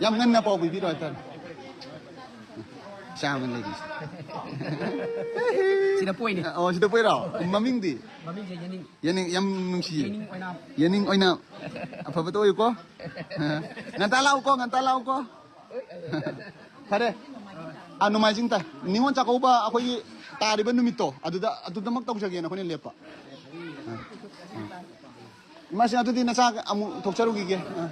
ꯌꯥꯝ ꯉꯟꯅ ꯄꯥꯎ ꯄꯤꯕꯤꯔꯣ ꯍꯥꯏꯇꯥꯔꯦ꯫ ꯆꯥꯃ ꯂꯩꯔꯤꯁꯦ꯫ ꯁꯤꯗ ꯄꯣꯏꯅꯦ꯫ ꯑꯣ, ꯁꯤꯗ ꯄꯣꯏꯔꯣ? ꯃꯃꯤꯡꯗꯤ? ꯃꯃꯤꯡꯁꯦ ꯌꯦꯅꯤꯡ꯫ ꯌꯦꯅꯤꯡ, ꯌꯥꯝ ꯅꯨꯡꯁꯤꯌꯦ꯫ ꯌꯦꯅꯤꯡ ꯑꯣꯏꯅꯥꯝ꯫ ꯌꯦꯅꯤꯡ ꯑꯣꯏꯅꯥꯝ꯫ ꯑꯐꯕꯇ ꯑꯣꯏꯌꯨꯀꯣ꯫ ꯉꯟꯇꯥ ꯂꯥꯛꯎꯀꯣ, ꯉꯟꯇꯥ ꯂꯥꯛꯎꯀꯣ꯫ ꯐꯔꯦ꯫ ꯑꯥ, ꯅꯣꯡꯃꯥꯏꯖꯤꯡ ꯇꯥꯏ꯫ ꯅꯤꯉꯣꯜ ꯆꯥꯛꯀꯧꯕ ꯑꯩꯈꯣꯏꯒꯤ ꯇꯥꯔꯤꯕ ꯅꯨꯃꯤꯠꯇꯣ, ꯑꯗꯨꯗ, ꯑꯗꯨꯗꯃꯛ ꯇꯧꯖꯒꯦꯅ ꯑꯩꯈꯣꯏꯅ ꯂꯦꯞꯄ꯫ ꯑꯥ, ꯑꯥ꯫ ꯏꯃꯥꯁꯤꯡ, ꯑꯗꯨꯗꯤ ꯅꯆꯥ ꯑꯃꯨꯛ ꯊꯣꯛꯆꯔꯨꯈꯤꯒꯦ꯫ ꯑꯥ꯫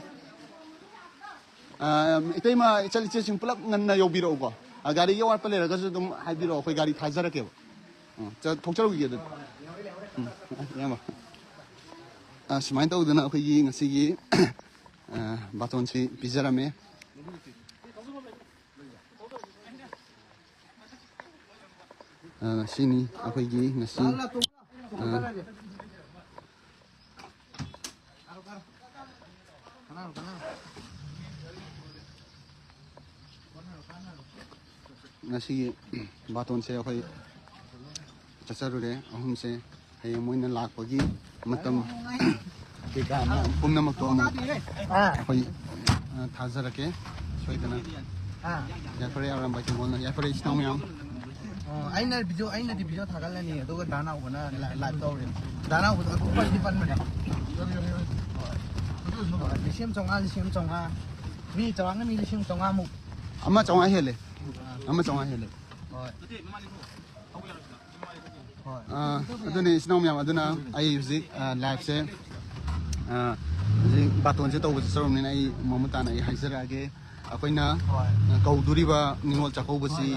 ꯑꯥ, ꯏꯇꯩꯃ, ꯏꯆꯜ ꯏꯆꯦꯁꯤꯡ ꯄꯨꯂꯞ ꯉꯟꯅ ꯌꯧꯕꯤꯔꯛꯎꯀꯣ꯫ ꯑꯥ, ꯒꯥꯔꯤꯒꯤ ꯑꯋꯥꯠꯄ ꯂꯩꯔꯒꯁꯨ ꯑꯗꯨꯝ ꯍꯥꯏꯕꯤꯔꯛꯑꯣ, ꯑꯩꯈꯣꯏ ꯒꯥꯔꯤ ꯊꯥꯖꯔꯛꯀꯦꯕ꯫ ꯑꯥ, ꯆ-, ꯊꯣꯛꯆꯔꯨꯈꯤꯒꯦ ꯑꯗꯨꯗꯤ꯫ ꯎꯝ, ꯏꯌꯥꯝꯕ꯫ ꯑꯥ, ꯁꯨꯃꯥꯏꯅ ꯇꯧꯗꯅ ꯑꯩꯈꯣꯏꯒꯤ ꯉꯁꯤꯒꯤ, ꯑꯥ, ꯕꯥꯇꯣꯟꯁꯤ ꯄꯤꯖꯔꯝꯃꯦ꯫ ꯑꯥ, ꯁꯤꯅꯤ ꯑꯩꯈꯣꯏꯒꯤ ꯉꯁꯤ, ꯑꯥ, ꯉꯁꯤꯒꯤ ꯕꯥꯇꯣꯟꯁꯦ ꯑꯩꯈꯣꯏ ꯆꯠꯆꯔꯨꯔꯦ ꯑꯍꯨꯝꯁꯦ꯫ ꯍꯌꯦꯡ ꯃꯣꯏꯅ ꯂꯥꯛꯄꯒꯤ ꯃꯇꯝ ꯀꯩꯀꯥ ꯃꯌꯥꯝ ꯄꯨꯝꯅꯃꯛꯇꯣ ꯑꯃꯨꯛ ꯑꯥ꯫ ꯑꯩꯈꯣꯏ, ꯑ, ꯊꯥꯖꯔꯛꯀꯦ ꯁꯣꯏꯗꯅ꯫ ꯑꯥ꯫ ꯌꯥꯏꯐꯔꯦ ꯑꯔꯥꯝꯕꯥꯏ ꯊꯤꯡꯒꯣꯜꯅ, ꯌꯥꯏꯐꯔꯦ ꯏꯆꯤꯟ ꯏꯅꯥꯎ ꯃꯌꯥꯝ꯫ ꯑꯣ, ꯑꯩꯅ ꯚꯤꯗꯤꯑꯣ, ꯑꯩꯅꯗꯤ ꯚꯤꯗꯤꯑꯣ ꯊꯥꯒꯠꯂꯅꯤ, ꯑꯗꯨꯒ ꯗꯥ ꯅꯥꯎꯕꯅ ꯂꯥꯏ-, ꯂꯥꯏꯚ ꯇꯧꯔꯦ꯫ ꯗꯥ ꯅꯥꯎꯕꯗꯣ ꯑꯗꯨꯝ ꯄꯟꯗꯤ ꯄꯟꯕꯅꯦ꯫ ꯍꯣꯏ꯫ ꯂꯤꯁꯤꯡ ꯑꯃ ꯆꯥꯝꯃꯉꯥ, ꯂꯤꯁꯤꯡ ꯑꯃ ꯆꯥꯝꯃꯉꯥ꯫ ꯃꯤ ꯆꯥꯎꯔꯥꯛꯅ ꯃꯤ ꯂꯤꯁꯤꯡ ꯑꯃ ꯆꯥꯝꯃꯉꯥꯃꯨꯛ꯫ ꯑꯃ ꯆꯥꯝꯃꯉꯥ ꯍꯦꯜꯂꯦ꯫ ꯑꯃ ꯆꯥꯝꯃꯉꯥ ꯍꯦꯜꯂꯦ꯫ ꯍꯣꯏ꯫ ꯍꯣꯏ꯫ ꯑꯥ, ꯑꯗꯨꯅꯦ ꯏꯆꯤꯟ ꯏꯅꯥꯎ ꯃꯌꯥꯝ, ꯑꯗꯨꯅ ꯑꯩ ꯍꯧꯖꯤꯛ, ꯑꯥ, ꯂꯥꯏꯚꯁꯦ ꯑ, ꯍꯧꯖꯤꯛ ꯕꯥꯇꯣꯟꯁꯦ ꯇꯧꯕ ꯆꯠꯆꯔꯕꯅꯤꯅ ꯑꯩ ꯃꯃꯨꯠ ꯇꯥꯅ ꯑꯩ ꯍꯥꯏꯖꯔꯛꯑꯒꯦ꯫ ꯑꯩꯈꯣꯏꯅ ꯀꯧꯗꯣꯔꯤꯕ ꯅꯤꯉꯣꯜ ꯆꯥꯛꯀꯧꯕꯁꯤ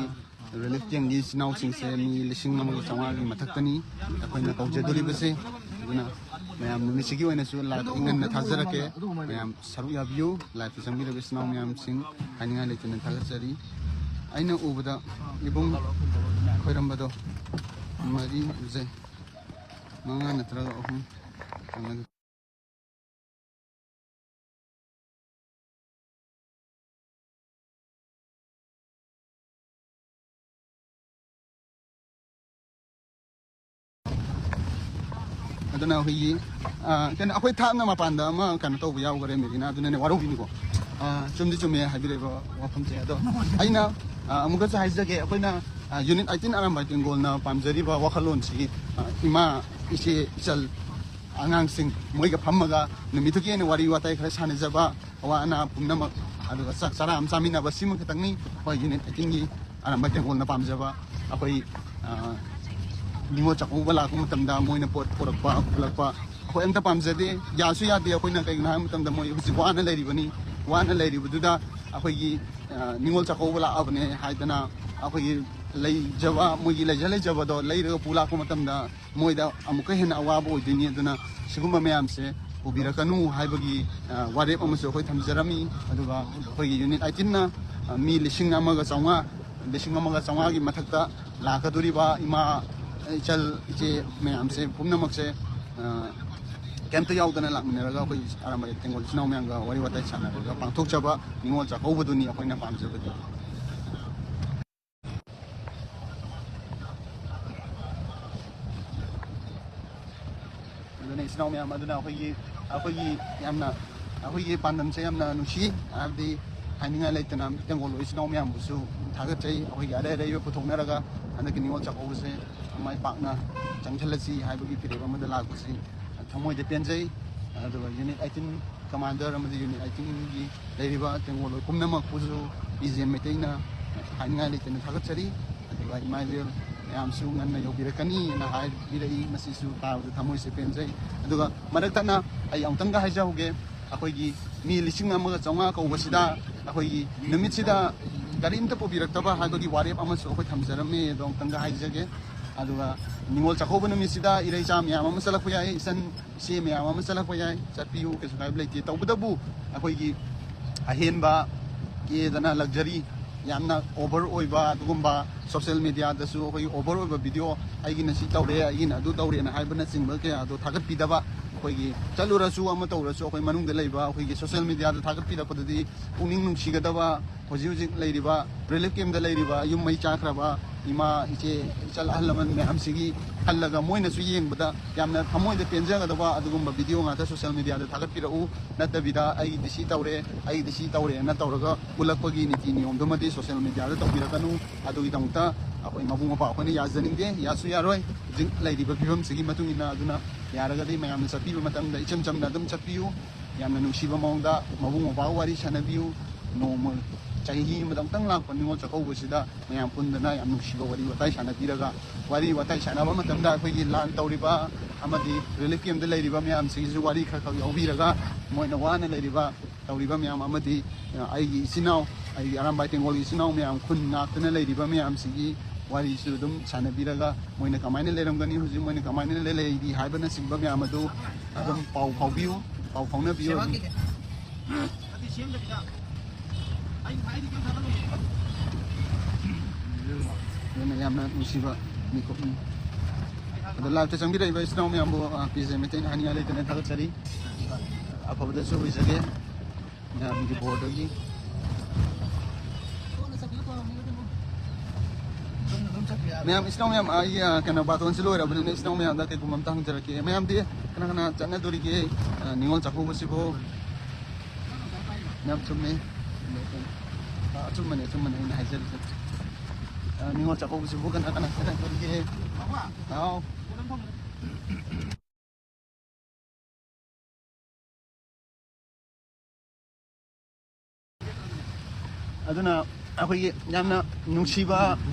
ꯔꯤꯂꯤꯐ ꯀꯦꯝꯒꯤ ꯏꯆꯤꯟ ꯏꯅꯥꯎꯁꯤꯡꯁꯦ ꯃꯤ ꯂꯤꯁꯤꯡ ꯑꯃꯒ ꯆꯥꯝꯃꯉꯥꯒꯤ ꯃꯊꯛꯇꯅꯤ ꯑꯩꯈꯣꯏꯅ ꯀꯧꯖꯗꯣꯔꯤꯕꯁꯦ꯫ ꯑꯗꯨꯅ ꯃꯌꯥꯝ ꯅꯨꯃꯤꯠꯁꯤꯒꯤ ꯑꯣꯏꯅꯁꯨ ꯂꯥꯏꯚ ꯉꯟꯅ ꯊꯥꯖꯔꯛꯀꯦ꯫ ꯃꯌꯥꯝ ꯁꯔꯨꯛ ꯌꯥꯕꯤꯌꯨ꯫ ꯂꯥꯏꯚꯇ ꯆꯪꯕꯤꯔꯕ ꯏꯆꯤꯟ ꯏꯅꯥꯎ ꯃꯌꯥꯝꯁꯤꯡ ꯍꯥꯏꯅꯤꯡꯉꯥꯏ ꯂꯩꯇꯅ ꯊꯥꯒꯠꯆꯔꯤ꯫ ꯑꯩꯅ ꯎꯕꯗ ꯏꯕꯨꯡ ꯈꯣꯏꯔꯝꯕꯗꯣ ꯃꯔꯤ ꯎꯖꯩ, ꯃꯉꯥ ꯅꯠꯇ꯭ꯔꯒ ꯑꯍꯨꯝ꯫ ꯑꯗꯨꯅ ꯑꯩꯈꯣꯏꯒꯤ, ꯑ, ꯀꯩꯅꯣ, ꯑꯩꯈꯣꯏ ꯊꯥꯞꯅ ꯃꯄꯥꯟꯗ ꯑꯃ ꯀꯩꯅꯣ ꯇꯧꯕ ꯌꯥꯎꯈꯔꯦ, ꯃꯦꯔꯤꯅꯥ, ꯑꯗꯨꯅꯅꯦ ꯋꯥꯔꯧꯕꯤꯅꯨꯀꯣ꯫ ꯑ, ꯆꯨꯝꯗꯤ ꯆꯨꯝꯃꯦ ꯍꯥꯏꯕꯤꯔꯛꯏꯕ ꯋꯥꯐꯝꯁꯦ꯫ ꯑꯗꯣ ꯑꯩꯅ, ꯑ, ꯑꯃꯨꯛꯀꯁꯨ ꯍꯥꯏꯖꯒꯦ, ꯑꯩꯈꯣꯏꯅ, ꯑ, ꯌꯨꯅꯤꯠ ꯑꯩꯠꯇꯤꯟ ꯑꯔꯥꯝꯕꯥꯏ ꯇꯦꯡꯒꯣꯜꯅ ꯄꯥꯝꯖꯔꯤꯕ ꯋꯥꯈꯜꯂꯣꯟꯁꯤ, ꯑ, ꯏꯃꯥ, ꯏꯆꯦ, ꯏꯆꯜ, ꯑꯉꯥꯡꯁꯤꯡ ꯃꯣꯏꯒ ꯐꯝꯃꯒ ꯅꯨꯃꯤꯠꯇꯨꯒꯤ ꯑꯣꯏꯅ ꯋꯥꯔꯤ ꯋꯥꯇꯥꯏ ꯈꯔ ꯁꯥꯟꯅꯖꯕ, ꯑꯋꯥ ꯑꯅꯥ ꯄꯨꯝꯅꯃꯛ, ꯑꯗꯨꯒ ꯆꯥꯛ ꯆꯔꯥ ꯑꯃ ꯆꯥꯃꯤꯟꯅꯕ, ꯁꯤꯃ ꯈꯛꯇꯪꯅꯤ ꯑꯩꯈꯣꯏ ꯌꯨꯅꯤꯠ ꯑꯩꯠꯇꯤꯟꯒꯤ ꯑꯔꯥꯝꯕꯥꯏ ꯇꯦꯡꯒꯣꯜꯅ ꯄꯥꯝꯖꯕ꯫ ꯑꯩꯈꯣꯏ, ꯑ, ꯅꯤꯉꯣꯜ ꯆꯥꯛꯀꯧꯕ ꯂꯥꯛꯄ ꯃꯇꯝꯗ ꯃꯣꯏꯅ ꯄꯣꯠ ꯄꯨꯔꯛꯄ, ꯄꯨꯔꯛꯄ, ꯑꯩꯈꯣꯏ ꯑꯝꯇ ꯄꯥꯝꯖꯗꯦ, ꯌꯥꯁꯨ ꯌꯥꯗꯦ꯫ ꯑꯩꯈꯣꯏꯅ ꯀꯩꯒꯤꯅꯣ ꯍꯥꯏꯕ ꯃꯇꯝꯗ ꯃꯣꯏ ꯍꯧꯖꯤꯛ ꯋꯥꯅ ꯂꯩꯔꯤꯕꯅꯤ꯫ ꯋꯥꯅ ꯂꯩꯔꯤꯕꯗꯨꯗ ꯑꯩꯈꯣꯏꯒꯤ, ꯑ, ꯅꯤꯉꯣꯜ ꯆꯥꯛꯀꯧꯕ ꯂꯥꯛꯑꯕꯅꯦ ꯍꯥꯏꯗꯅ ꯑꯩꯈꯣꯏꯒꯤ ꯂꯩꯖꯕ, ꯃꯣꯏꯒꯤ ꯂꯩꯖ ꯂꯩꯖꯕꯗꯣ ꯂꯩꯔꯒ ꯄꯨ ꯂꯥꯛꯄ ꯃꯇꯝꯗ ꯃꯣꯏꯗ ꯑꯃꯨꯛꯀ ꯍꯦꯟꯅ ꯑꯋꯥꯕ ꯑꯣꯏꯗꯣꯏꯅꯤ꯫ ꯑꯗꯨꯅ ꯁꯤꯒꯨꯝꯕ ꯃꯌꯥꯝꯁꯦ ꯄꯨꯕꯤꯔꯛꯀꯅꯨ ꯍꯥꯏꯕꯒꯤ, ꯑ, ꯋꯥꯔꯦꯞ ꯑꯃꯁꯨ ꯑꯩꯈꯣꯏ ꯊꯝꯖꯔꯝꯃꯤ꯫ ꯑꯗꯨꯒ ꯑꯩꯈꯣꯏꯒꯤ ꯌꯨꯅꯤꯠ ꯑꯩꯠꯇꯤꯟꯅ, ꯑ, ꯃꯤ ꯂꯤꯁꯤꯡ ꯑꯃꯒ ꯆꯥꯝꯃꯉꯥ, ꯂꯤꯁꯤꯡ ꯑꯃꯒ ꯆꯥꯝꯃꯉꯥꯒꯤ ꯃꯊꯛꯇ ꯂꯥꯛꯀꯗꯣꯔꯤꯕ ꯏꯃꯥ, ꯏꯆꯜ, ꯏꯆꯦ ꯃꯌꯥꯝꯁꯦ ꯄꯨꯝꯅꯃꯛꯁꯦ, ꯑ, ꯀꯩꯝꯇ ꯌꯥꯎꯗꯅ ꯂꯥꯛꯃꯤꯟꯅꯔꯒ ꯑꯩꯈꯣꯏ ꯑꯔꯥꯝꯕꯥꯏ ꯇꯦꯡꯒꯣꯜ ꯏꯆꯤꯟ ꯏꯅꯥꯎ ꯃꯌꯥꯝꯒ ꯋꯥꯔꯤ ꯋꯥꯇꯥꯏ ꯁꯥꯟꯅꯔꯒ ꯄꯥꯡꯊꯣꯛꯆꯕ ꯅꯤꯉꯣꯜ ꯆꯥꯛꯀꯧꯕꯗꯨꯅꯤ ꯑꯩꯈꯣꯏꯅ ꯄꯥꯝꯖꯕꯗꯤ꯫ ꯑꯗꯨꯅ ꯏꯆꯤꯟ ꯏꯅꯥꯎ ꯃꯌꯥꯝ, ꯑꯗꯨꯅ ꯑꯩꯈꯣꯏꯒꯤ, ꯑꯩꯈꯣꯏꯒꯤ ꯌꯥꯝꯅ, ꯑꯩꯈꯣꯏꯒꯤ ꯄꯥꯟꯗꯝꯁꯦ ꯌꯥꯝꯅ ꯅꯨꯡꯁꯤ, ꯍꯥꯏꯕꯗꯤ ꯍꯥꯏꯅꯤꯡꯉꯥꯏ ꯂꯩꯇꯅ ꯇꯦꯡꯒꯣꯜ ꯏꯆꯤꯟ ꯏꯅꯥꯎ ꯃꯌꯥꯝꯕꯨꯁꯨ ꯊꯥꯒꯠꯆꯩ꯫ ꯑꯩꯈꯣꯏꯒꯤ ꯑꯔꯩ ꯑꯔꯩꯕ ꯄꯨꯊꯣꯛꯅꯔꯒ ꯍꯟꯗꯛꯀꯤ ꯅꯤꯉꯣꯜ ꯆꯥꯛꯀꯧꯕꯁꯦ ꯃꯥꯏ ꯄꯥꯛꯅ ꯆꯪꯁꯤꯜꯂꯁꯤ ꯍꯥꯏꯕꯒꯤ ꯐꯤꯔꯦꯞ ꯑꯃꯗ ꯂꯥꯛꯄꯁꯤ ꯊꯃꯣꯏꯗ ꯄꯦꯟꯖꯩ꯫ ꯑꯗꯨꯒ ꯌꯨꯅꯤꯠ ꯑꯩꯠꯇꯤꯟ ꯀꯃꯥꯟꯗꯔ ꯑꯃꯗꯤ ꯌꯨꯅꯤꯠ ꯑꯩꯠꯇꯤꯟꯒꯤ ꯂꯩꯔꯤꯕ ꯇꯦꯡꯒꯣꯜ ꯄꯨꯝꯅꯃꯛꯄꯨꯁꯨ ꯏ ꯖꯦ ꯑꯦꯝ ꯃꯩꯇꯩꯅ ꯍꯥꯏꯅꯤꯡꯉꯥꯏ ꯂꯩꯇꯅ ꯊꯥꯒꯠꯆꯔꯤ꯫ ꯑꯗꯨꯒ ꯏꯃꯥ ꯏꯕꯦꯜ ꯃꯌꯥꯝꯁꯨ ꯉꯟꯅ ꯌꯧꯕꯤꯔꯛꯀꯅꯤꯅ ꯍꯥꯏꯕꯤꯔꯛꯏ꯫ ꯃꯁꯤꯁꯨ ꯇꯥꯕꯗ ꯊꯃꯣꯏꯁꯦ ꯄꯦꯟꯖꯩ꯫ ꯑꯗꯨꯒ ꯃꯔꯛ ꯊꯠꯅ ꯑꯩ ꯑꯃꯨꯛꯇꯪꯒ ꯍꯥꯏꯖꯍꯧꯒꯦ, ꯑꯩꯈꯣꯏꯒꯤ ꯃꯤ ꯂꯤꯁꯤꯡ ꯑꯃꯒ ꯆꯥꯝꯃꯉꯥ ꯀꯧꯕꯁꯤꯗ ꯑꯩꯈꯣꯏꯒꯤ ꯅꯨꯃꯤꯠꯁꯤꯗ ꯀꯔꯤꯝꯇ ꯄꯨꯕꯤꯔꯛꯇꯕ ꯍꯥꯏꯕꯒꯤ ꯋꯥꯔꯦꯞ ꯑꯃꯁꯨ ꯑꯩꯈꯣꯏ ꯊꯝꯖꯔꯝꯃꯦ꯫ ꯑꯗꯣ ꯑꯃꯨꯛꯇꯪꯒ ꯍꯥꯏꯖꯒꯦ꯫ ꯑꯗꯨꯒ ꯅꯤꯉꯣꯜ ꯆꯥꯛꯀꯧꯕ ꯅꯨꯃꯤꯠꯁꯤꯗ ꯏꯔꯩꯆꯥ ꯃꯌꯥꯝ ꯑꯃ ꯆꯠꯂꯛꯄ ꯌꯥꯏ, ꯏꯆꯟ ꯏꯆꯦ ꯃꯌꯥꯝ ꯑꯃ ꯆꯠꯂꯛꯄ ꯌꯥꯏ, ꯆꯠꯄꯤꯌꯨ, ꯀꯩꯁꯨ ꯀꯥꯏꯕ ꯂꯩꯇꯦ꯫ ꯇꯧꯕꯇꯕꯨ ꯑꯩꯈꯣꯏꯒꯤ ꯑꯍꯦꯟꯕ ꯀꯦꯗꯅ luxury, ꯌꯥꯝꯅ over ꯑꯣꯏꯕ ꯑꯗꯨꯒꯨꯝꯕ social mediaꯗꯁꯨ ꯑꯩꯈꯣꯏꯒꯤ over ꯑꯣꯏꯕ video, "ꯑꯩꯒꯤꯅ ꯁꯤ ꯇꯧꯔꯦ, ꯑꯩꯒꯤꯅ ꯑꯗꯨ ꯇꯧꯔꯦꯅ" ꯍꯥꯏꯕꯅꯆꯤꯡꯕ ꯀꯌꯥꯗꯣ ꯊꯥꯒꯠꯄꯤꯗꯕ꯫ ꯑꯩꯈꯣꯏꯒꯤ ꯆꯠꯂꯨꯔꯁꯨ ꯑꯃ ꯇꯧꯔꯁꯨ ꯑꯩꯈꯣꯏ ꯃꯅꯨꯡꯗ ꯂꯩꯕ ꯑꯩꯈꯣꯏꯒꯤ social mediaꯗ ꯊꯥꯒꯠꯄꯤꯔꯛꯄꯗꯗꯤ ꯄꯨꯛꯅꯤꯡ ꯅꯨꯡꯁꯤꯒꯗꯕ, ꯍꯧꯖꯤꯛ ꯍꯧꯖꯤꯛ ꯂꯩꯔꯤꯕ relief campꯇ ꯂꯩꯔꯤꯕ ꯌꯨꯝ ꯃꯩ ꯆꯥꯛꯈ꯭ꯔꯕ ꯏꯃꯥ, ꯏꯆꯦ, ꯏꯆꯜ, ꯑꯍꯜ ꯂꯃꯟ ꯃꯌꯥꯝꯁꯤꯒꯤ ꯈꯜꯂꯒ ꯃꯣꯏꯅꯁꯨ ꯌꯦꯡꯕꯗ ꯌꯥꯝꯅ ꯊꯃꯣꯏꯗ ꯄꯦꯟꯖꯒꯗꯕ ꯑꯗꯨꯒꯨꯝꯕ video ꯉꯥꯛꯇ social mediaꯗ ꯊꯥꯒꯠꯄꯤꯔꯛꯎ꯫ ꯅꯠꯇꯕꯤꯗ "ꯑꯩꯒꯤꯗꯤ ꯁꯤ ꯇꯧꯔꯦ, ꯑꯩꯒꯤꯗꯤ ꯁꯤ ꯇꯧꯔꯦꯅ" ꯇꯧꯔꯒ ꯎꯠꯂꯛꯄꯒꯤ ꯅꯤꯇꯤ ꯅꯤꯌꯣꯝꯗꯨꯃꯗꯤ social mediaꯗ ꯇꯧꯕꯤꯔꯛꯀꯅꯨ꯫ ꯑꯗꯨꯒꯤꯗꯃꯛꯇ ꯑꯩꯈꯣꯏ ꯃꯕꯨꯡ ꯃꯧꯄ꯭ꯋꯥ ꯑꯩꯈꯣꯏꯅ ꯌꯥꯖꯅꯤꯡꯗꯦ, ꯌꯥꯁꯨ ꯌꯥꯔꯣꯏ ꯍꯧꯖꯤꯛ ꯂꯩꯔꯤꯕ ꯐꯤꯕꯝꯁꯤꯒꯤ ꯃꯇꯨꯡ ꯏꯟꯅ꯫ ꯑꯗꯨꯅ ꯌꯥꯔꯒꯗꯤ ꯃꯌꯥꯝꯅ ꯆꯠꯄꯤꯕ ꯃꯇꯝꯗ ꯏꯆꯝ ꯆꯝꯅ ꯑꯗꯨꯝ ꯆꯠꯄꯤꯌꯨ꯫ ꯌꯥꯝꯅ ꯅꯨꯡꯁꯤꯕ ꯃꯑꯣꯡꯗ ꯃꯕꯨꯡ ꯃꯧꯄ꯭ꯋꯥꯒ ꯋꯥꯔꯤ ꯁꯥꯟꯅꯕꯤꯌꯨ꯫ ꯅꯣꯡꯃ ꯆꯍꯤ ꯑꯃꯗ ꯑꯃꯨꯛꯇꯪ ꯂꯥꯛꯄ ꯅꯤꯉꯣꯜ ꯆꯥꯛꯀꯧꯕꯁꯤꯗ ꯃꯌꯥꯝ ꯄꯨꯟꯗꯅ ꯌꯥꯝ ꯅꯨꯡꯁꯤꯕ ꯋꯥꯔꯤ ꯋꯥꯇꯥꯏ ꯁꯥꯟꯅꯕꯤꯔꯒ, ꯋꯥꯔꯤ ꯋꯥꯇꯥꯏ ꯁꯥꯟꯅꯕ ꯃꯇꯝꯗ ꯑꯩꯈꯣꯏꯒꯤ ꯂꯥꯟ ꯇꯧꯔꯤꯕ ꯑꯃꯗꯤ relief campꯇ ꯂꯩꯔꯤꯕ ꯃꯌꯥꯝꯁꯤꯒꯤꯁꯨ ꯋꯥꯔꯤ ꯈꯔ ꯈꯔ ꯌꯥꯎꯕꯤꯔꯒ, ꯃꯣꯏꯅ ꯋꯥꯅ ꯂꯩꯔꯤꯕ, ꯇꯧꯔꯤꯕ ꯃꯌꯥꯝ ꯑꯃꯗꯤ, ꯑ, ꯑꯩꯒꯤ ꯏꯆꯤꯟ ꯏꯅꯥꯎ, ꯑꯩꯒꯤ ꯑꯔꯥꯝꯕꯥꯏ ꯇꯦꯡꯒꯣꯜꯒꯤ ꯏꯆꯤꯟ ꯏꯅꯥꯎ ꯃꯌꯥꯝ, ꯈꯨꯟ ꯉꯥꯛꯇꯨꯅ ꯂꯩꯔꯤꯕ ꯃꯌꯥꯝꯁꯤꯒꯤ ꯋꯥꯔꯤꯁꯨ ꯑꯗꯨꯝ ꯁꯥꯟꯅꯕꯤꯔꯒ, ꯃꯣꯏꯅ ꯀꯃꯥꯏꯅ ꯂꯩꯔꯝꯒꯅꯤ, ꯍꯧꯖꯤꯛ ꯃꯣꯏꯅ ꯀꯃꯥꯏꯅ ꯂꯩꯔꯤꯕ ꯍꯥꯏꯕꯅꯆꯤꯡꯕ ꯃꯌꯥꯝ ꯑꯗꯨ ꯑꯗꯨꯝ ꯄꯥꯎ ꯐꯥꯎꯕꯤꯌꯨ, ꯄꯥꯎ ꯐꯥꯎꯅꯕꯤꯌꯨ ꯑꯗꯨꯝ꯫ ꯑꯗꯨꯅ ꯌꯥꯝꯅ ꯅꯨꯡꯁꯤꯕ ꯃꯤꯀꯨꯞꯅꯤ꯫ ꯑꯗꯣ liveꯇ ꯆꯪꯕꯤꯔꯛꯏꯕ ꯏꯆꯤꯟ ꯏꯅꯥꯎ ꯃꯌꯥꯝꯕꯨ, ꯑ, ꯄꯤꯖꯦ ꯃꯩꯇꯩꯅ ꯍꯥꯏꯅꯤꯡꯉꯥꯏ ꯂꯩꯇꯅ ꯊꯥꯒꯠꯆꯔꯤ꯫ ꯑꯐꯕꯗꯁꯨ ꯑꯣꯏꯖꯒꯦ꯫ ꯃꯌꯥꯝꯒꯤ ꯕꯣꯔꯗꯒꯤ꯫ ꯃꯌꯥꯝ, ꯏꯆꯤꯟ ꯏꯅꯥꯎ ꯃꯌꯥꯝ, ꯑꯩ, ꯑ, ꯀꯩꯅꯣ, ꯕꯥꯇꯣꯟꯁꯤ ꯂꯣꯏꯔꯕꯅꯤꯅ ꯏꯆꯤꯟ ꯏꯅꯥꯎ ꯃꯌꯥꯝꯗ ꯀꯩꯒꯨꯝꯕ ꯑꯝꯇ ꯍꯪꯖꯔꯛꯀꯦ꯫ ꯃꯌꯥꯝꯗꯤ ꯀꯅꯥ ꯀꯅꯥ ꯆꯠꯅꯗꯣꯔꯤꯒꯦ, ꯑ, ꯅꯤꯉꯣꯜ ꯆꯥꯛꯀꯧꯕꯁꯤꯕꯨ? ꯌꯥꯝ ꯆꯨꯝꯃꯦ꯫ ꯑ, ꯑꯆꯨꯝꯕꯅꯦ, ꯑꯆꯨꯝꯕꯅꯦ ꯑꯩꯅ ꯍꯥꯏꯖꯔꯤꯁꯦ꯫ ꯑ, ꯅꯤꯉꯣꯜ ꯆꯥꯛꯀꯧꯕꯁꯤꯕꯨ ꯀꯅꯥ ꯀꯅꯥ ꯆꯠꯅꯗꯣꯔꯤꯒꯦ? ꯍꯥꯎ꯫ ꯑꯗꯨꯅ ꯑꯩꯈꯣꯏꯒꯤ ꯌꯥꯝꯅ ꯅꯨꯡꯁꯤꯕ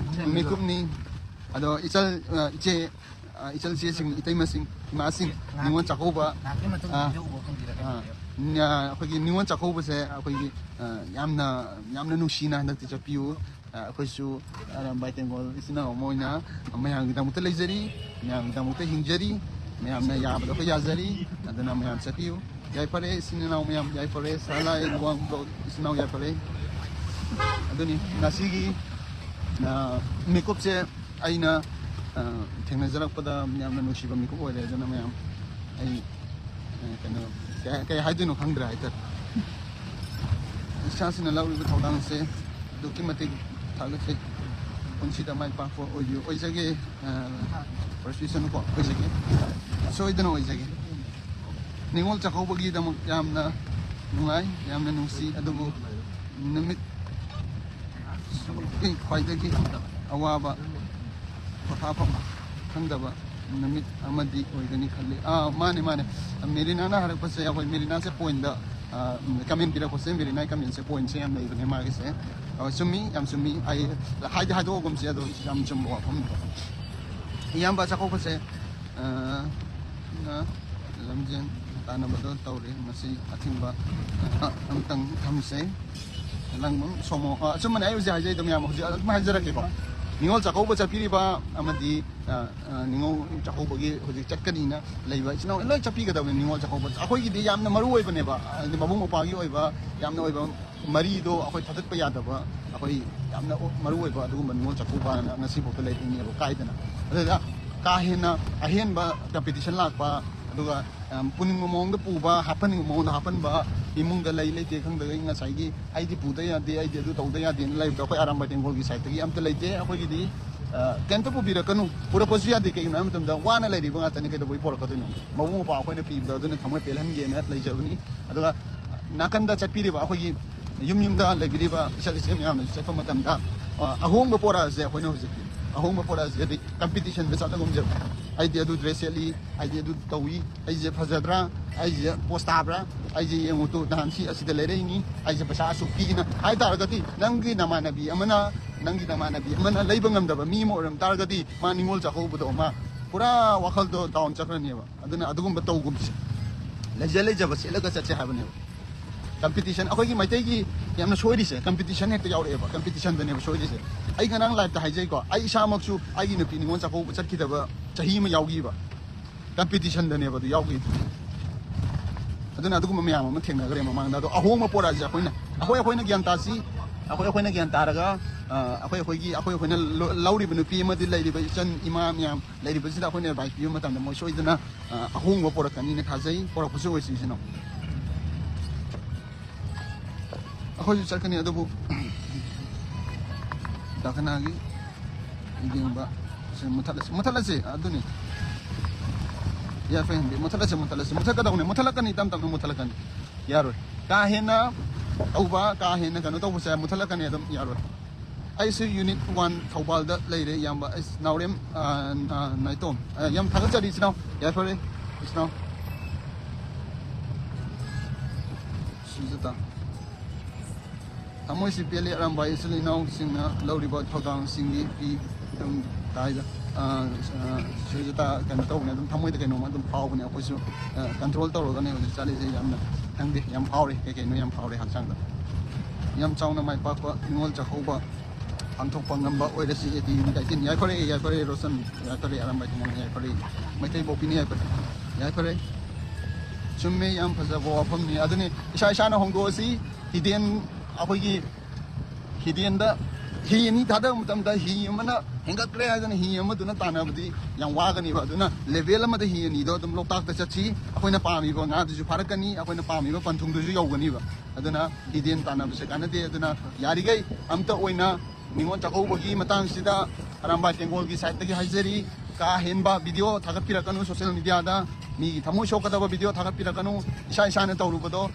ꯃꯤꯀꯨꯞꯅꯤ꯫ ꯑꯗꯣ ꯏꯆꯜ, ꯑ, ꯏꯆꯦ, ꯑ, ꯏꯆꯜ ꯏꯆꯦꯁꯤꯡ, ꯏꯇꯩꯃꯁꯤꯡ, ꯏꯃꯥꯁꯤꯡ, ꯅꯤꯉꯣꯜ ꯆꯥꯛꯀꯧꯕ, ꯉꯥꯏꯍꯥꯛꯀꯤ ꯃꯇꯨꯡꯗ ꯑ, video ꯎꯕ ꯐꯪꯕꯤꯔꯛꯀꯅꯤ꯫ ꯑ, ꯅ-, ꯑꯩꯈꯣꯏꯒꯤ ꯅꯤꯉꯣꯜ ꯆꯥꯛꯀꯧꯕꯁꯦ ꯑꯩꯈꯣꯏꯒꯤ, ꯑ, ꯌꯥꯝꯅ, ꯌꯥꯝꯅ ꯅꯨꯡꯁꯤꯅ ꯍꯟꯗꯛꯇꯤ ꯆꯠꯄꯤꯌꯨ꯫ ꯑ, ꯑꯩꯈꯣꯏꯁꯨ ꯑꯔꯥꯝꯕꯥꯏ ꯇꯦꯡꯒꯣꯜ ꯏꯆꯤꯟ ꯏꯅꯥꯎ ꯑꯃ ꯑꯣꯏꯅ ꯃꯌꯥꯝꯒꯤꯗꯃꯛꯇ ꯂꯩꯖꯔꯤ, ꯃꯌꯥꯝꯒꯤꯗꯃꯛꯇ ꯍꯤꯡꯖꯔꯤ, ꯃꯌꯥꯝꯅ ꯌꯥꯕꯗꯣ ꯑꯩꯈꯣꯏ ꯌꯥꯖꯔꯤ꯫ ꯑꯗꯨꯅ ꯃꯌꯥꯝ ꯆꯠꯄꯤꯌꯨ꯫ ꯌꯥꯏꯐꯔꯦ ꯏꯆꯤꯟ ꯏꯅꯥꯎ ꯃꯌꯥꯝ, ꯌꯥꯏꯐꯔꯦ꯫ ꯁꯅꯥ ꯂꯥꯏ ꯂꯨꯋꯥꯡ ꯕ꯭ꯂꯣꯛ ꯏꯆꯤꯟ ꯏꯅꯥꯎ ꯌꯥꯏꯐꯔꯦ꯫ ꯑꯗꯨꯅꯤ ꯉꯁꯤꯒꯤ, ꯑ, ꯃꯤꯀꯨꯞꯁꯦ ꯑꯩꯅ, ꯑ, ꯊꯦꯡꯅꯖꯔꯛꯄꯗ ꯌꯥꯝꯅ ꯅꯨꯡꯁꯤꯕ ꯃꯤꯀꯨꯞ ꯑꯣꯏꯔꯦ꯫ ꯑꯗꯨꯅ ꯃꯌꯥꯝ ꯑꯩ, ꯑ, ꯀꯩꯅꯣ, ꯀꯩ, ꯀꯩ ꯍꯥꯏꯗꯣꯏꯅꯣ ꯈꯪꯗ꯭ꯔꯦ ꯍꯥꯏꯇꯥꯔꯦ꯫ ꯏꯁꯥꯁꯤꯅ ꯂꯧꯔꯤꯕ ꯊꯧꯗꯥꯡꯁꯦ ꯑꯗꯨꯛꯀꯤ ꯃꯇꯤꯛ ꯊꯥꯒꯠꯆꯩ꯫ ꯄꯨꯟꯁꯤꯗ ꯃꯥꯏ ꯄꯥꯛꯄ ꯑꯣꯏꯕꯤꯌꯨ, ꯑꯣꯏꯖꯒꯦ꯫ ꯑ, ꯄ꯭ꯔꯣꯁꯦꯁꯟ ꯀꯣ ꯑꯣꯏꯖꯒꯦ, ꯁꯣꯏꯗꯅ ꯑꯣꯏꯖꯒꯦ꯫ ꯅꯤꯉꯣꯜ ꯆꯥꯛꯀꯧꯕꯒꯤꯗꯃꯛ ꯌꯥꯝꯅ ꯅꯨꯡꯉꯥꯏ, ꯌꯥꯝꯅ ꯅꯨꯡꯁꯤ꯫ ꯑꯗꯨꯕꯨ ꯅꯨꯃꯤꯠ ꯈ꯭ꯋꯥꯏꯗꯒꯤ ꯑꯋꯥꯕ, ꯄꯣꯊꯥꯐꯝ ꯈꯪꯗꯕ ꯅꯨꯃꯤꯠ ꯑꯃꯗꯤ ꯑꯣꯏꯒꯅꯤ ꯈꯜꯂꯤ꯫ ꯑꯥ, ꯃꯥꯅꯦ, ꯃꯥꯅꯦ꯫ ꯃꯦꯔꯤꯅꯥꯅ ꯍꯥꯏꯔꯛꯄꯁꯦ, ꯑꯩꯈꯣꯏ ꯃꯦꯔꯤꯅꯥꯁꯦ ꯄꯣꯏꯟꯗ, ꯑ, ꯀꯃꯦꯟ ꯄꯤꯔꯛꯄꯁꯦ, ꯃꯦꯔꯤꯅꯥꯒꯤ ꯀꯃꯦꯟꯁꯦ ꯄꯣꯏꯟꯁꯦ ꯌꯥꯝ ꯂꯩꯕꯅꯦ ꯃꯥꯒꯤꯁꯦ꯫ ꯑ, ꯆꯨꯝꯃꯤ, ꯌꯥꯝ ꯆꯨꯝꯃꯤ꯫ ꯑꯩ ꯍꯥꯏꯗꯤ ꯍꯥꯏꯗꯣꯛꯑꯒꯨꯝꯁꯦ, ꯑꯗꯣ ꯌꯥꯝ ꯆꯨꯝꯕ ꯋꯥꯐꯝꯅꯤ꯫ ꯏꯌꯥꯝꯕ ꯆꯥꯛꯀꯧꯕꯁꯦ, ꯑ, ꯅ ꯂꯝꯖꯦꯟ ꯇꯥꯟꯅꯕꯗꯣ ꯇꯧꯔꯦ꯫ ꯃꯁꯤ ꯑꯊꯤꯡꯕ, ꯑ, ꯑꯝꯇꯪ ꯊꯝꯁꯦ꯫ ꯂꯪꯕꯝ ꯁꯣꯃꯣ, ꯑ, ꯑꯆꯨꯝꯕꯅꯦ꯫ ꯑꯩ ꯍꯧꯖꯤꯛ ꯍꯥꯏꯖꯩꯗꯣ ꯃꯌꯥꯝ ꯍꯧꯖꯤꯛ ꯑꯗꯨꯝ ꯍꯥꯏꯖꯔꯛꯀꯦꯀꯣ꯫ ꯅꯤꯉꯣꯜ ꯆꯥꯛꯀꯧꯕ ꯆꯠꯄꯤꯔꯤꯕ ꯑꯃꯗꯤ, ꯑ, ꯑ, ꯅꯤꯉꯣꯜ ꯆꯥꯛꯀꯧꯕꯒꯤ ꯍꯧꯖꯤꯛ ꯆꯠꯀꯅꯤꯅ ꯂꯩꯕ ꯏꯆꯤꯟ ꯏꯅꯥꯎ ꯂꯣꯏ ꯆꯠꯄꯤꯒꯗꯕꯅꯤ꯫ ꯅꯤꯉꯣꯜ ꯆꯥꯛꯀꯧꯕ ꯑꯩꯈꯣꯏꯒꯤꯗꯤ ꯌꯥꯝꯅ ꯃꯔꯨ ꯑꯣꯏꯕꯅꯦꯕ, ꯍꯥꯏꯗꯤ ꯃꯕꯨꯡ ꯃꯧꯄ꯭ꯋꯥꯒꯤ ꯑꯣꯏꯕ ꯌꯥꯝꯅ ꯑꯣꯏꯕ ꯃꯔꯤꯗꯣ ꯑꯩꯈꯣꯏ ꯊꯥꯗꯠꯄ ꯌꯥꯗꯕ, ꯑꯩꯈꯣꯏ ꯌꯥꯝꯅ ꯃꯔꯨ ꯑꯣꯏꯕ ꯑꯗꯨꯒꯨꯝꯕ ꯅꯤꯉꯣꯜ ꯆꯥꯛꯀꯧꯕꯅ ꯉꯁꯤꯐꯥꯎꯗ ꯂꯩꯔꯛꯏꯅꯦꯕ ꯀꯥꯏꯗꯅ꯫ ꯑꯗꯨꯗ ꯀꯥ ꯍꯦꯟꯅ ꯑꯍꯦꯟꯕ ꯀꯝꯄꯤꯇꯤꯁꯟ ꯂꯥꯛꯄ, ꯑꯗꯨꯒ, ꯑꯝ, ꯄꯨꯅꯤꯡꯕ ꯃꯑꯣꯡꯗ ꯄꯨꯕ, ꯍꯥꯞꯍꯟꯅꯤꯡꯕ ꯃꯑꯣꯡꯗ ꯍꯥꯞꯍꯟꯕ, ꯏꯃꯨꯡꯗ ꯂꯩ ꯂꯩꯇꯦ ꯈꯪꯗꯕꯒꯤ ꯉꯁꯥꯏꯒꯤ "ꯑꯩꯗꯤ ꯄꯨꯗ ꯌꯥꯗꯦ, ꯑꯩꯗꯤ ꯑꯗꯨ ꯇꯧꯗ ꯌꯥꯗꯦꯅ" ꯂꯩꯕꯗꯣ ꯑꯩꯈꯣꯏ ꯑꯔꯥꯝꯕꯥꯏ ꯇꯦꯡꯒꯣꯜꯒꯤ ꯁꯥꯏꯠꯇꯒꯤ ꯑꯝꯇ ꯂꯩꯇꯦ꯫ ꯑꯩꯈꯣꯏꯒꯤꯗꯤ, ꯑ, ꯀꯩꯝꯇ ꯄꯨꯕꯤꯔꯛꯀꯅꯨ, ꯄꯨꯔꯛꯄꯁꯨ ꯌꯥꯗꯦ꯫ ꯀꯩꯒꯤꯅꯣ ꯍꯥꯏꯕ ꯃꯇꯝꯗ ꯋꯥꯅ ꯂꯩꯔꯤꯕ ꯉꯥꯛꯇꯅꯤ, ꯀꯩꯗꯧꯕꯩ ꯄꯨꯔꯛꯀꯗꯣꯏꯅꯣ? ꯃꯕꯨꯡ ꯃꯧꯄ꯭ꯋꯥ ꯑꯩꯈꯣꯏꯅ ꯄꯤꯕꯗꯣ ꯑꯗꯨꯅ ꯊꯃꯣꯏ ꯄꯦꯜꯍꯟꯒꯦꯅ ꯂꯩꯖꯕꯅꯤ꯫ ꯑꯗꯨꯒ ꯅꯥꯀꯟꯗ ꯆꯠꯄꯤꯔꯤꯕ ꯑꯩꯈꯣꯏꯒꯤ ꯌꯨꯝ ꯌꯨꯝꯗ ꯂꯩꯕꯤꯔꯤꯕ ꯏꯆꯜ ꯏꯆꯦ ꯃꯌꯥꯝꯅꯁꯨ ꯆꯠꯄ ꯃꯇꯝꯗ, ꯑ, ꯑꯍꯣꯡꯕ ꯄꯣꯔꯛꯑꯁꯦ꯫ ꯑꯩꯈꯣꯏꯅ ꯍꯧꯖꯤꯛꯇꯤ ꯑꯍꯣꯡꯕ ꯄꯣꯔꯛꯑꯁꯦ, ꯍꯥꯏꯗꯤ ꯀꯝꯄꯤꯇꯤꯁꯟꯗ ꯆꯠꯂꯒꯨꯝꯁꯦꯕ꯫ "ꯑꯩꯗꯤ ꯑꯗꯨ ꯗ꯭ꯔꯦꯁ ꯁꯦꯠꯂꯤ, ꯑꯩꯗꯤ ꯑꯗꯨ ꯇꯧꯏ, ꯑꯩꯁꯦ ꯐꯖꯗ꯭ꯔꯥ, ꯑꯩꯁꯦ ꯄꯣꯁ ꯇꯥꯕ꯭ꯔꯥ, ꯑꯩꯁꯦ ꯌꯦꯡꯉꯨ ꯇꯨ, ꯅꯍꯥꯟ ꯁꯤ ꯑꯁꯤꯗ ꯂꯩꯔꯛꯏꯅꯤ, ꯑꯩꯁꯦ ꯄꯩꯁꯥ ꯑꯁꯨꯛ ꯄꯤꯅ" ꯍꯥꯏ ꯇꯥꯔꯒꯗꯤ, ꯅꯪꯒꯤ ꯅꯃꯥꯟꯅꯕꯤ ꯑꯃꯅ ꯅꯪꯒꯤ ꯅꯃꯥꯟꯅꯕꯤ ꯑꯃꯅ ꯂꯩꯕ ꯉꯝꯗꯕ ꯃꯤ ꯑꯃ ꯑꯣꯏꯔꯝ ꯇꯥꯔꯒꯗꯤ, ꯃꯥ ꯅꯤꯉꯣꯜ ꯆꯥꯛꯀꯧꯕꯗꯣ ꯃꯥ ꯄꯨꯔꯥ ꯋꯥꯈꯜꯗꯣ ꯗꯥꯎꯟ ꯆꯠꯈ꯭ꯔꯅꯦꯕ꯫ ꯑꯗꯨꯅ ꯑꯗꯨꯒꯨꯝꯕ ꯇꯧꯒꯨꯝꯁꯦ꯫ ꯂꯩꯖ ꯂꯩꯖꯕ ꯁꯦꯠꯂꯒ ꯆꯠꯁꯦ ꯍꯥꯏꯕꯅꯦꯕ꯫ ꯀꯝꯄꯤꯇꯤꯁꯟ, ꯑꯩꯈꯣꯏꯒꯤ ꯃꯩꯇꯩꯒꯤ ꯌꯥꯝꯅ ꯁꯣꯏꯔꯤꯁꯦ, ꯀꯝꯄꯤꯇꯤꯁꯟ ꯍꯦꯛꯇ ꯌꯥꯎꯔꯛꯑꯦꯕ꯫ ꯀꯝꯄꯤꯇꯤꯁꯟꯗꯅꯦꯕ ꯁꯣꯏꯔꯤꯁꯦ꯫ ꯑꯩ ꯉꯔꯥꯡ ꯂꯥꯏꯞꯇ ꯍꯥꯏꯖꯩꯀꯣ, ꯑꯩ ꯏꯁꯥꯃꯛꯁꯨ ꯑꯩꯒꯤ ꯅꯨꯄꯤ ꯅꯤꯉꯣꯜ ꯆꯥꯛꯀꯧꯕ ꯆꯠꯈꯤꯗꯕ ꯆꯍꯤ ꯑꯃ ꯌꯥꯎꯈꯤꯕ꯫ ꯀꯝꯄꯤꯇꯤꯁꯟꯗꯅꯦꯕ ꯑꯗꯨ ꯌꯥꯎꯈꯤꯗꯨ꯫ ꯑꯗꯨꯅ ꯑꯗꯨꯒꯨꯝꯕ ꯃꯌꯥꯝ ꯑꯃ ꯊꯦꯡꯅꯈ꯭ꯔꯦ ꯃꯃꯥꯡꯗ꯫ ꯑꯗꯣ ꯑꯍꯣꯡꯕ ꯄꯣꯔꯛꯑꯁꯦ ꯑꯩꯈꯣꯏꯅ꯫ ꯑꯩꯈꯣꯏ ꯑꯩꯈꯣꯏꯅ ꯒ꯭ꯌꯥꯟ ꯇꯥꯁꯤ꯫ ꯑꯩꯈꯣꯏ ꯑꯩꯈꯣꯏꯅ ꯒ꯭ꯌꯥꯟ ꯇꯥꯔꯒ, ꯑ, ꯑꯩꯈꯣꯏ ꯑꯩꯈꯣꯏꯒꯤ, ꯑꯩꯈꯣꯏ ꯑꯩꯈꯣꯏꯅ ꯂꯣ-, ꯂꯧꯔꯤꯕ ꯅꯨꯄꯤ ꯑꯃꯗꯤ ꯂꯩꯔꯤꯕ ꯏꯆꯟ ꯏꯃꯥ ꯃꯌꯥꯝ ꯂꯩꯔꯤꯕꯁꯤꯗ ꯑꯩꯈꯣꯏꯅ ꯑꯦꯗꯚꯥꯏꯁ ꯄꯤꯕ ꯃꯇꯝꯗ ꯃꯣꯏ ꯁꯣꯏꯗꯅ, ꯑ, ꯑꯍꯣꯡꯕ ꯄꯣꯔꯛꯀꯅꯤꯅ ꯊꯥꯖꯩ꯫ ꯄꯣꯔꯛꯄꯁꯨ ꯑꯣꯏꯁꯤ ꯏꯆꯤꯟ ꯏꯅꯥꯎ꯫ ꯑꯩꯈꯣꯏꯁꯨ ꯆꯠꯀꯅꯤ, ꯑꯗꯨꯕꯨ ꯗꯥ ꯀꯅꯥꯒꯤ ꯌꯦꯡꯕ ꯁꯤ ꯃꯨꯊꯠꯂꯁꯤ, ꯃꯨꯊꯠꯂꯁꯤ꯫ ꯑꯗꯨꯅꯤ꯫ ꯌꯥꯏꯐ ꯌꯥꯏꯐ, ꯃꯨꯊꯠꯂꯁꯤ, ꯃꯨꯊꯠꯂꯁꯤ꯫ ꯃꯨꯊꯠꯀꯗꯧꯅꯤ, ꯃꯨꯊꯠꯂꯛꯀꯅꯤ, ꯇꯞ ꯇꯞꯅ ꯃꯨꯊꯠꯂꯛꯀꯅꯤ꯫ ꯌꯥꯔꯣꯏ꯫ ꯀꯥ ꯍꯦꯟꯅ ꯇꯧꯕ, ꯀꯥ ꯍꯦꯟꯅ ꯀꯩꯅꯣ ꯇꯧꯕꯁꯦ ꯃꯨꯊꯠꯂꯛꯀꯅꯤ ꯑꯗꯨꯝ, ꯌꯥꯔꯣꯏ꯫ ꯑꯩꯁꯨ ꯌꯨꯅꯤꯠ ꯋꯥꯟ ꯊꯧꯕꯥꯜꯗ ꯂꯩꯔꯦ, ꯏꯌꯥꯝꯕ꯫ ꯑꯩꯁ, ꯅꯥꯎꯔꯦꯝ, ꯑ, ꯑ, ꯅꯥꯏꯇꯣꯝ꯫ ꯑ, ꯌꯥꯝ ꯊꯥꯒꯠꯆꯔꯤ, ꯏꯆꯤꯟ ꯏꯅꯥꯎ꯫ ꯌꯥꯏꯐꯔꯦ, ꯏꯆꯤꯟ ꯏꯅꯥꯎ꯫ ꯁꯨꯖꯇꯥ꯫ ꯊꯃꯣꯏꯁꯤ ꯄꯦꯜꯂꯤ, ꯑꯔꯥꯝꯕꯥꯏ ꯏꯆꯤꯜ ꯏꯅꯥꯎꯁꯤꯡꯅ ꯂꯧꯔꯤꯕ ꯊꯧꯗꯥꯡꯁꯤꯡꯒꯤ ꯄꯤ ꯑꯗꯨꯝ ꯇꯥꯏꯗ꯫ ꯑ, ꯑ, ꯁꯨꯖꯇꯥ ꯀꯩꯅꯣ ꯇꯧꯕꯅꯦ, ꯑꯗꯨꯝ ꯊꯃꯣꯏꯗ ꯀꯩꯅꯣꯝꯃ ꯑꯗꯨꯝ ꯐꯥꯎꯕꯅꯦ꯫ ꯑꯩꯈꯣꯏꯁꯨ, ꯑ, ꯀꯟꯇ꯭ꯔꯣꯜ ꯇꯧꯔꯒꯅꯦ ꯍꯧꯖꯤꯛ ꯆꯠꯂꯤꯁꯦ꯫ ꯌꯥꯝꯅ, ꯈꯪꯗꯦ, ꯌꯥꯝ ꯐꯥꯎꯔꯦ, ꯀꯩ ꯀꯩꯅꯣ ꯌꯥꯝ ꯐꯥꯎꯔꯦ ꯍꯛꯆꯥꯡꯗ꯫ ꯌꯥꯝ ꯆꯥꯎꯅ ꯃꯥꯏ ꯄꯥꯛꯄ ꯅꯤꯉꯣꯜ ꯆꯥꯛꯀꯧꯕ ꯄꯥꯡꯊꯣꯛꯄ ꯉꯝꯕ ꯑꯣꯏꯔꯁꯤ꯫ A T unit eighteen. ꯌꯥꯏꯐꯔꯦ, ꯌꯥꯏꯐꯔꯦ ꯔꯣꯁꯟ, ꯌꯥꯏꯐꯔꯦ ꯑꯔꯥꯝꯕꯥꯏ ꯊꯣꯡꯕ, ꯌꯥꯏꯐꯔꯦ ꯃꯩꯇꯩ ꯄꯣꯛꯄꯤꯅꯤ, ꯌꯥꯏꯐꯔꯦ, ꯌꯥꯏꯐꯔꯦ꯫ ꯆꯨꯝꯃꯦ, ꯌꯥꯝ ꯐꯖꯕ ꯋꯥꯐꯝꯅꯤ꯫ ꯑꯗꯨꯅꯤ, ꯏꯁꯥ ꯏꯁꯥꯅ ꯍꯣꯡꯗꯣꯛꯑꯁꯤ꯫ ꯍꯤꯗꯦꯟ, ꯑꯩꯈꯣꯏꯒꯤ ꯍꯤꯗꯦꯟꯗ ꯍꯤ ꯑꯅꯤ ꯊꯥꯗꯕ ꯃꯇꯝꯗ ꯍꯤ ꯑꯃꯅ ꯍꯦꯟꯒꯠꯈ꯭ꯔꯦ ꯍꯥꯏꯗꯅ ꯍꯤ ꯑꯃꯗꯨꯅ ꯇꯥꯟꯅꯕꯗꯤ ꯌꯥꯝ ꯋꯥꯒꯅꯤꯕ꯫ ꯑꯗꯨꯅ ꯂꯦꯚꯦꯜ ꯑꯃꯗ ꯍꯤ ꯑꯅꯤꯗꯣ ꯑꯗꯨꯝ ꯂꯣꯛꯇꯥꯛꯇ ꯆꯠꯁꯤ꯫ ꯑꯩꯈꯣꯏꯅ ꯄꯥꯝꯃꯤꯕ ꯉꯥꯗꯨꯁꯨ ꯐꯥꯔꯛꯀꯅꯤ, ꯑꯩꯈꯣꯏꯅ ꯄꯥꯝꯃꯤꯕ ꯄꯟꯊꯨꯡꯗꯨꯁꯨ ꯌꯧꯒꯅꯤꯕ꯫ ꯑꯗꯨꯅ ꯍꯤꯗꯦꯟ ꯇꯥꯟꯅꯕꯁꯦ ꯀꯥꯟꯅꯗꯦ꯫ ꯑꯗꯨꯅ ꯌꯥꯔꯤꯈꯩ ꯑꯝꯇ ꯑꯣꯏꯅ ꯅꯤꯉꯣꯜ ꯆꯥꯛꯀꯧꯕꯒꯤ ꯃꯇꯥꯡꯁꯤꯗ ꯑꯔꯥꯝꯕꯥꯏ ꯇꯦꯡꯒꯣꯜꯒꯤ ꯁꯥꯏꯠꯇꯒꯤ ꯍꯥꯏꯖꯔꯤ, ꯀꯥ ꯍꯦꯟꯕ ꯚꯤꯗꯤꯑꯣ ꯊꯥꯒꯠꯄꯤꯔꯛꯀꯅꯨ ꯁꯣꯁꯤꯌꯦꯜ ꯃꯤꯗꯤꯌꯥꯗ, ꯃꯤꯒꯤ ꯊꯃꯣꯏ ꯁꯣꯛꯀꯗꯕ ꯚꯤꯗꯤꯑꯣ ꯊꯥꯒꯠꯄꯤꯔꯛꯀꯅꯨ꯫ ꯏꯁꯥ ꯏꯁꯥꯅ ꯇꯧꯔꯨꯕꯗꯣ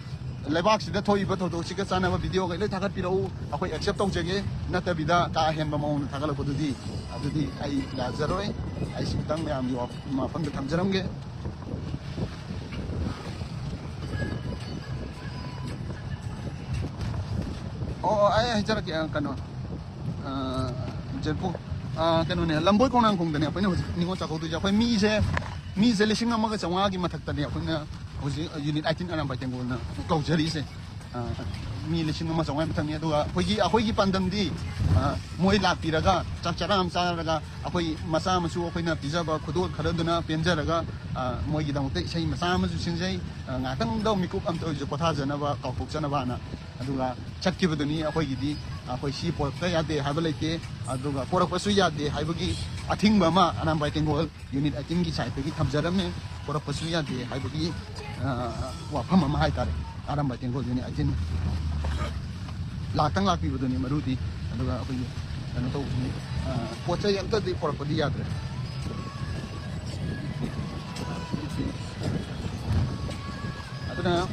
ꯂꯩꯕꯥꯛꯁꯤꯗ ꯊꯣꯛꯏꯕ ꯊꯧꯗꯣꯛꯁꯤꯒ ꯆꯥꯟꯅꯕ ꯚꯤꯗꯤꯑꯣꯈꯩ ꯂꯣꯏ ꯊꯥꯒꯠꯄꯤꯔꯛꯎ, ꯑꯩꯈꯣꯏ ꯑꯦꯛꯁꯦꯞ ꯇꯧꯖꯒꯦ꯫ ꯅꯠꯇꯕꯤꯗ ꯀꯥ ꯍꯦꯟꯕ ꯃꯑꯣꯡꯗ ꯊꯥꯒꯠꯂꯛꯄꯗꯨꯗꯤ, ꯑꯗꯨꯗꯤ ꯑꯩ ꯌꯥꯖꯔꯣꯏ꯫ ꯑꯩꯁꯨ ꯈꯤꯇꯪ ꯃꯌꯥꯝꯒꯤ ꯋꯥ-, ꯃꯐꯝꯗ ꯊꯝꯖꯔꯝꯒꯦ꯫ ꯑꯣ, ꯑꯣ, ꯑꯩ ꯍꯥꯏꯖꯔꯛꯀꯦ, ꯑ, ꯀꯩꯅꯣ, ꯑ, ꯖꯦꯠꯄꯨ, ꯑ, ꯀꯩꯅꯣꯅꯦ, ꯂꯝꯕꯣꯏ ꯈꯣꯡꯅꯥꯡꯈꯣꯡꯗꯅꯦ ꯑꯩꯈꯣꯏꯅ ꯍꯧꯖꯤꯛ ꯅꯤꯉꯣꯜ ꯆꯥꯛꯀꯧꯗꯣꯏꯁꯦ꯫ ꯑꯩꯈꯣꯏ ꯃꯤꯁꯦ, ꯃꯤꯁꯦ ꯂꯤꯁꯤꯡ ꯑꯃꯒ ꯆꯥꯝꯃꯉꯥꯒꯤ ꯃꯊꯛꯇꯅꯦ ꯑꯩꯈꯣꯏꯅ ꯍꯧꯖꯤꯛ ꯌꯨꯅꯤꯠ ꯑꯩꯠꯇꯤꯟ ꯑꯔꯥꯝꯕꯥꯏ ꯇꯦꯡꯒꯣꯜꯅ ꯀꯧꯖꯔꯤꯁꯦ꯫ ꯑ, ꯃꯤ ꯂꯤꯁꯤꯡ ꯑꯃ ꯆꯥꯝꯃꯉꯥꯒꯤ ꯃꯊꯛꯅꯤ꯫ ꯑꯗꯨꯒ ꯑꯩꯈꯣꯏꯒꯤ, ꯑꯩꯈꯣꯏꯒꯤ ꯄꯥꯟꯗꯝꯗꯤ, ꯑ, ꯃꯣꯏ ꯂꯥꯛꯄꯤꯔꯒ ꯆꯥꯛ ꯆꯔꯥ ꯑꯃ ꯆꯥꯔꯒ ꯑꯩꯈꯣꯏ ꯃꯆꯥ ꯃꯁꯨ ꯑꯩꯈꯣꯏꯅ ꯄꯤꯖꯕ ꯈꯨꯗꯣꯜ ꯈꯔꯗꯨꯅ ꯄꯦꯟꯖꯔꯒ, ꯑ, ꯃꯣꯏꯒꯤꯗꯃꯛꯇ ꯏꯁꯩ ꯃꯆꯥ ꯑꯃꯁꯨ ꯁꯤꯟꯖꯩ꯫ ꯑ, ꯉꯥꯏꯍꯥꯛꯇꯪꯗ ꯃꯤꯀꯨꯞ ꯑꯝꯇ ꯑꯣꯏꯔꯁꯨ ꯄꯣꯊꯥꯖꯅꯕ, ꯀꯥꯎꯊꯣꯛꯆꯅꯕꯅ꯫ ꯑꯗꯨꯒ ꯆꯠꯈꯤꯕꯗꯨꯅꯤ ꯑꯩꯈꯣꯏꯒꯤꯗꯤ꯫ ꯑꯩꯈꯣꯏ ꯁꯤ ꯄꯣꯔꯛꯇ ꯌꯥꯗꯦ ꯍꯥꯏꯕ ꯂꯩꯇꯦ, ꯑꯗꯨꯒ ꯄꯣꯔꯛꯄꯁꯨ ꯌꯥꯗꯦ ꯍꯥꯏꯕꯒꯤ ꯑꯊꯤꯡꯕ ꯑꯃ ꯑꯔꯥꯝꯕꯥꯏ ꯇꯦꯡꯒꯣꯜ ꯌꯨꯅꯤꯠ ꯑꯩꯠꯇꯤꯟꯒꯤ ꯁꯥꯏꯠꯇꯒꯤ ꯊꯝꯖꯔꯝꯃꯦ꯫ ꯄꯣꯔꯛꯄꯁꯨ ꯌꯥꯗꯦ ꯍꯥꯏꯕꯒꯤ, ꯑ, ꯋꯥꯐꯝ ꯑꯃ ꯍꯥꯏꯇꯥꯔꯦ, ꯑꯔꯥꯝꯕꯥꯏ ꯇꯦꯡꯒꯣꯜ ꯌꯨꯅꯤꯠ ꯑꯩꯠꯇꯤꯟ ꯂꯥꯛꯇꯪ ꯂꯥꯛꯄꯤꯕꯗꯨꯅꯤ ꯃꯔꯨꯗꯤ꯫ ꯑꯗꯨꯒ ꯑꯩꯈꯣꯏꯒꯤ ꯀꯩꯅꯣ ꯇꯧꯕꯅꯤ, ꯑ, ꯄꯣꯠ ꯆꯩ ꯑꯝꯇꯗꯤ ꯄꯣꯔꯛꯄꯗꯤ ꯌꯥꯗ꯭ꯔꯦ꯫ ꯑꯗꯨꯅ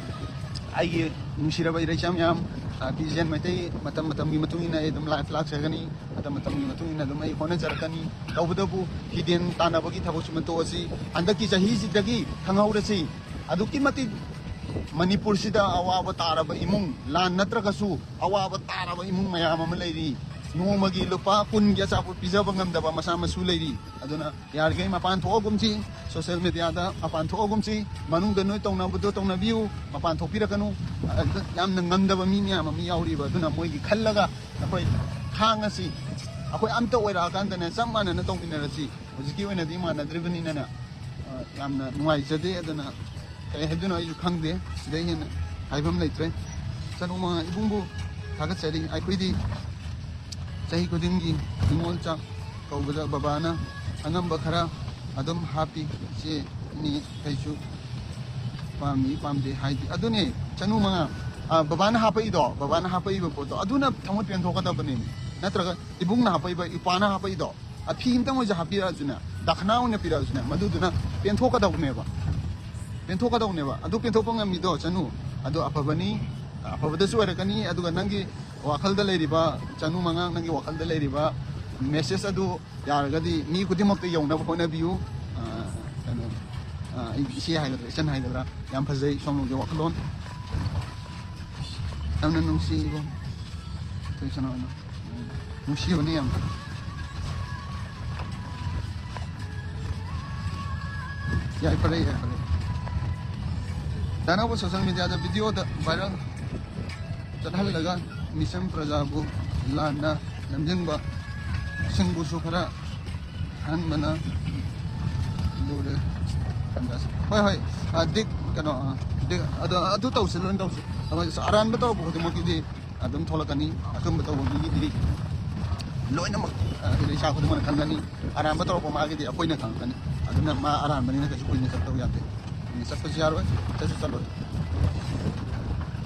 ꯑꯩꯒꯤ ꯅꯨꯡꯁꯤꯔꯕ ꯏꯔꯩꯆꯥ ꯃꯌꯥꯝ, ꯑ, ꯕꯤ ꯖꯤ ꯑꯦꯟ ꯃꯩꯇꯩ, ꯃꯇꯝ ꯃꯇꯝꯒꯤ ꯃꯇꯨꯡ ꯏꯟꯅ ꯑꯩ ꯑꯗꯨꯝ ꯂꯥꯏꯐ ꯂꯥꯛꯆꯒꯅꯤ꯫ ꯃꯇꯝ ꯃꯇꯝꯒꯤ ꯃꯇꯨꯡ ꯏꯟꯅ ꯑꯗꯨꯝ ꯑꯩ ꯍꯣꯠꯅꯖꯔꯛꯀꯅꯤ꯫ ꯇꯧꯕꯇꯕꯨ ꯍꯤꯗꯦꯟ ꯇꯥꯟꯅꯕꯒꯤ ꯊꯕꯛꯁꯤꯃ ꯇꯣꯛꯑꯁꯤ꯫ ꯍꯟꯗꯛꯀꯤ ꯆꯍꯤꯁꯤꯗꯒꯤ ꯈꯪꯍꯧꯔꯁꯤ, ꯑꯗꯨꯛꯀꯤ ꯃꯇꯤꯛ ꯃꯅꯤꯄꯨꯔꯁꯤꯗ ꯑꯋꯥꯕ ꯇꯥꯔꯕ ꯏꯃꯨꯡ, ꯂꯥꯟ ꯅꯠꯇ꯭ꯔꯒꯁꯨ ꯑꯋꯥꯕ ꯇꯥꯔꯕ ꯏꯃꯨꯡ ꯃꯌꯥꯝ ꯑꯃ ꯂꯩꯔꯤ꯫ ꯅꯣꯡꯃꯒꯤ ꯂꯨꯄꯥ ꯀꯨꯟꯒꯤ ꯑꯆꯥꯄꯣꯠ ꯄꯤꯖꯕ ꯉꯝꯗꯕ ꯃꯆꯥ ꯃꯁꯨ ꯂꯩꯔꯤ꯫ ꯑꯗꯨꯅ ꯌꯥꯔꯤꯈꯩ ꯃꯄꯥꯟ ꯊꯣꯛꯑꯒꯨꯝꯁꯤ, ꯁꯣꯁꯦꯜ ꯃꯦꯗꯤꯌꯥꯗ ꯃꯄꯥꯟ ꯊꯣꯛꯑꯒꯨꯝꯁꯤ, ꯃꯅꯨꯡꯗ ꯅꯣꯏ ꯇꯧꯅꯕꯗꯣ ꯇꯧꯅꯕꯤꯌꯨ, ꯃꯄꯥꯟ ꯊꯣꯛꯄꯤꯔꯛꯀꯅꯨ꯫ ꯑꯗꯨ ꯌꯥꯝꯅ ꯉꯝꯗꯕ ꯃꯤ ꯃꯌꯥꯝ ꯑꯃ ꯌꯥꯎꯔꯤꯕ, ꯑꯗꯨꯅ ꯃꯣꯏꯒꯤ ꯈꯜꯂꯒ ꯑꯩꯈꯣꯏ ꯈꯥꯡꯉꯁꯤ꯫ ꯑꯩꯈꯣꯏ ꯑꯝꯇ ꯑꯣꯏꯔꯛꯑꯀꯥꯟꯗꯅꯦ ꯆꯞ ꯃꯥꯟꯅꯅ ꯇꯧꯃꯤꯟꯅꯔꯁꯤ꯫ ꯍꯧꯖꯤꯛꯀꯤ ꯑꯣꯏꯅꯗꯤ ꯃꯥꯟꯅꯗ꯭ꯔꯤꯕꯅꯤꯅꯅꯦ, ꯑ, ꯌꯥꯝꯅ ꯅꯨꯡꯉꯥꯏꯖꯗꯦ꯫ ꯑꯗꯨꯅ ꯀꯔꯤ ꯍꯥꯏꯗꯣꯏꯅꯣ ꯑꯩꯁꯨ ꯈꯪꯗꯦ, ꯁꯤꯗꯩ ꯍꯦꯟꯅ ꯍꯥꯏꯐꯝ ꯂꯩꯇ꯭ꯔꯦ꯫ ꯆꯅꯨ ꯃꯉꯥ ꯏꯕꯨꯡꯕꯨ ꯊꯥꯒꯠꯆꯔꯤ꯫ ꯑꯩꯈꯣꯏꯗꯤ ꯆꯍꯤ ꯈꯨꯗꯤꯡꯒꯤ ꯅꯤꯉꯣꯜ ꯆꯥꯛ ꯀꯧꯕꯗ ꯕꯕꯥꯅ ꯑꯉꯝꯕ ꯈꯔ ꯑꯗꯨꯝ ꯍꯥꯞꯄꯤ꯫ ꯏꯆꯦ, ꯏꯅꯦ, ꯀꯩꯁꯨ ꯄꯥꯝꯃꯤ ꯄꯥꯝꯗꯦ ꯍꯥꯏꯗꯤ ꯑꯗꯨꯅꯦ꯫ ꯆꯅꯨ ꯃꯉꯥ, ꯑ, ꯕꯕꯥꯅ ꯍꯥꯞꯄꯛꯏꯗꯣ, ꯕꯕꯥꯅ ꯍꯥꯞꯄꯛꯏꯕ ꯄꯣꯠꯇꯣ ꯑꯗꯨꯅ ꯊꯃꯣꯏ ꯄꯦꯟꯊꯣꯛꯀꯗꯕꯅꯦ꯫ ꯅꯠꯇ꯭ꯔꯒ ꯏꯕꯨꯡꯅ ꯍꯥꯞꯄꯛꯏꯕ, ꯏꯄꯥꯅ ꯍꯥꯞꯄꯛꯏꯗꯣ, ꯑꯐꯤ ꯑꯝꯇꯪ ꯑꯣꯏꯁꯨ ꯍꯥꯞꯄꯤꯔꯛꯑꯁꯨꯅꯦ, ꯗꯈꯅꯥ ꯑꯣꯏꯅ ꯄꯤꯔꯛꯑꯁꯨꯅꯦ, ꯃꯗꯨꯗꯨꯅ ꯄꯦꯟꯊꯣꯛꯀꯗꯧꯕꯅꯦꯕ꯫ ꯄꯦꯟꯊꯣꯛꯀꯗꯧꯕꯅꯦꯕ꯫ ꯑꯗꯨ ꯄꯦꯟꯊꯣꯛꯄ ꯉꯝꯃꯤꯗꯣ ꯆꯅꯨ, ꯑꯗꯨ ꯑꯐꯕꯅꯤ, ꯑꯐꯕꯗꯁꯨ ꯑꯣꯏꯔꯛꯀꯅꯤ꯫ ꯑꯗꯨꯒ ꯅꯪꯒꯤ ꯋꯥꯈꯜꯗ ꯂꯩꯔꯤꯕ, ꯆꯅꯨ ꯃꯉꯥ, ꯅꯪꯒꯤ ꯋꯥꯈꯜꯗ ꯂꯩꯔꯤꯕ ꯃꯦꯁꯦꯖ ꯑꯗꯨ ꯌꯥꯔꯒꯗꯤ ꯃꯤ ꯈꯨꯗꯤꯡꯃꯛꯇ ꯌꯧꯅꯕ ꯍꯣꯠꯅꯕꯤꯌꯨ꯫ ꯑ, ꯀꯩꯅꯣ, ꯑ, ꯑꯩ ꯏꯆꯦ ꯍꯥꯏꯒꯗ꯭ꯔꯥ, ꯏꯆꯟ ꯍꯥꯏꯒꯗ꯭ꯔꯥ, ꯌꯥꯝ ꯐꯖꯩ ꯁꯣꯝꯂꯣꯝꯒꯤ ꯋꯥꯈꯜꯂꯣꯟ꯫ ꯌꯥꯝꯅ ꯅꯨꯡꯁꯤ ꯏꯕꯨꯡ꯫ ꯑꯩꯈꯣꯏ ꯏꯆꯤꯟ ꯏꯅꯥꯎꯅ꯫ ꯅꯨꯡꯁꯤꯕꯅꯤ ꯌꯥꯝ꯫ ꯌꯥꯏꯐꯔꯦ, ꯌꯥꯏꯐꯔꯦ꯫ ꯗꯥ ꯅꯥꯎꯕ social mediaꯗ videoꯗ viral ꯆꯠꯍꯜꯂꯒ ꯃꯤꯆꯝ ꯄ꯭ꯔꯖꯥꯕꯨ ꯂꯥꯟꯅ ꯂꯝꯖꯤꯡꯕ ꯁꯤꯡꯕꯨꯁꯨ ꯈꯔ ꯍꯟꯕꯅ ꯂꯨꯔꯦ꯫ ꯍꯣꯏ, ꯍꯣꯏ꯫ ꯑ, ꯗꯤꯛ, ꯀꯩꯅꯣ, ꯑ, ꯗꯤꯛ, ꯑꯗꯣ, ꯑꯗꯨ ꯇꯧꯁꯤ, ꯂꯣꯏ ꯇꯧꯁꯤ꯫ ꯑꯗꯣ ꯑꯔꯥꯟꯕ ꯇꯧꯔꯛꯄ ꯈꯨꯗꯤꯡꯃꯛꯀꯤꯗꯤ ꯑꯗꯨꯝ ꯊꯣꯛꯂꯛꯀꯅꯤ꯫ ꯑꯆꯨꯝꯕ ꯇꯧꯕ ꯃꯤꯒꯤꯗꯤ ꯂꯣꯏꯅꯃꯛ, ꯑ, ꯏꯁꯥ ꯈꯨꯗꯤꯡꯃꯛꯅ ꯈꯪꯒꯅꯤ꯫ ꯑꯔꯥꯟꯕ ꯇꯧꯔꯛꯄ ꯃꯥꯒꯤꯗꯤ ꯑꯩꯈꯣꯏꯅ ꯈꯪꯉꯛꯀꯅꯤ꯫ ꯑꯗꯨꯅ ꯃꯥ ꯑꯔꯥꯟꯕꯅꯤꯅ ꯀꯩꯁꯨ ꯀꯨꯏꯅ ꯆꯠꯇꯧ ꯌꯥꯗꯦ꯫ ꯀꯨꯏꯅ ꯆꯠꯄꯁꯨ ꯌꯥꯔꯣꯏ, ꯆꯠꯁꯨ ꯆꯠꯂꯣꯏ꯫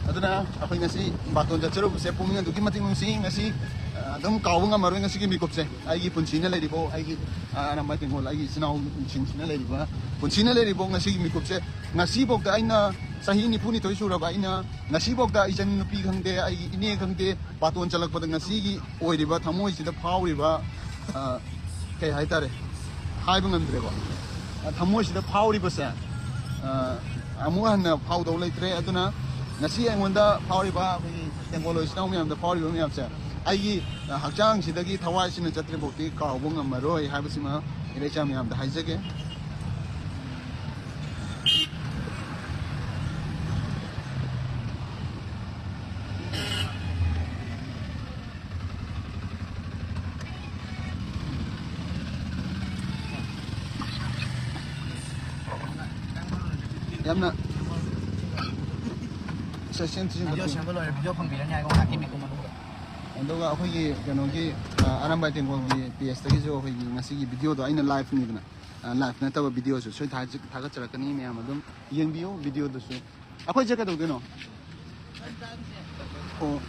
ꯑꯗꯨꯅ ꯑꯩꯈꯣꯏ ꯉꯁꯤ ꯕꯥꯇꯣꯟ ꯆꯠꯆꯔꯨꯕꯁꯦ ꯄꯨꯛꯅꯤꯡ ꯑꯗꯨꯛꯀꯤ ꯃꯇꯤꯛ ꯅꯨꯡꯁꯤ꯫ ꯉꯁꯤ, ꯑ, ꯑꯗꯨꯝ ꯀꯥꯎꯕ ꯉꯝꯃꯔꯣꯏ ꯉꯁꯤꯒꯤ ꯃꯤꯀꯨꯞꯁꯦ꯫ ꯑꯩꯒꯤ ꯄꯨꯟꯁꯤꯅ ꯂꯩꯔꯤꯕ, ꯑꯩꯒꯤ, ꯑ, ꯑꯔꯥꯝꯕꯥꯏ ꯇꯦꯡꯒꯣꯜ, ꯑꯩꯒꯤ ꯏꯆꯤꯟ ꯏꯅꯥꯎꯒꯤ ꯄꯨꯟꯁꯤꯅ ꯂꯩꯔꯤꯕ, ꯄꯨꯟꯁꯤꯅ ꯂꯩꯔꯤꯕ ꯉꯁꯤꯒꯤ ꯃꯤꯀꯨꯞꯁꯦ, ꯉꯁꯤꯐꯥꯎꯗ ꯑꯩꯅ ꯆꯍꯤ ꯅꯤꯐꯨ ꯅꯤꯊꯣꯏ ꯁꯨꯔꯕ ꯑꯩꯅ ꯉꯁꯤꯐꯥꯎꯗ ꯏꯆꯟ ꯅꯨꯄꯤ ꯈꯪꯗꯦ, ꯑꯩꯒꯤ ꯏꯅꯦ ꯈꯪꯗꯦ, ꯕꯥꯇꯣꯟ ꯆꯠꯂꯛꯄꯗ ꯉꯁꯤꯒꯤ ꯑꯣꯏꯔꯤꯕ ꯊꯃꯣꯏꯁꯤꯗ ꯐꯥꯎꯔꯤꯕ, ꯑ, ꯀꯩ ꯍꯥꯏꯇꯥꯔꯦ, ꯍꯥꯏꯕ ꯉꯝꯗ꯭ꯔꯦꯀꯣ꯫ ꯑ, ꯊꯃꯣꯏꯁꯤꯗ ꯐꯥꯎꯔꯤꯕꯁꯦ, ꯑ, ꯑꯃꯨꯛ ꯍꯟꯅ ꯐꯥꯎꯗꯧ ꯂꯩꯇ꯭ꯔꯦ꯫ ꯑꯗꯨꯅ ꯉꯁꯤ ꯑꯩꯉꯣꯟꯗ ꯐꯥꯎꯔꯤꯕ, ꯑꯩꯈꯣꯏꯒꯤ ꯇꯦꯡꯒꯣꯜ ꯏꯆꯤꯟ ꯏꯅꯥꯎ ꯃꯌꯥꯝꯗ ꯐꯥꯎꯔꯤꯕ ꯃꯌꯥꯝꯁꯦ, ꯑꯩꯒꯤ, ꯑ, ꯍꯛꯆꯥꯡꯁꯤꯗꯒꯤ ꯊꯋꯥꯏꯁꯤꯅ ꯆꯠꯇ꯭ꯔꯤ ꯐꯥꯎꯗꯤ ꯀꯥꯎꯕ ꯉꯝꯃꯔꯣꯏ ꯍꯥꯏꯕꯁꯤꯃ ꯏꯔꯩꯆꯥ ꯃꯌꯥꯝꯗ ꯍꯥꯏꯖꯒꯦ꯫ ꯌꯥꯝꯅ ꯁꯦꯁꯟ ꯁꯤꯖꯤꯟꯅꯕ ꯚꯤꯗꯤꯑꯣ ꯁꯦꯝꯕ ꯂꯣꯏꯔꯦ, ꯚꯤꯗꯤꯑꯣ ꯐꯪꯕꯤꯔꯅꯤ ꯍꯥꯏꯀꯣ, ꯉꯥꯏꯍꯥꯛꯀꯤ ꯃꯤꯀꯨꯞ ꯃꯅꯨꯡꯗ꯫ ꯑꯗꯨꯒ ꯑꯩꯈꯣꯏꯒꯤ ꯀꯩꯅꯣꯒꯤ, ꯑ, ꯑꯔꯥꯝꯕꯥꯏ ꯇꯦꯡꯒꯣꯜꯒꯤ pageꯇꯒꯤꯁꯨ ꯑꯩꯈꯣꯏꯒꯤ ꯉꯁꯤꯒꯤ videoꯗꯣ ꯑꯩꯅ liveꯅꯤꯗꯅ, ꯑ, live ꯅꯠꯇꯕ videoꯁꯨ ꯁꯣꯏ ꯊꯥ-, ꯊꯥꯒꯠꯆꯔꯛꯀꯅꯤ꯫ ꯃꯌꯥꯝ ꯑꯗꯨꯝ ꯌꯦꯡꯕꯤꯌꯨ videoꯗꯨꯁꯨ꯫ ꯑꯩꯈꯣꯏꯁꯦ ꯀꯩꯗꯧꯗꯣꯏꯅꯣ? ꯑꯣ,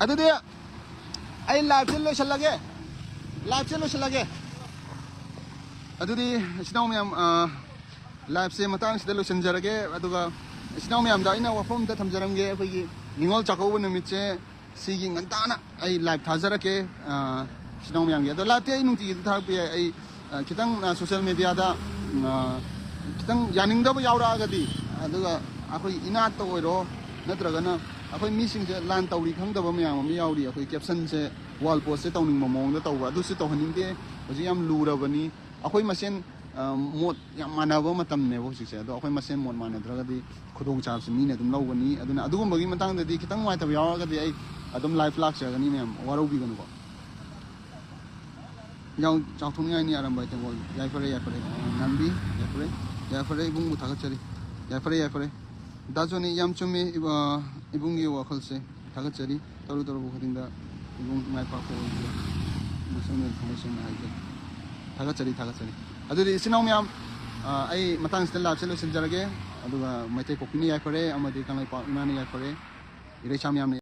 ꯑꯗꯨꯗꯤ ꯑꯩ liveꯁꯦ ꯂꯣꯏꯁꯤꯜꯂꯒꯦ, liveꯁꯦ ꯂꯣꯏꯁꯤꯜꯂꯒꯦ꯫ ꯑꯗꯨꯗꯤ ꯏꯆꯤꯟ ꯏꯅꯥꯎ ꯃꯌꯥꯝ, ꯑ, liveꯁꯦ ꯃꯇꯥꯡꯁꯤꯗ ꯂꯣꯏꯁꯤꯟꯖꯔꯒꯦ꯫ ꯑꯗꯨꯒ ꯏꯆꯤꯟ ꯏꯅꯥꯎ ꯃꯌꯥꯝꯗ ꯑꯩꯅ ꯋꯥꯐꯝ ꯑꯝꯇ ꯊꯝꯖꯔꯝꯒꯦ꯫ ꯑꯩꯈꯣꯏꯒꯤ ꯅꯤꯉꯣꯜ ꯆꯥꯛꯀꯧꯕ ꯅꯨꯃꯤꯠꯁꯦ ꯁꯤꯒꯤ ꯉꯟꯇꯥꯅ ꯑꯩ live ꯊꯥꯖꯔꯛꯀꯦ, ꯑ, ꯏꯆꯤꯟ ꯏꯅꯥꯎ ꯃꯌꯥꯝꯒꯤ꯫ ꯑꯗꯣ liveꯇꯤ ꯑꯩ ꯅꯨꯡꯇꯤꯒꯤ ꯑꯗꯨꯝ ꯊꯥꯔꯛꯄ ꯌꯥꯏ꯫ ꯑꯩ, ꯑ, ꯈꯤꯇꯪ, ꯑ, social mediaꯗ, ꯑ, ꯈꯤꯇꯪ ꯌꯥꯅꯤꯡꯗꯕ ꯌꯥꯎꯔꯛꯑꯒꯗꯤ, ꯑꯗꯨꯒ ꯑꯩꯈꯣꯏ ꯏꯅꯥꯠꯇ ꯑꯣꯏꯔꯣ, ꯅꯠꯇ꯭ꯔꯒꯅ ꯑꯩꯈꯣꯏ ꯃꯤꯁꯤꯡꯁꯦ ꯂꯥꯟ ꯇꯧꯔꯤ ꯈꯪꯗꯕ ꯃꯌꯥꯝ ꯑꯃ ꯌꯥꯎꯔꯤ꯫ ꯑꯩꯈꯣꯏ captionꯁꯦ ꯋꯥꯜ ꯄꯣꯁꯁꯦ ꯇꯧꯅꯤꯡꯕ ꯃꯑꯣꯡꯗ ꯇꯧꯕ, ꯑꯗꯨꯁꯨ ꯇꯧꯍꯟꯅꯤꯡꯗꯦ꯫ ꯍꯧꯖꯤꯛ ꯌꯥꯝ ꯂꯨꯔꯕꯅꯤ꯫ ꯑꯩꯈꯣꯏ ꯃꯁꯦꯟ, ꯑ, ꯃꯣꯠ ꯌꯥꯝ ꯃꯥꯟꯅꯕ ꯃꯇꯝꯅꯦꯕ ꯍꯧꯖꯤꯛꯁꯦ꯫ ꯑꯗꯣ ꯑꯩꯈꯣꯏ ꯃꯁꯦꯟ ꯃꯣꯠ ꯃꯥꯟꯅꯗ꯭ꯔꯒꯗꯤ ꯈꯨꯗꯣꯡꯆꯥꯕꯁꯦ ꯃꯤꯅ ꯑꯗꯨꯝ ꯂꯧꯒꯅꯤ꯫ ꯑꯗꯨꯅ ꯑꯗꯨꯒꯨꯝꯕꯒꯤ ꯃꯇꯥꯡꯗꯗꯤ ꯈꯤꯇꯪ ꯅꯨꯡꯉꯥꯏꯇꯕ ꯌꯥꯎꯔꯒꯗꯤ ꯑꯩ ꯑꯗꯨꯝ ꯂꯥꯏꯐ ꯂꯥꯛꯆꯒꯅꯤ ꯃꯌꯥꯝ, ꯋꯥꯔꯧꯕꯤꯒꯅꯨꯀꯣ꯫ ꯌꯥꯎ-, ꯆꯥꯎꯊꯣꯛꯅꯤꯡꯉꯥꯏꯅꯤ ꯑꯔꯥꯝꯕꯥꯏ ꯇꯦꯡꯒꯣꯜ꯫ ꯌꯥꯏꯐꯔꯦ, ꯌꯥꯏꯐꯔꯦ꯫ ꯉꯥꯟꯕꯤ, ꯌꯥꯏꯐꯔꯦ꯫ ꯌꯥꯏꯐꯔꯦ, ꯏꯕꯨꯡꯕꯨ ꯊꯥꯒꯠꯆꯔꯤ꯫ ꯌꯥꯏꯐꯔꯦ, ꯌꯥꯏꯐꯔꯦ꯫ ꯗꯥ ꯖꯣꯅꯤ, ꯌꯥꯝ ꯆꯨꯝꯃꯤ, ꯏꯕ-, ꯏꯕꯨꯡꯒꯤ ꯋꯥꯈꯜꯁꯦ꯫ ꯊꯥꯒꯠꯆꯔꯤ꯫ ꯇꯧꯔꯨ ꯇꯧꯔꯨꯕ ꯈꯨꯗꯤꯡꯗ ꯏꯕꯨꯡ ꯃꯥꯏ ꯄꯥꯛꯄ ꯑꯣꯏꯕꯤꯌꯨ꯫ ꯃꯁꯤꯃ ꯊꯃꯣꯏ ꯁꯦꯡꯅ ꯍꯥꯏꯖꯔꯤ꯫ ꯊꯥꯒꯠꯆꯔꯤ, ꯊꯥꯒꯠꯆꯔꯤ꯫ ꯑꯗꯨꯗꯤ ꯏꯆꯤꯟ ꯏꯅꯥꯎ ꯃꯌꯥꯝ, ꯑ, ꯑꯩ ꯃꯇꯥꯡꯁꯤꯗ ꯂꯥꯏꯐꯁꯦ ꯂꯣꯏꯁꯤꯟꯖꯔꯒꯦ꯫ ꯑꯗꯨꯒ ꯃꯩꯇꯩ ꯄꯣꯛꯄꯤꯅ ꯌꯥꯏꯐꯔꯦ, ꯑꯃꯗꯤ ꯀꯪꯂꯩꯄꯥꯛ ꯏꯃꯥꯅ ꯌꯥꯏꯐꯔꯦ꯫ ꯏꯔꯩꯆꯥ ꯃꯌꯥꯝꯅ